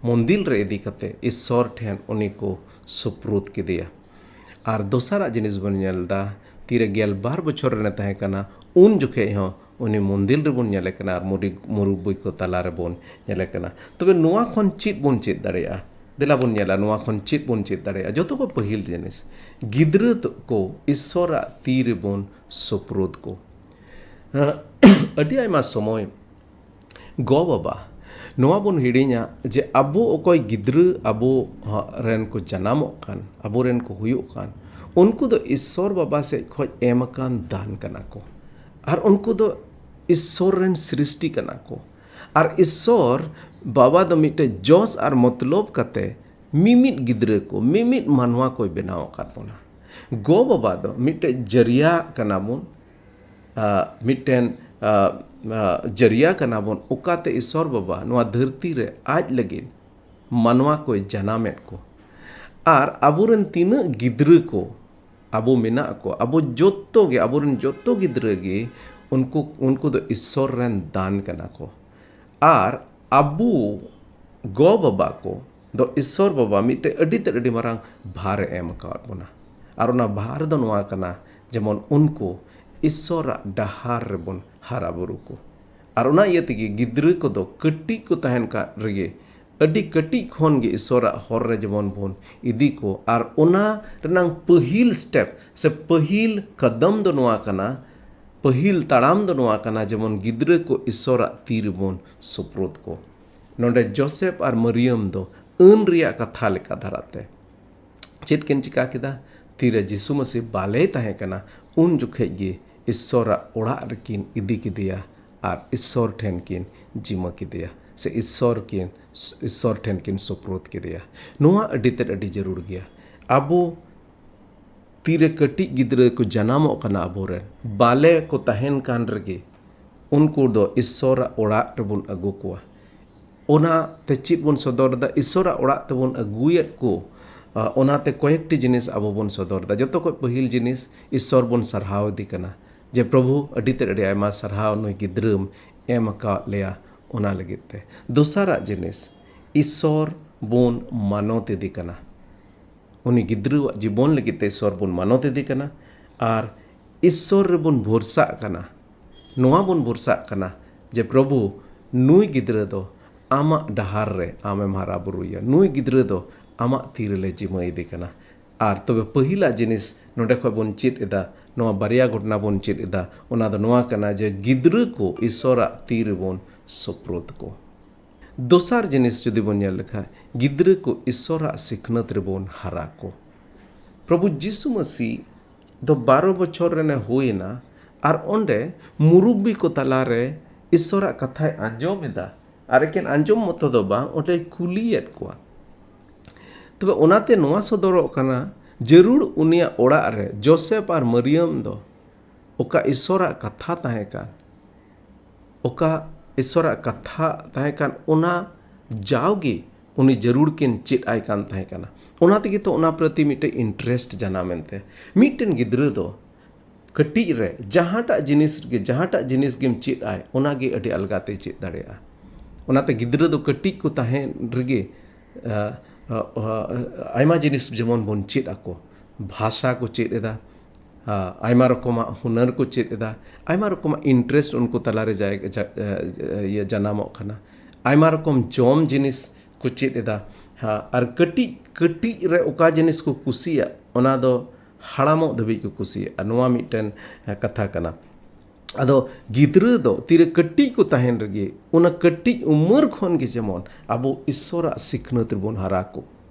ᱢᱚᱱᱫᱤᱞ ᱨᱮ ᱤᱫᱤ ᱠᱟᱛᱮ ᱤᱥᱥᱚᱨ ᱴᱷᱮᱱ ᱩᱱᱤ ᱠᱚ ᱥᱩᱯᱨᱩᱫ ᱠᱮᱫᱮᱭᱟ᱾ ᱟᱨ ᱫᱚᱥᱟᱨᱟᱜ ᱡᱤᱱᱤᱥ ᱵᱚᱱ ᱧᱮᱞ ᱮᱫᱟ, ᱛᱤᱨᱮ ᱜᱮᱞ ᱵᱟᱨ ᱵᱚᱪᱷᱚᱨ ᱨᱮᱱᱮ ᱛᱟᱦᱮᱸ ᱠᱟᱱᱟ, ᱩᱱ ᱡᱚᱠᱷᱮᱡ ᱦᱚᱸ ᱩᱱᱤ ᱢᱚᱱᱫᱤᱞ ᱨᱮᱵᱚᱱ ᱧᱮᱞᱮ ᱠᱟᱱᱟ ᱟᱨ ᱢᱩᱨᱤ- ᱢᱩᱨᱩᱵ ᱵᱩᱡ ᱠᱚ ᱛᱟᱞᱟ ᱨᱮᱵᱚᱱ ᱧᱮᱞᱮ ᱠᱟᱱᱟ᱾ ᱛᱚᱵᱮ ᱱᱚᱣᱟ ᱠᱷᱚᱱ ᱪᱮᱫ ᱵᱚᱱ ᱪᱮᱫ ᱫᱟᱲᱮᱭᱟᱜᱼᱟ? ᱫᱮᱞᱟ ᱵᱚᱱ ᱧᱮᱞᱟ ᱱᱚᱣᱟ ᱠᱷᱚᱱ ᱪᱮᱫ ᱵᱚᱱ ᱪᱮᱫ ᱫᱟᱲᱮᱭᱟᱜᱼᱟ᱾ ᱡᱚᱛᱚ ᱠᱷᱚᱱ ᱯᱟᱹᱦᱤᱞ ᱡᱤᱱᱤᱥ, ᱜᱤᱫᱽᱨᱟᱹ ᱫᱚ- ᱠᱚ ᱤᱥᱥᱚᱨᱟᱜ ᱛᱤ ᱨᱮᱵᱚᱱ ᱥᱩᱯᱨᱩᱫ ᱠᱚ᱾ ᱟᱹᱰᱤ ᱟᱭᱢᱟ ᱥᱚᱢᱚᱭ ᱜᱚ-ᱵᱟᱵᱟ ᱱᱚᱣᱟ ᱵᱚᱱ ᱦᱤᱲᱤᱧᱟ ᱡᱮ ᱟᱵᱚ ᱚᱠᱚᱭ ᱜᱤᱫᱽᱨᱟᱹ ᱟᱵᱚ ᱨᱮᱱ ᱠᱚ ᱡᱟᱱᱟᱢᱚᱜ ᱠᱟᱱ, ᱟᱵᱚ ᱨᱮᱱ ᱠᱚ ᱦᱩᱭᱩᱜ ᱠᱟᱱ, ᱩᱱᱠᱩ ᱫᱚ ᱤᱥᱥᱚᱨ ᱵᱟᱵᱟ ᱥᱮᱫ ᱠᱷᱚᱱ ᱮᱢ ᱟᱠᱟᱱ ᱫᱟᱱ ᱠᱟᱱᱟ ᱠᱚ᱾ ᱟᱨ ᱩᱱᱠᱩ ᱫᱚ ᱤᱥᱥᱚᱨ ᱨᱮᱱ ᱥᱨᱤᱥᱴᱤ ᱠᱟᱱᱟ ᱠᱚ᱾ ᱟᱨ ᱤᱥᱥᱚᱨ ᱵᱟᱵᱟ ᱫᱚ ᱢᱤᱫᱴᱮᱡ ᱡᱚᱥ ᱟᱨ ᱢᱚᱛᱞᱚᱵ ᱠᱟᱛᱮ ᱢᱤᱢᱤᱫ ᱜᱤᱫᱽᱨᱟᱹ ᱠᱚ, ᱢᱤᱢᱤᱫ ᱢᱟᱱᱣᱟ ᱠᱚᱭ ᱵᱮᱱᱟᱣ ᱟᱠᱟᱫ ᱵᱚᱱᱟ᱾ ᱜᱚ-ᱵᱟᱵᱟ ᱫᱚ ᱢᱤᱫᱴᱮᱡ ᱡᱟᱹᱨᱤᱭᱟ ᱠᱟᱱᱟ ᱵᱚᱱ, ᱟ, ᱢᱤᱫᱴᱮᱱ, ᱟ, ᱟ, ᱡᱟᱹᱨᱤᱭᱟ ᱠᱟᱱᱟ ᱵᱚᱱ, ᱚᱠᱟᱛᱮ ᱤᱥᱥᱚᱨ ᱵᱟᱵᱟ ᱱᱚᱣᱟ ᱫᱷᱟᱹᱨᱛᱤ ᱨᱮ ᱟᱡ ᱞᱟᱹᱜᱤᱫ ᱢᱟᱱᱣᱟ ᱠᱚᱭ ᱡᱟᱱᱟᱢᱮᱫ ᱠᱚ᱾ ᱟᱨ ᱟᱵᱚᱨᱮᱱ ᱛᱤᱱᱟᱹᱜ ᱜᱤᱫᱽᱨᱟᱹ ᱠᱚ ᱟᱵᱚ ᱢᱮᱱᱟᱜ ᱠᱚ, ᱟᱵᱚ ᱡᱚᱛᱚ ᱜᱮ, ᱟᱵᱚᱨᱮᱱ ᱡᱚᱛᱚ ᱜᱤᱫᱽᱨᱟᱹ ᱜᱮ ᱩᱱᱠᱩ, ᱩᱱᱠᱩ ᱫᱚ ᱤᱥᱥᱚᱨ ᱨᱮᱱ ᱫᱟᱱ ᱠᱟᱱᱟ ᱠᱚ᱾ ᱟᱨ ᱟᱵᱚ ᱜᱚ-ᱵᱟᱵᱟ ᱠᱚ ᱫᱚ ᱤᱥᱥᱚᱨ ᱵᱟᱵᱟ ᱢᱤᱫᱴᱮᱡ ᱟᱹᱰᱤ ᱛᱮᱫ ᱟᱹᱰᱤ ᱢᱟᱨᱟᱝ ᱵᱷᱟᱨ ᱮ ᱮᱢ ᱟᱠᱟᱣᱟᱫ ᱵᱚᱱᱟ᱾ ᱟᱨ ᱚᱱᱟ ᱵᱷᱟᱨ ᱫᱚ ᱱᱚᱣᱟ ᱠᱟᱱᱟ, ᱡᱮᱢᱚᱱ ᱩᱱᱠᱩ ᱤᱥᱥᱚᱨᱟᱜ ᱰᱟᱦᱟᱨ ᱨᱮᱵᱚᱱ ᱦᱟᱨᱟ ᱵᱩᱨᱩ ᱠᱚ᱾ ᱟᱨ ᱚᱱᱟ ᱤᱭᱟᱹ ᱛᱮᱜᱮ ᱜᱤᱫᱽᱨᱟᱹ ᱠᱚᱫᱚ ᱠᱟᱹᱴᱤᱡ ᱠᱚ ᱛᱟᱦᱮᱱ ᱠᱟᱱ ᱨᱮᱜᱮ ᱟᱹᱰᱤ ᱠᱟᱹᱴᱤᱡ ᱠᱷᱚᱱ ᱜᱮ ᱤᱥᱚᱨᱟᱜ ᱦᱚᱨ ᱨᱮ ᱡᱮᱢᱚᱱ ᱵᱚᱱ ᱤᱫᱤ ᱠᱚ, ᱟᱨ ᱚᱱᱟ ᱨᱮᱱᱟᱝ ᱯᱟᱹᱦᱤᱞ step ᱥᱮ ᱯᱟᱹᱦᱤᱞ ᱠᱟᱫᱟᱢ ᱫᱚ ᱱᱚᱣᱟ ᱠᱟᱱᱟ, ᱯᱟᱹᱦᱤᱞ ᱛᱟᱲᱟᱢ ᱫᱚ ᱱᱚᱣᱟ ᱠᱟᱱᱟ, ᱡᱮᱢᱚᱱ ᱜᱤᱫᱽᱨᱟᱹ ᱠᱚ ᱤᱥᱚᱨᱟᱜ ᱛᱤ ᱨᱮᱵᱚᱱ ᱥᱩᱯᱨᱩᱫ ᱠᱚ᱾ ᱱᱚᱰᱮ ᱡᱳᱥᱮᱯ ᱟᱨ ᱢᱟᱨᱤᱭᱟᱢ ᱫᱚ ᱟᱹᱱ ᱨᱮᱭᱟᱜ ᱠᱟᱛᱷᱟ ᱞᱮᱠᱟ ᱫᱷᱟᱨᱟᱛᱮ ᱪᱮᱫ ᱠᱤᱱ ᱪᱤᱠᱟ ᱠᱮᱫᱟ? ᱛᱤᱨᱮ ᱡᱤᱥᱩ ᱢᱟᱹᱥᱤ ᱵᱟᱞᱮᱭ ᱛᱟᱦᱮᱸ ᱠᱟᱱᱟ, ᱩᱱ ᱡᱚᱠᱷᱮᱡ ᱜᱮ ᱤᱥᱚᱨᱟᱜ ᱚᱲᱟᱜ ᱨᱮᱠᱤᱱ ᱤᱫᱤ ᱠᱮᱫᱮᱭᱟ ᱟᱨ ᱤᱥᱚᱨ ᱴᱷᱮᱱ ᱠᱤᱱ ᱡᱤᱢᱟᱹ ᱠᱮᱫᱮᱭᱟ, ᱥᱮ ᱤᱥᱚᱨ ᱠᱤᱱ, ᱤᱥᱚᱨ ᱴᱷᱮᱱ ᱠᱤᱱ ᱥᱩᱯᱨᱩᱫ ᱠᱮᱫᱮᱭᱟ᱾ ᱱᱚᱣᱟ ᱟᱹᱰᱤ ᱛᱮᱫ ᱟᱹᱰᱤ ᱡᱟᱹᱨᱩᱲ ᱜᱮᱭᱟ᱾ ᱟᱵᱚ ᱛᱤᱨᱮ ᱠᱟᱹᱴᱤᱡ ᱜᱤᱫᱽᱨᱟᱹ ᱠᱚ ᱡᱟᱱᱟᱢᱚᱜ ᱠᱟᱱᱟ, ᱟᱵᱚᱨᱮᱱ ᱵᱟᱞᱮ ᱠᱚ ᱛᱟᱦᱮᱱ ᱠᱟᱱ ᱨᱮᱜᱮ ᱩᱱᱠᱩ ᱫᱚ ᱤᱥᱚᱨᱟᱜ ᱚᱲᱟᱜ ᱨᱮᱵᱚᱱ ᱟᱹᱜᱩ ᱠᱚᱣᱟ᱾ ᱚᱱᱟᱛᱮ ᱪᱮᱫ ᱵᱚᱱ ᱥᱚᱫᱚᱨ ᱮᱫᱟ? ᱤᱥᱚᱨᱟᱜ ᱚᱲᱟᱜ ᱛᱮᱵᱚᱱ ᱟᱹᱜᱩᱭᱮᱫ ᱠᱚ᱾ ᱟ, ᱚᱱᱟᱛᱮ ᱠᱚᱭᱮᱠᱴᱤ ᱡᱤᱱᱤᱥ ᱟᱵᱚ ᱵᱚᱱ ᱥᱚᱫᱚᱨ ᱮᱫᱟ᱾ ᱡᱚᱛᱚ ᱠᱷᱚᱱ ᱯᱟᱹᱦᱤᱞ ᱡᱤᱱᱤᱥ, ᱤᱥᱚᱨ ᱵᱚᱱ ᱥᱟᱨᱦᱟᱣ ᱤᱫᱤ ᱠᱟᱱᱟ ᱡᱮ, "ᱯᱨᱚᱵᱷᱩ, ᱟᱹᱰᱤ ᱛᱮᱫ ᱟᱹᱰᱤ ᱟᱭᱢᱟ ᱥᱟᱨᱦᱟᱣ, ᱱᱩᱭ ᱜᱤᱫᱽᱨᱟᱹᱢ ᱮᱢ ᱟᱠᱟᱫ ᱞᱮᱭᱟ", ᱚᱱᱟ ᱞᱟᱹᱜᱤᱫ ᱛᱮ᱾ ᱫᱚᱥᱟᱨᱟᱜ ᱡᱤᱱᱤᱥ, ᱤᱥᱚᱨ ᱵᱚᱱ ᱢᱟᱱᱚᱛ ᱤᱫᱤ ᱠᱟᱱᱟ᱾ ᱩᱱᱤ ᱜᱤᱫᱽᱨᱟᱹᱣᱟᱜ ᱡᱤᱵᱚᱱ ᱞᱟᱹᱜᱤᱫ ᱛᱮ ᱤᱥᱚᱨ ᱵᱚᱱ ᱢᱟᱱᱚᱛ ᱤᱫᱤ ᱠᱟᱱᱟ ᱟᱨ ᱤᱥᱚᱨ ᱨᱮᱵᱚᱱ ᱵᱷᱚᱨᱥᱟᱜ ᱠᱟᱱᱟ᱾ ᱱᱚᱣᱟ ᱵᱚᱱ ᱵᱷᱚᱨᱥᱟᱜ ᱠᱟᱱᱟ ᱡᱮ, "ᱯᱨᱚᱵᱷᱩ, ᱱᱩᱭ ᱜᱤᱫᱽᱨᱟᱹ ᱫᱚ ᱟᱢᱟᱜ ᱰᱟᱦᱟᱨ ᱨᱮ ᱟᱢᱮᱢ ᱦᱟᱨᱟ ᱵᱩᱨᱩᱭᱟ, ᱱᱩᱭ ᱜᱤᱫᱽᱨᱟᱹ ᱫᱚ ᱟᱢᱟᱜ ᱛᱤ ᱨᱮᱞᱮ ᱡᱤᱢᱟᱹ ᱤᱫᱤ ᱠᱟᱱᱟ᱾" ᱟᱨ ᱛᱚᱵᱮ ᱯᱟᱹᱦᱤᱞᱟᱜ ᱡᱤᱱᱤᱥ ᱱᱚᱰᱮ ᱠᱷᱚᱱ ᱵᱚᱱ ᱪᱮᱫ ᱮᱫᱟ, ᱱᱚᱣᱟ ᱵᱟᱨᱭᱟ ᱜᱷᱚᱴᱚᱱᱟ ᱵᱚᱱ ᱪᱮᱫ ᱮᱫᱟ, ᱚᱱᱟ ᱫᱚ ᱱᱚᱣᱟ ᱠᱟᱱᱟ ᱡᱮ ᱜᱤᱫᱽᱨᱟᱹ ᱠᱚ ᱤᱥᱚᱨᱟᱜ ᱛᱤ ᱨᱮᱵᱚᱱ ᱥᱩᱯᱨᱩᱫ ᱠᱚ᱾ ᱫᱚᱥᱟᱨ ᱡᱤᱱᱤᱥ ᱡᱩᱫᱤ ᱵᱚᱱ ᱧᱮᱞ ᱞᱮᱠᱷᱟᱱ, ᱜᱤᱫᱽᱨᱟᱹ ᱠᱚ ᱤᱥᱚᱨᱟᱜ ᱥᱤᱠᱷᱱᱟᱹᱛ ᱨᱮᱵᱚᱱ ᱦᱟᱨᱟ ᱠᱚ᱾ ᱯᱨᱚᱵᱷᱩ ᱡᱤᱥᱩ ᱢᱟᱹᱥᱤ ᱫᱚ ᱵᱟᱨᱚ ᱵᱚᱪᱷᱚᱨ ᱨᱮᱱᱮ ᱦᱩᱭᱮᱱᱟ, ᱟᱨ ᱚᱸᱰᱮ ᱢᱩᱨᱩᱵᱵᱤ ᱠᱚ ᱛᱟᱞᱟᱨᱮ ᱤᱥᱚᱨᱟᱜ ᱠᱟᱛᱷᱟᱭ ᱟᱸᱡᱚᱢ ᱮᱫᱟ, ᱟᱨ ᱮᱠᱮᱱ ᱟᱸᱡᱚᱢ ᱢᱚᱛᱚ ᱫᱚ ᱵᱟᱝ, ᱚᱸᱰᱮᱭ ᱠᱩᱞᱤᱭᱮᱫ ᱠᱚᱣᱟ᱾ ᱛᱚᱵᱮ ᱚᱱᱟᱛᱮ ᱱᱚᱣᱟ ᱥᱚᱫᱚᱨᱚᱜ ᱠᱟᱱᱟ, ᱡᱟᱹᱨᱩᱲ ᱩᱱᱤᱭᱟᱜ ᱚᱲᱟᱜ ᱨᱮ ᱡᱳᱥᱮᱯ ᱟᱨ ᱢᱟᱨᱤᱭᱟᱢ ᱫᱚ ᱚᱠᱟ ᱤᱥᱚᱨᱟᱜ ᱠᱟᱛᱷᱟ ᱛᱟᱦᱮᱸ ᱠᱟᱱ, ᱚᱠᱟ ᱤᱥᱚᱨᱟᱜ ᱠᱟᱛᱷᱟ ᱛᱟᱦᱮᱸ ᱠᱟᱱ, ᱚᱱᱟ ᱡᱟᱣᱜᱮ ᱩᱱᱤ ᱡᱟᱹᱨᱩᱲ ᱠᱤᱱ ᱪᱮᱫ ᱟᱭ ᱠᱟᱱ ᱛᱟᱦᱮᱸ ᱠᱟᱱᱟ᱾ ᱚᱱᱟ ᱛᱮᱜᱮ ᱛᱚ ᱚᱱᱟ ᱯᱨᱚᱛᱤ ᱢᱤᱫᱴᱮᱱ interest ᱡᱟᱱᱟᱢ ᱮᱱ ᱛᱟᱭᱟ᱾ ᱢᱤᱫᱴᱮᱱ ᱜᱤᱫᱽᱨᱟᱹ ᱫᱚ ᱠᱟᱹᱴᱤᱡ ᱨᱮ ᱡᱟᱦᱟᱸᱴᱟᱜ ᱡᱤᱱᱤᱥ ᱨᱮᱜᱮ, ᱡᱟᱦᱟᱸᱴᱟᱜ ᱡᱤᱱᱤᱥ ᱜᱮᱢ ᱪᱮᱫ ᱟᱭ, ᱚᱱᱟᱜᱮ ᱟᱹᱰᱤ ᱟᱞᱜᱟ ᱛᱮᱭ ᱪᱮᱫ ᱫᱟᱲᱮᱭᱟᱜᱼᱟ᱾ ᱚᱱᱟᱛᱮ ᱜᱤᱫᱽᱨᱟᱹ ᱫᱚ ᱠᱟᱹᱴᱤᱡ ᱠᱚ ᱛᱟᱦᱮᱸ ᱨᱮᱜᱮ, ᱟ, ᱟ, ᱟ, ᱟᱭᱢᱟ ᱡᱤᱱᱤᱥ ᱡᱮᱢᱚᱱ ᱵᱚᱱ ᱪᱮᱫ ᱟᱠᱚ, ᱵᱷᱟᱥᱟ ᱠᱚ ᱪᱮᱫ ᱮᱫᱟ, ᱟ, ᱟᱭᱢᱟ ᱨᱚᱠᱚᱢᱟᱜ ᱦᱩᱱᱟᱹᱨ ᱠᱚ ᱪᱮᱫ ᱮᱫᱟ, ᱟᱭᱢᱟ ᱨᱚᱠᱚᱢᱟᱜ interest ᱩᱱᱠᱩ ᱛᱟᱞᱟᱨᱮ ᱡᱟᱭ-, ᱡᱟ-, ᱟ, ᱤᱭᱟᱹ ᱡᱟᱱᱟᱢᱚᱜ ᱠᱟᱱᱟ᱾ ᱟᱭᱢᱟ ᱨᱚᱠᱚᱢ ᱡᱚᱢ ᱡᱤᱱᱤᱥ ᱠᱚ ᱪᱮᱫ ᱮᱫᱟ᱾ ᱦᱟ, ᱟᱨ ᱠᱟᱹᱴᱤᱡ ᱠᱟᱹᱴᱤᱡ ᱨᱮ ᱚᱠᱟ ᱡᱤᱱᱤᱥ ᱠᱚ ᱠᱩᱥᱤᱭᱟᱜ, ᱚᱱᱟ ᱫᱚ ᱦᱟᱲᱟᱢᱚᱜ ᱫᱷᱟᱹᱵᱤᱡ ᱠᱚ ᱠᱩᱥᱤᱭᱟᱜᱼᱟ᱾ ᱱᱚᱣᱟ ᱢᱤᱫᱴᱮᱱ, ᱦᱮᱸ, ᱠᱟᱛᱷᱟ ᱠᱟᱱᱟ᱾ ᱟᱫᱚ ᱜᱤᱫᱽᱨᱟᱹ ᱫᱚ ᱛᱤᱨᱮ ᱠᱟᱹᱴᱤᱡ ᱠᱚ ᱛᱟᱦᱮᱱ ᱨᱮᱜᱮ, ᱚᱱᱟ ᱠᱟᱹᱴᱤᱡ ᱩᱢᱮᱨ ᱠᱷᱚᱱ ᱜᱮ ᱡᱮᱢᱚᱱ ᱟᱵᱚ ᱤᱥᱥᱚᱨᱟᱜ ᱥᱤᱠᱷᱱᱟᱹᱛ ᱨᱮᱵᱚᱱ ᱦᱟᱨᱟ ᱠᱚ᱾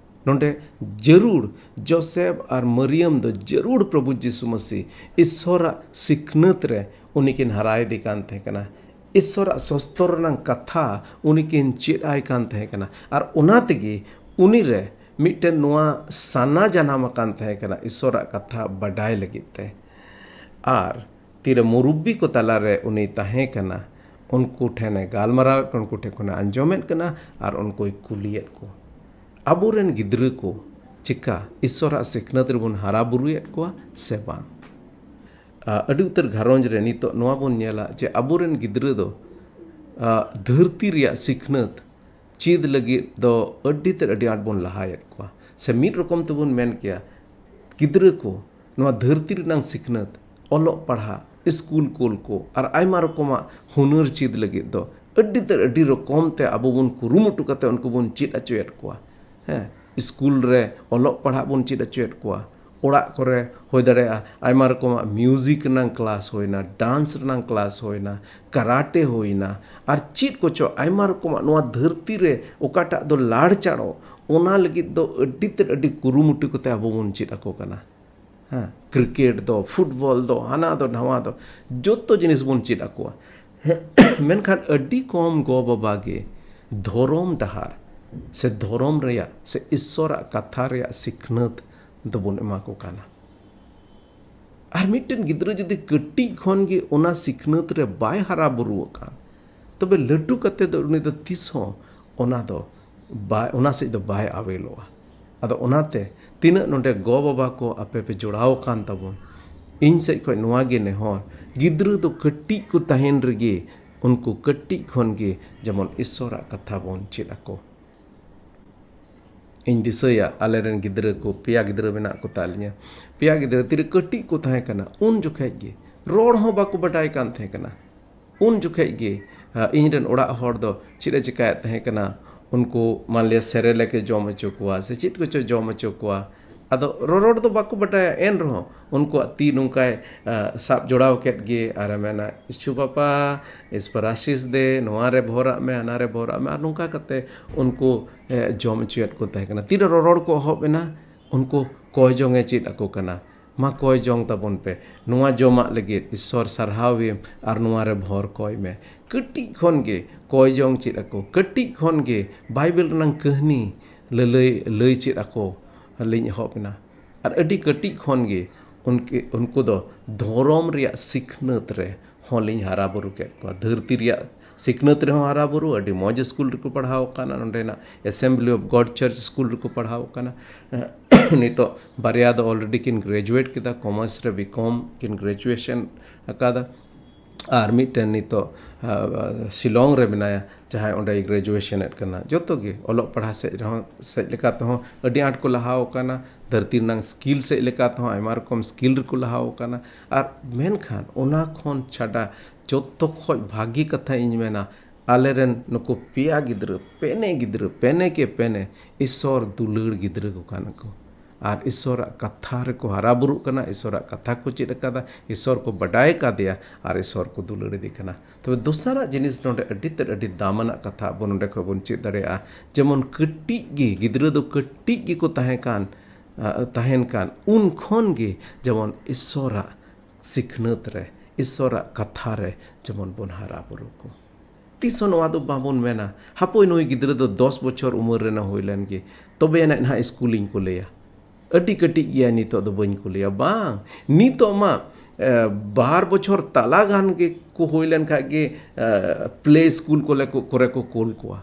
ᱱᱚᱰᱮ ᱡᱟᱹᱨᱩᱲ ᱡᱳᱥᱮᱯ ᱟᱨ ᱢᱟᱨᱤᱭᱟᱢ ᱫᱚ ᱡᱟᱹᱨᱩᱲ ᱯᱨᱚᱵᱷᱩ ᱡᱤᱥᱩ ᱢᱟᱹᱥᱤ ᱤᱥᱥᱚᱨᱟᱜ ᱥᱤᱠᱷᱱᱟᱹᱛ ᱨᱮ ᱩᱱᱤ ᱠᱤᱱ ᱦᱟᱨᱟ ᱤᱫᱤ ᱠᱟᱱ ᱛᱟᱦᱮᱸ ᱠᱟᱱᱟ᱾ ᱤᱥᱥᱚᱨᱟᱜ ᱥᱚᱥᱛᱚᱨ ᱨᱮᱱᱟᱝ ᱠᱟᱛᱷᱟ ᱩᱱᱤ ᱠᱤᱱ ᱪᱮᱫ ᱟᱭ ᱠᱟᱱ ᱛᱟᱦᱮᱸ ᱠᱟᱱᱟ᱾ ᱟᱨ ᱚᱱᱟ ᱛᱮᱜᱮ ᱩᱱᱤ ᱨᱮ ᱢᱤᱫᱴᱮᱱ ᱱᱚᱣᱟ ᱥᱟᱱᱟ ᱡᱟᱱᱟᱢ ᱟᱠᱟᱱ ᱛᱟᱦᱮᱸ ᱠᱟᱱᱟ ᱤᱥᱥᱚᱨᱟᱜ ᱠᱟᱛᱷᱟ ᱵᱟᱰᱟᱭ ᱞᱟᱹᱜᱤᱫ ᱛᱮ᱾ ᱟᱨ ᱛᱤᱨᱮ ᱢᱩᱨᱩᱵᱵᱤ ᱠᱚ ᱛᱟᱞᱟᱨᱮ ᱩᱱᱤ ᱛᱟᱦᱮᱸ ᱠᱟᱱᱟ, ᱩᱱᱠᱩ ᱴᱷᱮᱱᱮ ᱜᱟᱞᱢᱟᱨᱟᱣᱮᱫ ᱠᱚ, ᱩᱱᱠᱩ ᱴᱷᱮᱱ ᱠᱷᱚᱱᱮ ᱟᱸᱡᱚᱢᱮᱫ ᱠᱟᱱᱟ ᱟᱨ ᱩᱱᱠᱩᱭ ᱠᱩᱞᱤᱭᱮᱫ ᱠᱚ᱾ ᱟᱵᱚᱨᱮᱱ ᱜᱤᱫᱽᱨᱟᱹ ᱠᱚ ᱪᱮᱠᱟ ᱤᱥᱥᱚᱨᱟᱜ ᱥᱤᱠᱷᱱᱟᱹᱛ ᱨᱮᱵᱚᱱ ᱦᱟᱨᱟ ᱵᱩᱨᱩᱭᱮᱫ ᱠᱚᱣᱟ ᱥᱮ ᱵᱟᱝ? ᱟ, ᱟᱹᱰᱤ ᱩᱛᱟᱹᱨ ᱜᱷᱟᱨᱚᱸᱡᱽ ᱨᱮ ᱱᱤᱛᱚᱜ ᱱᱚᱣᱟ ᱵᱚᱱ ᱧᱮᱞᱟ ᱡᱮ ᱟᱵᱚᱨᱮᱱ ᱜᱤᱫᱽᱨᱟᱹ ᱫᱚ, ᱟ, ᱫᱷᱟᱹᱨᱛᱤ ᱨᱮᱭᱟᱜ ᱥᱤᱠᱷᱱᱟᱹᱛ ᱪᱮᱫ ᱞᱟᱹᱜᱤᱫ ᱫᱚ ᱟᱹᱰᱤ ᱛᱮᱫ ᱟᱹᱰᱤ ᱟᱸᱴ ᱵᱚᱱ ᱞᱟᱦᱟᱭᱮᱫ ᱠᱚᱣᱟ᱾ ᱥᱮ ᱢᱤᱫ ᱨᱚᱠᱚᱢ ᱛᱮᱵᱚᱱ ᱢᱮᱱ ᱠᱮᱭᱟ, ᱜᱤᱫᱽᱨᱟᱹ ᱠᱚ ᱱᱚᱣᱟ ᱫᱷᱟᱹᱨᱛᱤ ᱨᱮᱱᱟᱝ ᱥᱤᱠᱷᱱᱟᱹᱛ, ᱚᱞᱚᱜ ᱯᱟᱲᱦᱟᱜ, ᱥᱠᱩᱞ ᱠᱳᱞ ᱠᱚ ᱟᱨ ᱟᱭᱢᱟ ᱨᱚᱠᱚᱢᱟᱜ ᱦᱩᱱᱟᱹᱨ ᱪᱮᱫ ᱞᱟᱹᱜᱤᱫ ᱫᱚ ᱟᱹᱰᱤ ᱛᱮᱫ ᱟᱹᱰᱤ ᱨᱚᱠᱚᱢ ᱛᱮ ᱟᱵᱚ ᱵᱚᱱ ᱠᱩᱨᱩᱢᱩᱴᱩ ᱠᱟᱛᱮ ᱩᱱᱠᱩ ᱵᱚᱱ ᱪᱮᱫ ᱦᱚᱪᱚᱭᱮᱫ ᱠᱚᱣᱟ᱾ ᱦᱮᱸ, ᱥᱠᱩᱞ ᱨᱮ ᱚᱞᱚᱜ ᱯᱟᱲᱦᱟᱜ ᱵᱚᱱ ᱪᱮᱫ ᱦᱚᱪᱚᱭᱮᱫ ᱠᱚᱣᱟ, ᱚᱲᱟᱜ ᱠᱚᱨᱮ ᱦᱩᱭ ᱫᱟᱲᱮᱭᱟᱜᱼᱟ ᱟᱭᱢᱟ ᱨᱚᱠᱚᱢᱟᱜ ᱢᱤᱭᱩᱡᱤᱠ ᱨᱮᱱᱟᱝ ᱠᱞᱟᱥ ᱦᱩᱭᱱᱟ, ᱰᱟᱱᱥ ᱨᱮᱱᱟᱝ ᱠᱞᱟᱥ ᱦᱩᱭᱱᱟ, ᱠᱟᱨᱟᱴᱮ ᱦᱩᱭᱱᱟ, ᱟᱨ ᱪᱮᱫ ᱠᱚᱪᱚ ᱟᱭᱢᱟ ᱨᱚᱠᱚᱢᱟᱜ ᱱᱚᱣᱟ ᱫᱷᱟᱹᱨᱛᱤ ᱨᱮ ᱚᱠᱟᱴᱟᱜ ᱫᱚ ᱞᱟᱲᱪᱟᱲᱚᱜ, ᱚᱱᱟ ᱞᱟᱹᱜᱤᱫ ᱫᱚ ᱟᱹᱰᱤ ᱛᱮᱫ ᱟᱹᱰᱤ ᱠᱩᱨᱩᱢᱩᱴᱩ ᱠᱟᱛᱮ ᱟᱵᱚ ᱵᱚᱱ ᱪᱮᱫ ᱟᱠᱚ ᱠᱟᱱᱟ᱾ ᱦᱮᱸ, ᱠᱨᱤᱠᱮᱴ ᱫᱚ, ᱯᱷᱩᱴᱵᱚᱞ ᱫᱚ, ᱦᱟᱱᱟ ᱫᱚ, ᱱᱟᱣᱟ ᱫᱚ, ᱡᱚᱛᱚ ᱡᱤᱱᱤᱥ ᱵᱚᱱ ᱪᱮᱫ ᱟᱠᱚᱣᱟ᱾ ᱢᱮᱱᱠᱷᱟᱱ ᱟᱹᱰᱤ ᱠᱚᱢ ᱜᱚ ᱵᱟᱵᱟ ᱜᱮ ᱫᱷᱚᱨᱚᱢ ᱰᱟᱦᱟᱨ ᱥᱮ ᱫᱷᱚᱨᱚᱢ ᱨᱮᱭᱟᱜ ᱥᱮ ᱤᱥᱥᱚᱨᱟᱜ ᱠᱟᱛᱷᱟ ᱨᱮᱭᱟᱜ ᱥᱤᱠᱷᱱᱟᱹᱛ ᱫᱚᱵᱚᱱ ᱮᱢᱟ ᱠᱚ ᱠᱟᱱᱟ᱾ ᱟᱨ ᱢᱤᱫᱴᱮᱱ ᱜᱤᱫᱽᱨᱟᱹ ᱡᱩᱫᱤ ᱠᱟᱹᱴᱤᱡ ᱠᱷᱚᱱ ᱜᱮ ᱚᱱᱟ ᱥᱤᱠᱷᱱᱟᱹᱛ ᱨᱮ ᱵᱟᱭ ᱦᱟᱨᱟ ᱵᱩᱨᱩ ᱟᱠᱟᱱ, ᱛᱚᱵᱮ ᱞᱟᱹᱴᱩ ᱠᱟᱛᱮ ᱫᱚ ᱩᱱᱤ ᱫᱚ ᱛᱤᱥ ᱦᱚᱸ ᱚᱱᱟ ᱫᱚ ᱵᱟᱭ, ᱚᱱᱟ ᱥᱮᱫ ᱫᱚ ᱵᱟᱭ ᱟᱣᱮᱞᱚᱜᱼᱟ᱾ ᱟᱫᱚ ᱚᱱᱟᱛᱮ ᱛᱤᱱᱟᱹᱜ ᱱᱚᱰᱮ ᱜᱚ ᱵᱟᱵᱟ ᱠᱚ ᱟᱯᱮ ᱯᱮ ᱡᱚᱲᱟᱣ ᱟᱠᱟᱱ ᱛᱟᱵᱚᱱ, ᱤᱧ ᱥᱮᱫ ᱠᱷᱚᱱ ᱱᱚᱣᱟ ᱜᱮ ᱱᱮᱦᱚᱨ, ᱜᱤᱫᱽᱨᱟᱹ ᱫᱚ ᱠᱟᱹᱴᱤᱡ ᱠᱚ ᱛᱟᱦᱮᱱ ᱨᱮᱜᱮ ᱩᱱᱠᱩ ᱠᱟᱹᱴᱤᱡ ᱠᱷᱚᱱ ᱜᱮ ᱡᱮᱢᱚᱱ ᱤᱥᱥᱚᱨᱟᱜ ᱠᱟᱛᱷᱟ ᱵᱚᱱ ᱪᱮᱫ ᱟᱠᱚ᱾ ᱤᱧ ᱫᱤᱥᱟᱹᱭᱟ, ᱟᱞᱮᱨᱮᱱ ᱜᱤᱫᱽᱨᱟᱹ ᱠᱚ, ᱯᱮᱭᱟ ᱜᱤᱫᱽᱨᱟᱹ ᱢᱮᱱᱟᱜ ᱠᱚ ᱛᱟᱞᱤᱧᱟ᱾ ᱯᱮᱭᱟ ᱜᱤᱫᱽᱨᱟᱹ ᱛᱤᱨᱮ ᱠᱟᱹᱴᱤᱡ ᱠᱚ ᱛᱟᱦᱮᱸ ᱠᱟᱱᱟ, ᱩᱱ ᱡᱚᱠᱷᱮᱡ ᱜᱮ ᱨᱚᱲ ᱦᱚᱸ ᱵᱟᱠᱚ ᱵᱟᱰᱟᱭ ᱠᱟᱱ ᱛᱟᱦᱮᱸ ᱠᱟᱱᱟ᱾ ᱩᱱ ᱡᱚᱠᱷᱮᱡ ᱜᱮ, ᱟ, ᱤᱧ ᱨᱮᱱ ᱚᱲᱟᱜ ᱦᱚᱲ ᱫᱚ ᱪᱮᱫ ᱮ ᱪᱮᱠᱟᱭᱮᱫ ᱛᱟᱦᱮᱸ ᱠᱟᱱᱟ, ᱩᱱᱠᱩ ᱢᱟᱱᱞᱤᱭᱟ ᱥᱮᱨᱮᱞᱮᱠ ᱮ ᱡᱚᱢ ᱦᱚᱪᱚ ᱠᱚᱣᱟ ᱥᱮ ᱪᱮᱫ ᱠᱚᱪᱚ ᱡᱚᱢ ᱦᱚᱪᱚ ᱠᱚᱣᱟ᱾ ᱟᱫᱚ ᱨᱚᱨᱚᱲ ᱫᱚ ᱵᱟᱠᱚ ᱵᱟᱰᱟᱭᱟ, ᱮᱱ ᱨᱮᱦᱚᱸ ᱩᱱᱠᱩᱣᱟᱜ ᱛᱤ ᱱᱚᱝᱠᱟᱭ ᱥᱟᱵ ᱡᱚᱲᱟᱣ ᱠᱮᱫ ᱜᱮ ᱟᱨᱮ ᱢᱮᱱᱟ, ᱤᱥᱩ ᱵᱟᱯᱟ, ᱤᱥᱯᱟᱨᱟᱥᱤᱥ ᱫᱮ, ᱱᱚᱣᱟ ᱨᱮ ᱵᱷᱚᱨᱟᱜ ᱢᱮ, ᱦᱟᱱᱟ ᱨᱮ ᱵᱷᱚᱨᱟᱜ ᱢᱮ᱾ ᱟᱨ ᱱᱚᱝᱠᱟ ᱠᱟᱛᱮ ᱩᱱᱠᱩ ᱡᱚᱢ ᱦᱚᱪᱚᱭᱮᱫ ᱠᱚ ᱛᱟᱦᱮᱸ ᱠᱟᱱᱟ᱾ ᱛᱤᱨᱮ ᱨᱚᱨᱚᱲ ᱠᱚ ᱮᱦᱚᱵ ᱮᱱᱟ, ᱩᱱᱠᱩ ᱠᱚᱭ ᱡᱚᱝ ᱮ ᱪᱮᱫ ᱟᱠᱚ ᱠᱟᱱᱟ᱾ ᱢᱟ ᱠᱚᱭ ᱡᱚᱝ ᱛᱟᱵᱚᱱ ᱯᱮ, ᱱᱚᱣᱟ ᱡᱚᱢᱟᱜ ᱞᱟᱹᱜᱤᱫ ᱤᱥᱥᱚᱨ ᱥᱟᱨᱦᱟᱣ ᱮᱢ ᱟᱨ ᱱᱚᱣᱟ ᱨᱮ ᱵᱷᱚᱨ ᱠᱚᱭ ᱢᱮ᱾ ᱠᱟᱹᱴᱤᱡ ᱠᱷᱚᱱ ᱜᱮ ᱠᱚᱭ ᱡᱚᱝ ᱪᱮᱫ ᱟᱠᱚ, ᱠᱟᱹᱴᱤᱡ ᱠᱷᱚᱱ ᱜᱮ ᱵᱟᱭᱵᱮᱞ ᱨᱮᱱᱟᱜ ᱠᱟᱹᱦᱱᱤ ᱞᱟᱹᱞᱟᱹᱭ ᱞᱟᱹᱭ ᱪᱮᱫ ᱟᱠᱚ ᱞᱤᱧ ᱮᱦᱚᱵ ᱮᱱᱟ᱾ ᱟᱨ ᱟᱹᱰᱤ ᱠᱟᱹᱴᱤᱡ ᱠᱷᱚᱱ ᱜᱮ ᱩᱱᱠᱩ ᱩᱱᱠᱩ ᱫᱚ ᱫᱷᱚᱨᱚᱢ ᱨᱮᱭᱟᱜ ᱥᱤᱠᱷᱱᱟᱹᱛ ᱨᱮ ᱦᱚᱸ ᱞᱤᱧ ᱦᱟᱨᱟ ᱵᱩᱨᱩ ᱠᱮᱫ ᱠᱚᱣᱟ᱾ ᱫᱷᱟᱹᱨᱛᱤ ᱨᱮᱭᱟᱜ ᱥᱤᱠᱷᱱᱟᱹᱛ ᱨᱮᱦᱚᱸ ᱦᱟᱨᱟ ᱵᱩᱨᱩ, ᱟᱹᱰᱤ ᱢᱚᱡᱽ ᱥᱠᱩᱞ ᱨᱮᱠᱚ ᱯᱟᱲᱦᱟᱣ ᱟᱠᱟᱱᱟ, ᱱᱚᱸᱰᱮᱱᱟᱜ Assembly of God Church school ᱨᱮᱠᱚ ᱯᱟᱲᱦᱟᱣ ᱟᱠᱟᱱᱟ᱾ ᱱᱤᱛᱚᱜ ᱵᱟᱨᱭᱟ ᱫᱚ ᱚᱞᱨᱮᱰᱤ ᱠᱤᱱ ᱜᱨᱮᱡᱩᱭᱮᱴ ᱠᱮᱫᱟ, ᱠᱚᱢᱟᱨᱥ ᱨᱮ ᱵᱤᱠᱚᱢ ᱠᱤᱱ ᱜᱨᱮᱡᱩᱭᱮᱥᱚᱱ ᱟᱠᱟᱫᱟ᱾ ᱟᱨ ᱢᱤᱫᱴᱮᱱ ᱱᱤᱛᱚᱜ ᱥᱤᱞᱚᱝ ᱨᱮ ᱢᱮᱱᱟᱭᱟ, ᱡᱟᱦᱟᱸᱭ ᱚᱸᱰᱮᱭ ᱜᱨᱮᱡᱩᱭᱮᱥᱚᱱᱮᱫ ᱠᱟᱱᱟ᱾ ᱡᱚᱛᱚ ᱜᱮ ᱚᱞᱚᱜ ᱯᱟᱲᱦᱟᱜ ᱥᱮᱫ ᱨᱮᱦᱚᱸ, ᱥᱮᱫ ᱞᱮᱠᱟ ᱛᱮᱦᱚᱸ ᱟᱹᱰᱤ ᱟᱸᱴ ᱠᱚ ᱞᱟᱦᱟᱣ ᱟᱠᱟᱱᱟ᱾ ᱫᱷᱟᱹᱨᱛᱤ ᱨᱮᱱᱟᱜ ᱥᱠᱤᱞ ᱥᱮᱫ ᱞᱮᱠᱟ ᱛᱮᱦᱚᱸ ᱟᱭᱢᱟ ᱨᱚᱠᱚᱢ ᱥᱠᱤᱞ ᱨᱮᱠᱚ ᱞᱟᱦᱟᱣ ᱟᱠᱟᱱᱟ᱾ ᱟᱨ ᱢᱮᱱᱠᱷᱟᱱ ᱚᱱᱟ ᱠᱷᱚᱱ ᱪᱷᱟᱰᱟ ᱡᱚᱛᱚ ᱠᱷᱚᱡ ᱵᱷᱟᱹᱜᱤ ᱠᱟᱛᱷᱟ ᱤᱧ ᱢᱮᱱᱟ, ᱟᱞᱮᱨᱮᱱ ᱱᱩᱠᱩ ᱯᱮᱭᱟ ᱜᱤᱫᱽᱨᱟᱹ, ᱯᱮᱱᱮ ᱜᱤᱫᱽᱨᱟᱹ, ᱯᱮᱱᱮ ᱠᱮ ᱯᱮᱱᱮ, ᱤᱥᱥᱚᱨ ᱫᱩᱞᱟᱹᱲ ᱜᱤᱫᱽᱨᱟᱹ ᱠᱚ ᱠᱟᱱᱟ ᱠᱚ᱾ ᱟᱨ ᱤᱥᱥᱚᱨᱟᱜ ᱠᱟᱛᱷᱟ ᱨᱮᱠᱚ ᱦᱟᱨᱟ ᱵᱩᱨᱩᱜ ᱠᱟᱱᱟ, ᱤᱥᱥᱚᱨᱟᱜ ᱠᱟᱛᱷᱟ ᱠᱚ ᱪᱮᱫ ᱟᱠᱟᱫᱟ, ᱤᱥᱥᱚᱨ ᱠᱚ ᱵᱟᱰᱟᱭ ᱟᱠᱟᱫᱮᱭᱟ ᱟᱨ ᱤᱥᱥᱚᱨ ᱠᱚ ᱫᱩᱞᱟᱹᱲ ᱤᱫᱤ ᱠᱟᱱᱟ᱾ ᱛᱚᱵᱮ ᱫᱚᱥᱟᱨᱟᱜ ᱡᱤᱱᱤᱥ ᱱᱚᱰᱮ ᱟᱹᱰᱤ ᱛᱮᱫ ᱟᱹᱰᱤ ᱫᱟᱢᱟᱱᱟᱜ ᱠᱟᱛᱷᱟ ᱟᱵᱚ ᱱᱚᱰᱮ ᱠᱷᱚᱱ ᱵᱚᱱ ᱪᱮᱫ ᱫᱟᱲᱮᱭᱟᱜᱼᱟ, ᱡᱮᱢᱚᱱ ᱠᱟᱹᱴᱤᱡ ᱜᱮ ᱜᱤᱫᱽᱨᱟᱹ ᱫᱚ ᱠᱟᱹᱴᱤᱡ ᱜᱮᱠᱚ ᱛᱟᱦᱮᱸ ᱠᱟᱱ ᱛᱟᱦᱮᱱ ᱠᱟᱱ ᱩᱱ ᱠᱷᱚᱱ ᱜᱮ ᱡᱮᱢᱚᱱ ᱤᱥᱥᱚᱨᱟᱜ ᱥᱤᱠᱷᱱᱟᱹᱛ ᱨᱮ, ᱤᱥᱥᱚᱨᱟᱜ ᱠᱟᱛᱷᱟ ᱨᱮ ᱡᱮᱢᱚᱱ ᱵᱚᱱ ᱦᱟᱨᱟ ᱵᱩᱨᱩ ᱠᱚ᱾ ᱛᱤᱥ ᱦᱚᱸ ᱱᱚᱣᱟ ᱫᱚ ᱵᱟᱵᱚᱱ ᱢᱮᱱᱟ, ᱦᱟᱯᱳᱭ ᱱᱩᱭ ᱜᱤᱫᱽᱨᱟᱹ ᱫᱚ ᱫᱚᱥ ᱵᱚᱪᱷᱚᱨ ᱩᱢᱮᱨ ᱨᱮᱱᱟᱜ ᱦᱩᱭ ᱞᱮᱱ ᱜᱮ, ᱛᱚᱵᱮ ᱟᱹᱱᱤᱡ ᱱᱟᱦᱟᱜ ᱥᱠᱩᱞᱤᱧ ᱠᱩᱞᱮᱭᱟ, ᱟᱹᱰᱤ ᱠᱟᱹᱴᱤᱡ ᱜᱮᱭᱟᱭ, ᱱᱤᱛᱚᱜ ᱫᱚ ᱵᱟᱹᱧ ᱠᱩᱞᱮᱭᱟ᱾ ᱵᱟᱝ, ᱱᱤᱛᱚᱜ ᱢᱟ ᱵᱟᱨ ᱵᱚᱪᱷᱚᱨ ᱛᱟᱞᱟ ᱜᱟᱱ ᱜᱮ ᱠᱚ ᱦᱩᱭ ᱞᱮᱱ ᱠᱷᱟᱡ ᱜᱮ ᱯᱞᱮ ᱥᱠᱩᱞ ᱠᱚᱨᱮ ᱠᱚ ᱠᱩᱞ ᱠᱚᱣᱟ᱾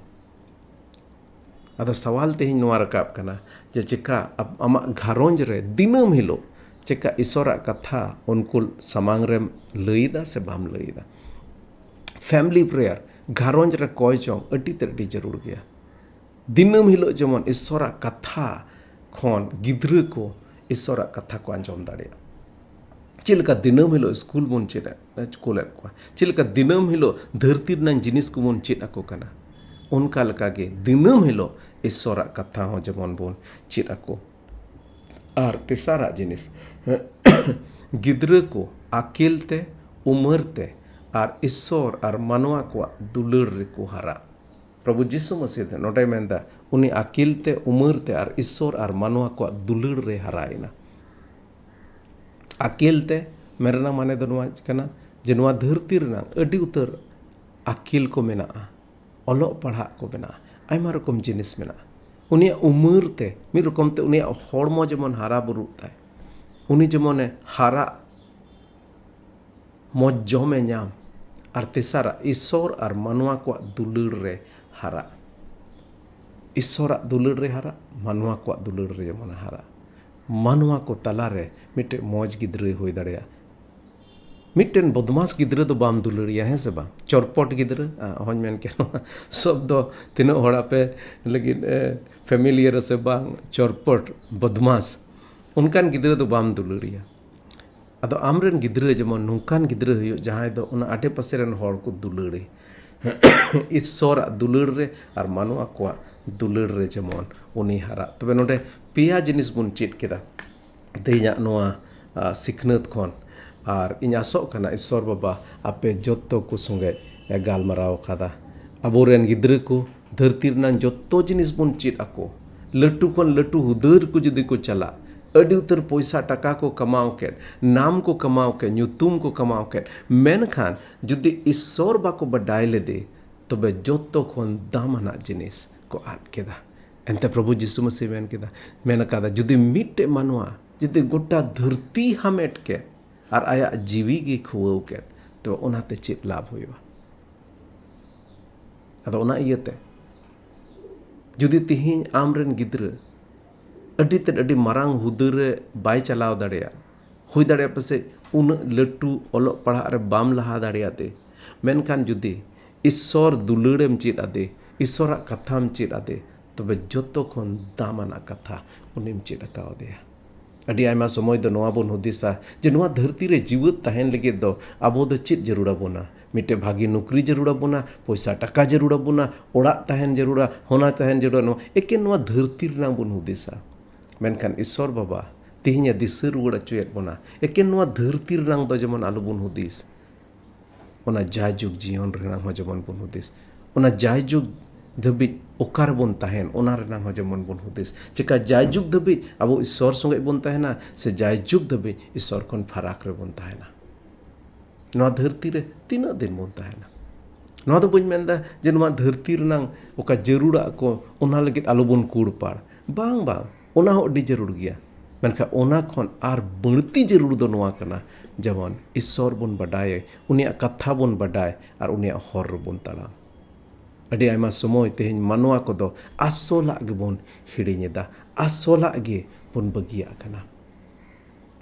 ᱟᱫᱚ ᱥᱟᱣᱟᱞ ᱛᱮᱦᱮᱧ ᱱᱚᱣᱟ ᱨᱟᱠᱟᱵ ᱠᱟᱱᱟ ᱡᱮ ᱪᱮᱠᱟ ᱟᱢᱟᱜ ᱜᱷᱟᱨᱚᱸᱡᱽ ᱨᱮ ᱫᱤᱱᱟᱹᱢ ᱦᱤᱞᱳᱜ ᱪᱮᱠᱟ ᱤᱥᱚᱨᱟᱜ ᱠᱟᱛᱷᱟ ᱩᱱᱠᱩ ᱥᱟᱢᱟᱝ ᱨᱮᱢ ᱞᱟᱹᱭᱫᱟ ᱥᱮ ᱵᱟᱢ ᱞᱟᱹᱭᱫᱟ᱾ ᱯᱷᱮᱢᱤᱞᱤ ᱯᱨᱮᱭᱟᱨ, ᱜᱷᱟᱨᱚᱸᱡᱽ ᱨᱮ ᱠᱚᱭ ᱡᱚᱝ ᱟᱹᱰᱤ ᱛᱮᱫ ᱟᱹᱰᱤ ᱡᱟᱹᱨᱩᱲ ᱜᱮᱭᱟ᱾ ᱫᱤᱱᱟᱹᱢ ᱦᱤᱞᱳᱜ ᱡᱮᱢᱚᱱ ᱤᱥᱚᱨᱟᱜ ᱠᱟᱛᱷᱟ ᱠᱷᱚᱱ ᱜᱤᱫᱽᱨᱟᱹ ᱠᱚ ᱤᱥᱚᱨᱟᱜ ᱠᱟᱛᱷᱟ ᱠᱚ ᱟᱸᱡᱚᱢ ᱫᱟᱲᱮᱭᱟᱜᱼᱟ᱾ ᱪᱮᱫ ᱞᱮᱠᱟ ᱫᱤᱱᱟᱹᱢ ᱦᱤᱞᱳᱜ ᱥᱠᱩᱞ ᱵᱚᱱ ᱪᱮᱫ ᱠᱩᱞᱮᱫ ᱠᱚᱣᱟ, ᱪᱮᱫ ᱞᱮᱠᱟ ᱫᱤᱱᱟᱹᱢ ᱦᱤᱞᱳᱜ ᱫᱷᱟᱹᱨᱛᱤ ᱨᱮᱱᱟᱜ ᱡᱤᱱᱤᱥ ᱠᱚᱵᱚᱱ ᱪᱮᱫ ᱟᱠᱚ ᱠᱟᱱᱟ᱾ ᱚᱱᱠᱟ ᱞᱮᱠᱟᱜᱮ ᱫᱤᱱᱟᱹᱢ ᱦᱤᱞᱳᱜ ᱤᱥᱥᱚᱨᱟᱜ ᱠᱟᱛᱷᱟ ᱦᱚᱸ ᱡᱮᱢᱚᱱ ᱵᱚᱱ ᱪᱮᱫ ᱟᱠᱚ᱾ ᱟᱨ ᱛᱮᱥᱟᱨᱟᱜ ᱡᱤᱱᱤᱥ, ᱜᱤᱫᱽᱨᱟᱹ ᱠᱚ ᱟᱹᱠᱤᱞ ᱛᱮ, ᱩᱢᱮᱨ ᱛᱮ ᱟᱨ ᱤᱥᱥᱚᱨ ᱟᱨ ᱢᱟᱱᱣᱟ ᱠᱚᱣᱟᱜ ᱫᱩᱞᱟᱹᱲ ᱨᱮᱠᱚ ᱦᱟᱨᱟᱜ᱾ ᱯᱨᱚᱵᱷᱩ ᱡᱤᱥᱩ ᱢᱟᱹᱥᱤᱦ ᱫᱚ ᱱᱚᱰᱮᱭ ᱢᱮᱱᱫᱟ, ᱩᱱᱤ ᱟᱹᱠᱤᱞ ᱛᱮ, ᱩᱢᱮᱨ ᱛᱮ ᱟᱨ ᱤᱥᱥᱚᱨ ᱟᱨ ᱢᱟᱱᱣᱟ ᱠᱚᱣᱟᱜ ᱫᱩᱞᱟᱹᱲ ᱨᱮ ᱦᱟᱨᱟᱭᱮᱱᱟ᱾ ᱟᱹᱠᱤᱞ ᱛᱮ ᱢᱮᱱ ᱨᱮᱱᱟᱜ ᱢᱟᱱᱮ ᱫᱚ ᱱᱚᱣᱟ ᱠᱟᱱᱟ ᱡᱮ ᱱᱚᱣᱟ ᱫᱷᱟᱹᱨᱛᱤ ᱨᱮᱱᱟᱜ ᱟᱹᱰᱤ ᱩᱛᱟᱹᱨ ᱟᱹᱠᱤᱞ ᱠᱚ ᱢᱮᱱᱟᱜᱼᱟ, ᱚᱞᱚᱜ ᱯᱟᱲᱦᱟᱜ ᱠᱚ ᱢᱮᱱᱟᱜᱼᱟ, ᱟᱭᱢᱟ ᱨᱚᱠᱚᱢ ᱡᱤᱱᱤᱥ ᱢᱮᱱᱟᱜᱼᱟ᱾ ᱩᱱᱤᱭᱟᱜ ᱩᱢᱮᱨ ᱛᱮ, ᱢᱤᱫ ᱨᱚᱠᱚᱢ ᱛᱮ ᱩᱱᱤᱭᱟᱜ ᱦᱚᱲᱢᱚ ᱡᱮᱢᱚᱱ ᱦᱟᱨᱟ ᱵᱩᱨᱩᱜ ᱛᱟᱭ, ᱩᱱᱤ ᱡᱮᱢᱚᱱᱮ ᱦᱟᱨᱟᱜ, ᱢᱚᱡᱽ ᱡᱚᱢᱮ ᱧᱟᱢ, ᱟᱨ ᱛᱮᱥᱟᱨᱟᱜ ᱤᱥᱥᱚᱨ ᱟᱨ ᱢᱟᱱᱣᱟ ᱠᱚᱣᱟᱜ ᱫᱩᱞᱟᱹᱲ ᱨᱮ ᱦᱟᱨᱟᱜ᱾ ᱤᱥᱥᱚᱨᱟᱜ ᱫᱩᱞᱟᱹᱲ ᱨᱮ ᱦᱟᱨᱟᱜ, ᱢᱟᱱᱣᱟ ᱠᱚᱣᱟᱜ ᱫᱩᱞᱟᱹᱲ ᱨᱮ ᱡᱮᱢᱚᱱ ᱦᱟᱨᱟᱜ᱾ ᱢᱟᱱᱣᱟ ᱠᱚ ᱛᱟᱞᱟᱨᱮ ᱢᱤᱫᱴᱮᱡ ᱢᱚᱡᱽ ᱜᱤᱫᱽᱨᱟᱹᱭ ᱦᱩᱭ ᱫᱟᱲᱮᱭᱟᱜᱼᱟ᱾ ᱢᱤᱫᱴᱮᱱ ᱵᱚᱫᱢᱟᱥ ᱜᱤᱫᱽᱨᱟᱹ ᱫᱚ ᱵᱟᱢ ᱫᱩᱞᱟᱹᱲᱤᱭᱟ, ᱦᱮᱸ ᱥᱮ ᱵᱟᱝ? ᱪᱚᱨᱯᱚᱴ ᱜᱤᱫᱽᱨᱟᱹ, ᱟ, ᱦᱚᱧ ᱢᱮᱱ ᱠᱮᱭᱟ, ᱱᱚᱣᱟ ᱥᱚᱵᱫᱚ ᱛᱤᱱᱟᱹᱜ ᱦᱚᱲ ᱟᱯᱮ ᱞᱟᱹᱜᱤᱫ, ᱮ, ᱯᱷᱮᱢᱤᱞᱤᱭᱟᱨ ᱥᱮ ᱵᱟᱝ, ᱪᱚᱨᱯᱚᱴ, ᱵᱚᱫᱢᱟᱥ, ᱚᱱᱠᱟᱱ ᱜᱤᱫᱽᱨᱟᱹ ᱫᱚ ᱵᱟᱢ ᱫᱩᱞᱟᱹᱲᱤᱭᱟ᱾ ᱟᱫᱚ ᱟᱢᱨᱮᱱ ᱜᱤᱫᱽᱨᱟᱹ ᱡᱮᱢᱚᱱ ᱱᱚᱝᱠᱟᱱ ᱜᱤᱫᱽᱨᱟᱹ ᱦᱩᱭᱩᱜ, ᱡᱟᱦᱟᱸᱭ ᱫᱚ ᱚᱱᱟ ᱟᱰᱮ ᱯᱟᱥᱮ ᱨᱮᱱ ᱦᱚᱲ ᱠᱚ ᱫᱩᱞᱟᱹᱲᱮ, ᱤᱥᱥᱚᱨᱟᱜ ᱫᱩᱞᱟᱹᱲ ᱨᱮ ᱟᱨ ᱢᱟᱱᱣᱟ ᱠᱚᱣᱟᱜ ᱫᱩᱞᱟᱹᱲ ᱨᱮ ᱡᱮᱢᱚᱱ ᱩᱱᱤ ᱦᱟᱨᱟᱜ᱾ ᱛᱚᱵᱮ ᱱᱚᱰᱮ ᱯᱮᱭᱟ ᱡᱤᱱᱤᱥ ᱵᱚᱱ ᱪᱮᱫ ᱠᱮᱫᱟ ᱛᱮᱦᱮᱧᱟᱜ ᱱᱚᱣᱟ, ᱟ, ᱥᱤᱠᱷᱱᱟᱹᱛ ᱠᱷᱚᱱ᱾ ᱟᱨ ᱤᱧ ᱟᱥᱚᱜ ᱠᱟᱱᱟ ᱤᱥᱥᱚᱨ ᱵᱟᱵᱟ ᱟᱯᱮ ᱡᱚᱛᱚ ᱠᱚ ᱥᱚᱸᱜᱮ ᱮ ᱜᱟᱞᱢᱟᱨᱟᱣ ᱟᱠᱟᱫᱟ᱾ ᱟᱵᱚᱨᱮᱱ ᱜᱤᱫᱽᱨᱟᱹ ᱠᱚ ᱫᱷᱟᱹᱨᱛᱤ ᱨᱮᱱᱟᱜ ᱡᱚᱛᱚ ᱡᱤᱱᱤᱥ ᱵᱚᱱ ᱪᱮᱫ ᱟᱠᱚ᱾ ᱞᱟᱹᱴᱩ ᱠᱷᱚᱱ ᱞᱟᱹᱴᱩ ᱦᱩᱫᱟᱹᱨ ᱠᱚ ᱡᱩᱫᱤ ᱠᱚ ᱪᱟᱞᱟᱜ, ᱟᱹᱰᱤ ᱩᱛᱟᱹᱨ ᱯᱚᱭᱥᱟ ᱴᱟᱠᱟ ᱠᱚ ᱠᱟᱢᱟᱣ ᱠᱮᱫ, ᱱᱟᱢ ᱠᱚ ᱠᱟᱢᱟᱣ ᱠᱮᱫ, ᱧᱩᱛᱩᱢ ᱠᱚ ᱠᱟᱢᱟᱣ ᱠᱮᱫ, ᱢᱮᱱᱠᱷᱟᱱ ᱡᱩᱫᱤ ᱤᱥᱥᱚᱨ ᱵᱟᱠᱚ ᱵᱟᱰᱟᱭ ᱞᱮᱫᱮ, ᱛᱚᱵᱮ ᱡᱚᱛᱚ ᱠᱷᱚᱱ ᱫᱟᱢᱟᱱᱟᱜ ᱡᱤᱱᱤᱥ ᱠᱚ ᱟᱫ ᱠᱮᱫᱟ᱾ ᱮᱱᱛᱮ ᱯᱨᱚᱵᱷᱩ ᱡᱤᱥᱩ ᱢᱟᱹᱥᱤ ᱢᱮᱱ ᱠᱮᱫᱟ, ᱢᱮᱱ ᱟᱠᱟᱫᱟ, ᱡᱩᱫᱤ ᱢᱤᱫᱴᱮᱡ ᱢᱟᱱᱣᱟ ᱡᱩᱫᱤ ᱜᱚᱴᱟ ᱫᱷᱟᱹᱨᱛᱤ ᱦᱟᱢᱮᱴ ᱠᱮᱫ ᱟᱨ ᱟᱭᱟᱜ ᱡᱤᱣᱤ ᱜᱮ ᱠᱷᱩᱣᱟᱹᱣ ᱠᱮᱫ, ᱛᱚ ᱚᱱᱟᱛᱮ ᱪᱮᱫ ᱞᱟᱵᱷ ᱦᱩᱭᱩᱜᱼᱟ? ᱟᱫᱚ ᱚᱱᱟ ᱤᱭᱟᱹᱛᱮ ᱡᱩᱫᱤ ᱛᱤᱦᱤᱧ ᱟᱢᱨᱮᱱ ᱜᱤᱫᱽᱨᱟᱹ ᱟᱹᱰᱤ ᱛᱮᱫ ᱟᱹᱰᱤ ᱢᱟᱨᱟᱝ ᱦᱩᱫᱟᱹ ᱨᱮ ᱵᱟᱭ ᱪᱟᱞᱟᱣ ᱫᱟᱲᱮᱭᱟᱜ, ᱦᱩᱭ ᱫᱟᱲᱮᱭᱟᱜᱼᱟ ᱯᱟᱥᱮᱡ ᱩᱱᱟᱹᱜ ᱞᱟᱹᱴᱩ ᱚᱞᱚᱜ ᱯᱟᱲᱦᱟᱜ ᱨᱮ ᱵᱟᱢ ᱞᱟᱦᱟ ᱫᱟᱲᱮᱭᱟᱫᱮ, ᱢᱮᱱᱠᱷᱟᱱ ᱡᱩᱫᱤ ᱤᱥᱥᱚᱨ ᱫᱩᱞᱟᱹᱲᱮᱢ ᱪᱮᱫ ᱟᱫᱮ, ᱤᱥᱥᱚᱨᱟᱜ ᱠᱟᱛᱷᱟᱢ ᱪᱮᱫ ᱟᱫᱮ, ᱛᱚᱵᱮ ᱡᱚᱛᱚ ᱠᱷᱚᱱ ᱫᱟᱢᱟᱱᱟᱜ ᱠᱟᱛᱷᱟ ᱩᱱᱤᱢ ᱪᱮᱫ ᱟᱠᱟᱣᱫᱮᱭᱟ᱾ ᱟᱹᱰᱤ ᱟᱭᱢᱟ ᱥᱚᱢᱚᱭ ᱫᱚ ᱱᱚᱣᱟ ᱵᱚᱱ ᱦᱩᱫᱤᱥᱟ ᱡᱮ ᱱᱚᱣᱟ ᱫᱷᱟᱹᱨᱛᱤ ᱨᱮ ᱡᱤᱣᱮᱫ ᱛᱟᱦᱮᱱ ᱞᱟᱹᱜᱤᱫ ᱫᱚ ᱟᱵᱚ ᱫᱚ ᱪᱮᱫ ᱡᱟᱹᱨᱩᱲ ᱟᱵᱚᱱᱟ? ᱢᱤᱫᱴᱮᱡ ᱵᱷᱟᱹᱜᱤ ᱱᱚᱠᱨᱤ ᱡᱟᱹᱨᱩᱲ ᱟᱵᱚᱱᱟ, ᱯᱚᱭᱥᱟ ᱴᱟᱠᱟ ᱡᱟᱹᱨᱩᱲ ᱟᱵᱚᱱᱟ, ᱚᱲᱟᱜ ᱛᱟᱦᱮᱱ ᱡᱟᱹᱨᱩᱲᱟ, ᱦᱚᱱᱟ ᱛᱟᱦᱮᱱ ᱡᱟᱹᱨᱩᱲᱟ, ᱱᱚᱣᱟ ᱮᱠᱮᱱ ᱱᱚᱣᱟ ᱫᱷᱟᱹᱨᱛᱤ ᱨᱮᱱᱟᱜ ᱵᱚᱱ ᱦᱩᱫᱤᱥᱟ᱾ ᱢᱮᱱᱠᱷᱟᱱ ᱤᱥᱥᱚᱨ ᱵᱟᱵᱟ ᱛᱮᱦᱮᱧ ᱮ ᱫᱤᱥᱟᱹ ᱨᱩᱣᱟᱹᱲ ᱦᱚᱪᱚᱭᱮᱫ ᱵᱚᱱᱟ, ᱮᱠᱮᱱ ᱱᱚᱣᱟ ᱫᱷᱟᱹᱨᱛᱤ ᱨᱮᱱᱟᱜ ᱫᱚ ᱡᱮᱢᱚᱱ ᱟᱞᱚᱵᱚᱱ ᱦᱩᱫᱤᱥ᱾ ᱚᱱᱟ ᱡᱟᱭᱡᱩᱜᱽ ᱡᱤᱭᱚᱱ ᱨᱮᱱᱟᱜ ᱦᱚᱸ ᱡᱮᱢᱚᱱ ᱵᱚᱱ ᱦᱩᱫᱤᱥ, ᱚᱱᱟ ᱡᱟᱭᱡᱩᱜᱽ ᱫᱷᱟᱹᱵᱤᱡ ᱚᱠᱟ ᱨᱮᱵᱚᱱ ᱛᱟᱦᱮᱱ, ᱚᱱᱟ ᱨᱮᱱᱟᱜ ᱦᱚᱸ ᱡᱮᱢᱚᱱ ᱵᱚᱱ ᱦᱩᱫᱤᱥ᱾ ᱪᱮᱠᱟ ᱡᱟᱭᱡᱩᱜᱽ ᱫᱷᱟᱹᱵᱤᱡ ᱟᱵᱚ ᱤᱥᱥᱚᱨ ᱥᱚᱸᱜᱮ ᱵᱚᱱ ᱛᱟᱦᱮᱱᱟ, ᱥᱮ ᱡᱟᱭᱡᱩᱜᱽ ᱫᱷᱟᱹᱵᱤᱡ ᱤᱥᱥᱚᱨ ᱠᱷᱚᱱ ᱯᱷᱟᱨᱟᱠ ᱨᱮᱵᱚᱱ ᱛᱟᱦᱮᱱᱟ? ᱱᱚᱣᱟ ᱫᱷᱟᱹᱨᱛᱤ ᱨᱮ ᱛᱤᱱᱟᱹᱜ ᱫᱤᱱ ᱵᱚᱱ ᱛᱟᱦᱮᱱᱟ? ᱱᱚᱣᱟ ᱫᱚ ᱵᱟᱹᱧ ᱢᱮᱱᱫᱟ ᱡᱮ ᱱᱚᱣᱟ ᱫᱷᱟᱹᱨᱛᱤ ᱨᱮᱱᱟᱜ ᱚᱠᱟ ᱡᱟᱹᱨᱩᱲᱟᱜ ᱠᱚ, ᱚᱱᱟ ᱞᱟᱹᱜᱤᱫ ᱟᱞᱚᱵᱚᱱ ᱠᱩᱲᱯᱟᱲ᱾ ᱵᱟᱝ, ᱵᱟᱝ, ᱚᱱᱟ ᱦᱚᱸ ᱟᱹᱰᱤ ᱡᱟᱹᱨᱩᱲ ᱜᱮᱭᱟ᱾ ᱢᱮᱱᱠᱷᱟᱱ ᱚᱱᱟ ᱠᱷᱚᱱ ᱟᱨ ᱵᱟᱹᱲᱛᱤ ᱡᱟᱹᱨᱩᱲ ᱫᱚ ᱱᱚᱣᱟ ᱠᱟᱱᱟ, ᱡᱮᱢᱚᱱ ᱤᱥᱥᱚᱨ ᱵᱚᱱ ᱵᱟᱰᱟᱭ, ᱩᱱᱤᱭᱟᱜ ᱠᱟᱛᱷᱟ ᱵᱚᱱ ᱵᱟᱰᱟᱭ ᱟᱨ ᱩᱱᱤᱭᱟᱜ ᱦᱚᱨ ᱨᱮᱵᱚᱱ ᱛᱟᱲᱟᱢ᱾ ᱟᱹᱰᱤ ᱟᱭᱢᱟ ᱥᱚᱢᱚᱭ ᱛᱮᱦᱮᱧ ᱢᱟᱱᱣᱟ ᱠᱚᱫᱚ ᱟᱥᱚᱞᱟᱜ ᱜᱮᱵᱚᱱ ᱦᱤᱲᱤᱧ ᱮᱫᱟ, ᱟᱥᱚᱞᱟᱜ ᱜᱮ ᱵᱚᱱ ᱵᱟᱹᱜᱤᱭᱟᱜ ᱠᱟᱱᱟ᱾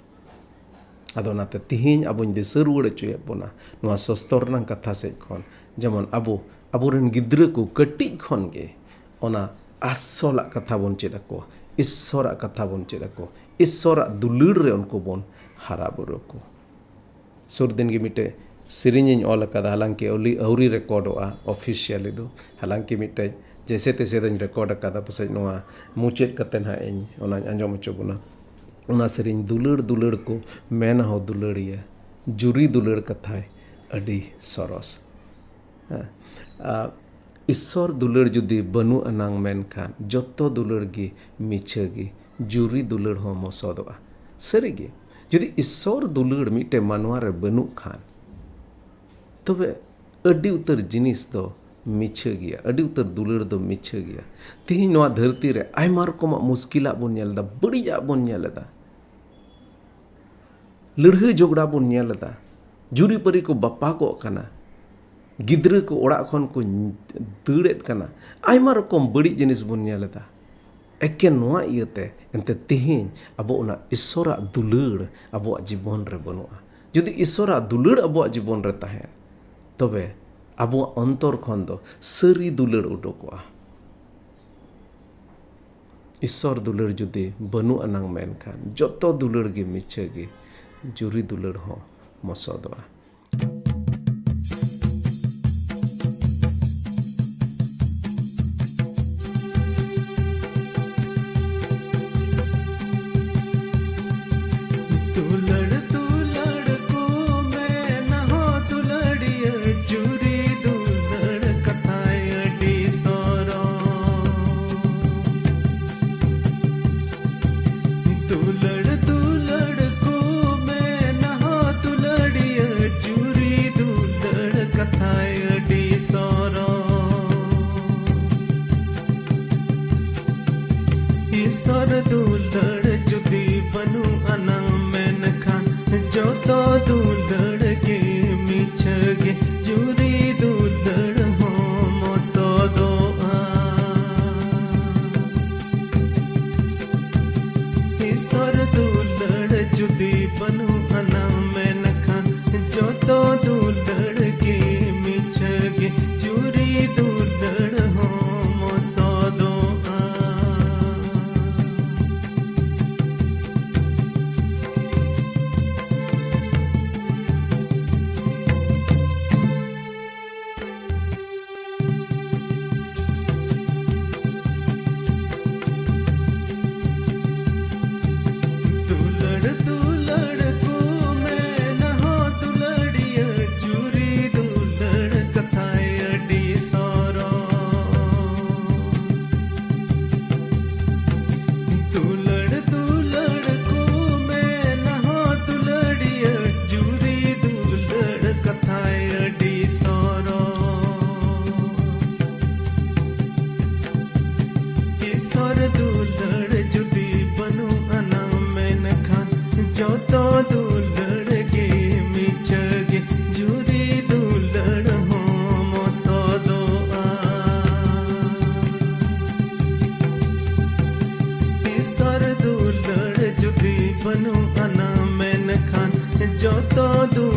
ᱟᱫᱚ ᱚᱱᱟᱛᱮ ᱛᱤᱦᱤᱧ ᱟᱵᱚᱧ ᱫᱤᱥᱟᱹ ᱨᱩᱣᱟᱹᱲ ᱦᱚᱪᱚᱭᱮᱫ ᱵᱚᱱᱟ ᱱᱚᱣᱟ ᱥᱚᱥᱛᱚᱨ ᱨᱮᱱᱟᱜ ᱠᱟᱛᱷᱟ ᱥᱮᱫ ᱠᱷᱚᱱ, ᱡᱮᱢᱚᱱ ᱟᱵᱚ, ᱟᱵᱚᱨᱮᱱ ᱜᱤᱫᱽᱨᱟᱹ ᱠᱚ ᱠᱟᱹᱴᱤᱡ ᱠᱷᱚᱱ ᱜᱮ ᱚᱱᱟ ᱟᱥᱚᱞᱟᱜ ᱠᱟᱛᱷᱟ ᱵᱚᱱ ᱪᱮᱫ ᱟᱠᱚᱣᱟ, ᱤᱥᱥᱚᱨᱟᱜ ᱠᱟᱛᱷᱟ ᱵᱚᱱ ᱪᱮᱫ ᱟᱠᱚᱣᱟ, ᱤᱥᱥᱚᱨᱟᱜ ᱫᱩᱞᱟᱹᱲ ᱨᱮ ᱩᱱᱠᱩ ᱵᱚᱱ ᱦᱟᱨᱟ ᱵᱩᱨᱩ ᱠᱚᱣᱟ᱾ ᱥᱩᱨ ᱫᱤᱱ ᱜᱮ ᱢᱤᱫᱴᱮᱡ ᱥᱮᱨᱮᱧ ᱤᱧ ᱚᱞ ᱟᱠᱟᱫᱟ, ᱦᱟᱞᱟᱝᱠᱤ ᱟᱹᱣᱞᱤ-, ᱟᱹᱣᱨᱤ ᱨᱮᱠᱚᱨᱰᱚᱜᱼᱟ ᱚᱯᱷᱤᱥᱤᱭᱟᱞᱤ ᱫᱚ, ᱦᱟᱞᱟᱝᱠᱤ ᱢᱤᱫᱴᱮᱡ ᱡᱮᱥᱮ ᱛᱮᱥᱮ ᱫᱚᱧ ᱨᱮᱠᱚᱨᱰ ᱟᱠᱟᱫᱟ, ᱯᱟᱥᱮᱡ ᱱᱚᱣᱟ ᱢᱩᱪᱟᱹᱫ ᱠᱟᱛᱮ ᱱᱟᱦᱟᱜ ᱤᱧ ᱚᱱᱟᱧ ᱟᱸᱡᱚᱢ ᱦᱚᱪᱚ ᱵᱚᱱᱟ᱾ ᱚᱱᱟ ᱥᱮᱨᱮᱧ ᱫᱩᱞᱟᱹᱲ ᱫᱩᱞᱟᱹᱲ ᱠᱚ ᱢᱮᱱᱟ ᱦᱚᱸ ᱫᱩᱞᱟᱹᱲᱤᱭᱟᱹ, ᱡᱩᱨᱤ ᱫᱩᱞᱟᱹᱲ ᱠᱟᱛᱷᱟᱭ ᱟᱹᱰᱤ ᱥᱚᱨᱚᱥ᱾ ᱦᱮᱸ᱾ ᱟᱨ ᱤᱥᱥᱚᱨ ᱫᱩᱞᱟᱹᱲ ᱡᱩᱫᱤ ᱵᱟᱹᱱᱩᱜ ᱟᱱᱟᱝ ᱢᱮᱱᱠᱷᱟᱱ ᱡᱚᱛᱚ ᱫᱩᱞᱟᱹᱲ ᱜᱮ ᱢᱤᱪᱷᱟᱹ ᱜᱮ, ᱡᱩᱨᱤ ᱫᱩᱞᱟᱹᱲ ᱦᱚᱸ ᱢᱚᱥᱚᱫᱚᱜᱼᱟ᱾ ᱥᱟᱹᱨᱤᱜᱮ, ᱡᱩᱫᱤ ᱤᱥᱥᱚᱨ ᱫᱩᱞᱟᱹᱲ ᱢᱤᱫᱴᱮᱱ ᱢᱟᱱᱣᱟ ᱨᱮ ᱵᱟᱹᱱᱩᱜ ᱠᱷᱟᱱ, ᱛᱚᱵᱮ ᱟᱹᱰᱤ ᱩᱛᱟᱹᱨ ᱡᱤᱱᱤᱥ ᱫᱚ ᱢᱤᱪᱷᱟᱹ ᱜᱮᱭᱟ, ᱟᱹᱰᱤ ᱩᱛᱟᱹᱨ ᱫᱩᱞᱟᱹᱲ ᱫᱚ ᱢᱤᱪᱷᱟᱹ ᱜᱮᱭᱟ᱾ ᱛᱤᱦᱤᱧ ᱱᱚᱣᱟ ᱫᱷᱟᱹᱨᱛᱤ ᱨᱮ ᱟᱭᱢᱟ ᱨᱚᱠᱚᱢᱟᱜ ᱢᱩᱥᱠᱤᱞᱟᱜ ᱵᱚᱱ ᱧᱮᱞ ᱮᱫᱟ, ᱵᱟᱹᱲᱤᱡᱟᱜ ᱵᱚᱱ ᱧᱮᱞ ᱮᱫᱟ, ᱞᱟᱹᱲᱦᱟᱹᱭ ᱡᱷᱚᱜᱽᱲᱟ ᱵᱚᱱ ᱧᱮᱞ ᱮᱫᱟ, ᱡᱩᱨᱤᱯᱟᱹᱨᱤ ᱠᱚ ᱵᱟᱯᱟᱜᱚᱜ ᱠᱟᱱᱟ, ᱜᱤᱫᱽᱨᱟᱹ ᱠᱚ ᱚᱲᱟᱜ ᱠᱷᱚᱱ ᱠᱚ ᱫᱟᱹᱲᱮᱫ ᱠᱟᱱᱟ, ᱟᱭᱢᱟ ᱨᱚᱠᱚᱢ ᱵᱟᱹᱲᱤᱡ ᱡᱤᱱᱤᱥ ᱵᱚᱱ ᱧᱮᱞ ᱮᱫᱟ᱾ ᱮᱠᱮᱱ ᱱᱚᱣᱟ ᱤᱭᱟᱹᱛᱮ ᱮᱱᱛᱮ ᱛᱮᱦᱮᱧ ᱟᱵᱚ ᱚᱱᱟ ᱤᱥᱥᱚᱨᱟᱜ ᱫᱩᱞᱟᱹᱲ ᱟᱵᱚᱣᱟᱜ ᱡᱤᱵᱚᱱ ᱨᱮ ᱵᱟᱹᱱᱩᱜᱼᱟ᱾ ᱡᱩᱫᱤ ᱤᱥᱥᱚᱨᱟᱜ ᱫᱩᱞᱟᱹᱲ ᱟᱵᱚᱣᱟᱜ ᱡᱤᱵᱚᱱ ᱨᱮ ᱛᱟᱦᱮᱱ, ᱛᱚᱵᱮ ᱟᱵᱚᱣᱟᱜ ᱚᱱᱛᱚᱨ ᱠᱷᱚᱱ ᱫᱚ ᱥᱟᱹᱨᱤ ᱫᱩᱞᱟᱹᱲ ᱩᱰᱩᱠᱚᱜᱼᱟ᱾ ᱤᱥᱥᱚᱨ ᱫᱩᱞᱟᱹᱲ ᱡᱩᱫᱤ ᱵᱟᱹᱱᱩᱜ ᱟᱱᱟᱝ ᱢᱮᱱᱠᱷᱟᱱ, ᱡᱚᱛᱚ ᱫᱩᱞᱟᱹᱲ ᱜᱮ ᱢᱤᱪᱷᱟᱹ ᱜᱮ, ᱡᱩᱨᱤ ᱫᱩᱞᱟᱹᱲ ᱦᱚᱸ ᱢᱚᱥᱚᱫᱚᱜᱼᱟ᱾ ᱫᱩᱞᱟᱹᱲ ᱫᱩᱞᱟᱹᱲ ᱠᱚ ᱢᱮᱱᱟ ᱦᱚᱸ ᱫᱩᱞᱟᱹᱲᱤᱭᱟᱹ, ᱡᱩᱨᱤ ᱫᱩᱞᱟᱹᱲ ᱠᱟᱛᱷᱟᱭ ᱟᱹᱰᱤ ᱥᱚᱨᱚᱥ᱾ ᱫᱩᱞᱟᱹᱲ ᱫᱩᱞᱟᱹᱲ ᱠᱚ ᱢᱮᱱᱟ ᱦᱚᱸ ᱫᱩᱞᱟᱹᱲᱤᱭᱟᱹ, ᱡᱩᱨᱤ ᱫᱩᱞᱟᱹᱲ ᱠᱟᱛᱷᱟᱭ ᱟᱹᱰᱤ ᱥᱚᱨᱚᱥ᱾ ᱤᱥᱚᱨ ᱫᱩᱞᱟᱹᱲ ᱡᱩᱫᱤ ᱵᱟᱹᱱᱩᱜ ᱟᱱᱟᱝ ᱢᱮᱱᱠᱷᱟᱱ, ᱡᱚᱛᱚ ᱫᱩᱞᱟᱹᱲ ᱜᱮ ᱢᱤᱪᱷᱟᱹ ᱜᱮ, ᱡᱩᱨᱤ ᱫᱩᱞᱟᱹᱲ ᱦᱚᱸ ᱢᱚᱥᱚᱫᱚᱜᱼᱟ᱾ ᱤᱥᱚᱨ ᱫᱩᱞᱟᱹᱲ ᱡᱩᱫᱤ ᱵᱟᱹᱱᱩᱜ ᱟᱱᱟᱝ ᱢᱮᱱᱠᱷᱟᱱ, ᱡᱚᱛᱚ ᱫᱩᱞᱟᱹᱲ ᱜᱮ ᱢᱤᱪᱷᱟᱹ ᱜᱮ, ᱡᱩᱨᱤ ᱫᱩᱞᱟᱹᱲ ᱦᱚᱸ ᱢᱚᱥᱚᱫᱚᱜᱼᱟ᱾ ᱫᱩᱞᱟᱹᱲ ᱫᱩᱞᱟᱹᱲ ᱠᱚ ᱢᱮᱱᱟ ᱦᱚᱸ ᱫᱩᱞᱟᱹᱲᱤᱭᱟᱹ, ᱡᱩᱨᱤ ᱫᱩᱞᱟᱹᱲ ᱠᱟᱛᱷᱟᱭ ᱟᱹᱰᱤ ᱥᱚᱨᱚᱥ᱾ ᱫᱩᱞᱟᱹᱲ ᱫᱩᱞᱟᱹᱲ ᱠᱚ ᱢᱮᱱᱟ ᱦᱚᱸ ᱫᱩᱞᱟᱹᱲᱤᱭᱟᱹ, ᱡᱩᱨᱤ ᱫᱩᱞᱟᱹᱲ ᱠᱟᱛᱷᱟᱭ ᱟᱹᱰᱤ ᱥᱚᱨᱚᱥ᱾ ᱤᱥᱚᱨ ᱫᱩᱞᱟᱹᱲ ᱡᱩᱫᱤ ᱵᱟᱹᱱᱩᱜ ᱟᱱᱟᱝ ᱢᱮᱱᱠᱷᱟᱱ, ᱡᱚᱛᱚ ᱫᱩᱞᱟᱹᱲ ᱜᱮ ᱢᱤᱪᱷᱟᱹ ᱜᱮ, ᱡᱩᱨᱤ ᱫᱩᱞᱟᱹᱲ ᱦᱚᱸ ᱢᱚᱥᱚᱫᱚᱜᱼᱟ᱾ ᱤᱥᱚᱨ ᱫᱩᱞᱟᱹᱲ ᱡᱩᱫᱤ ᱵᱟᱹᱱᱩᱜ ᱟᱱᱟᱝ ᱢᱮᱱᱠᱷᱟᱱ, ᱡᱚᱛᱚ ᱫᱩᱞᱟᱹᱲ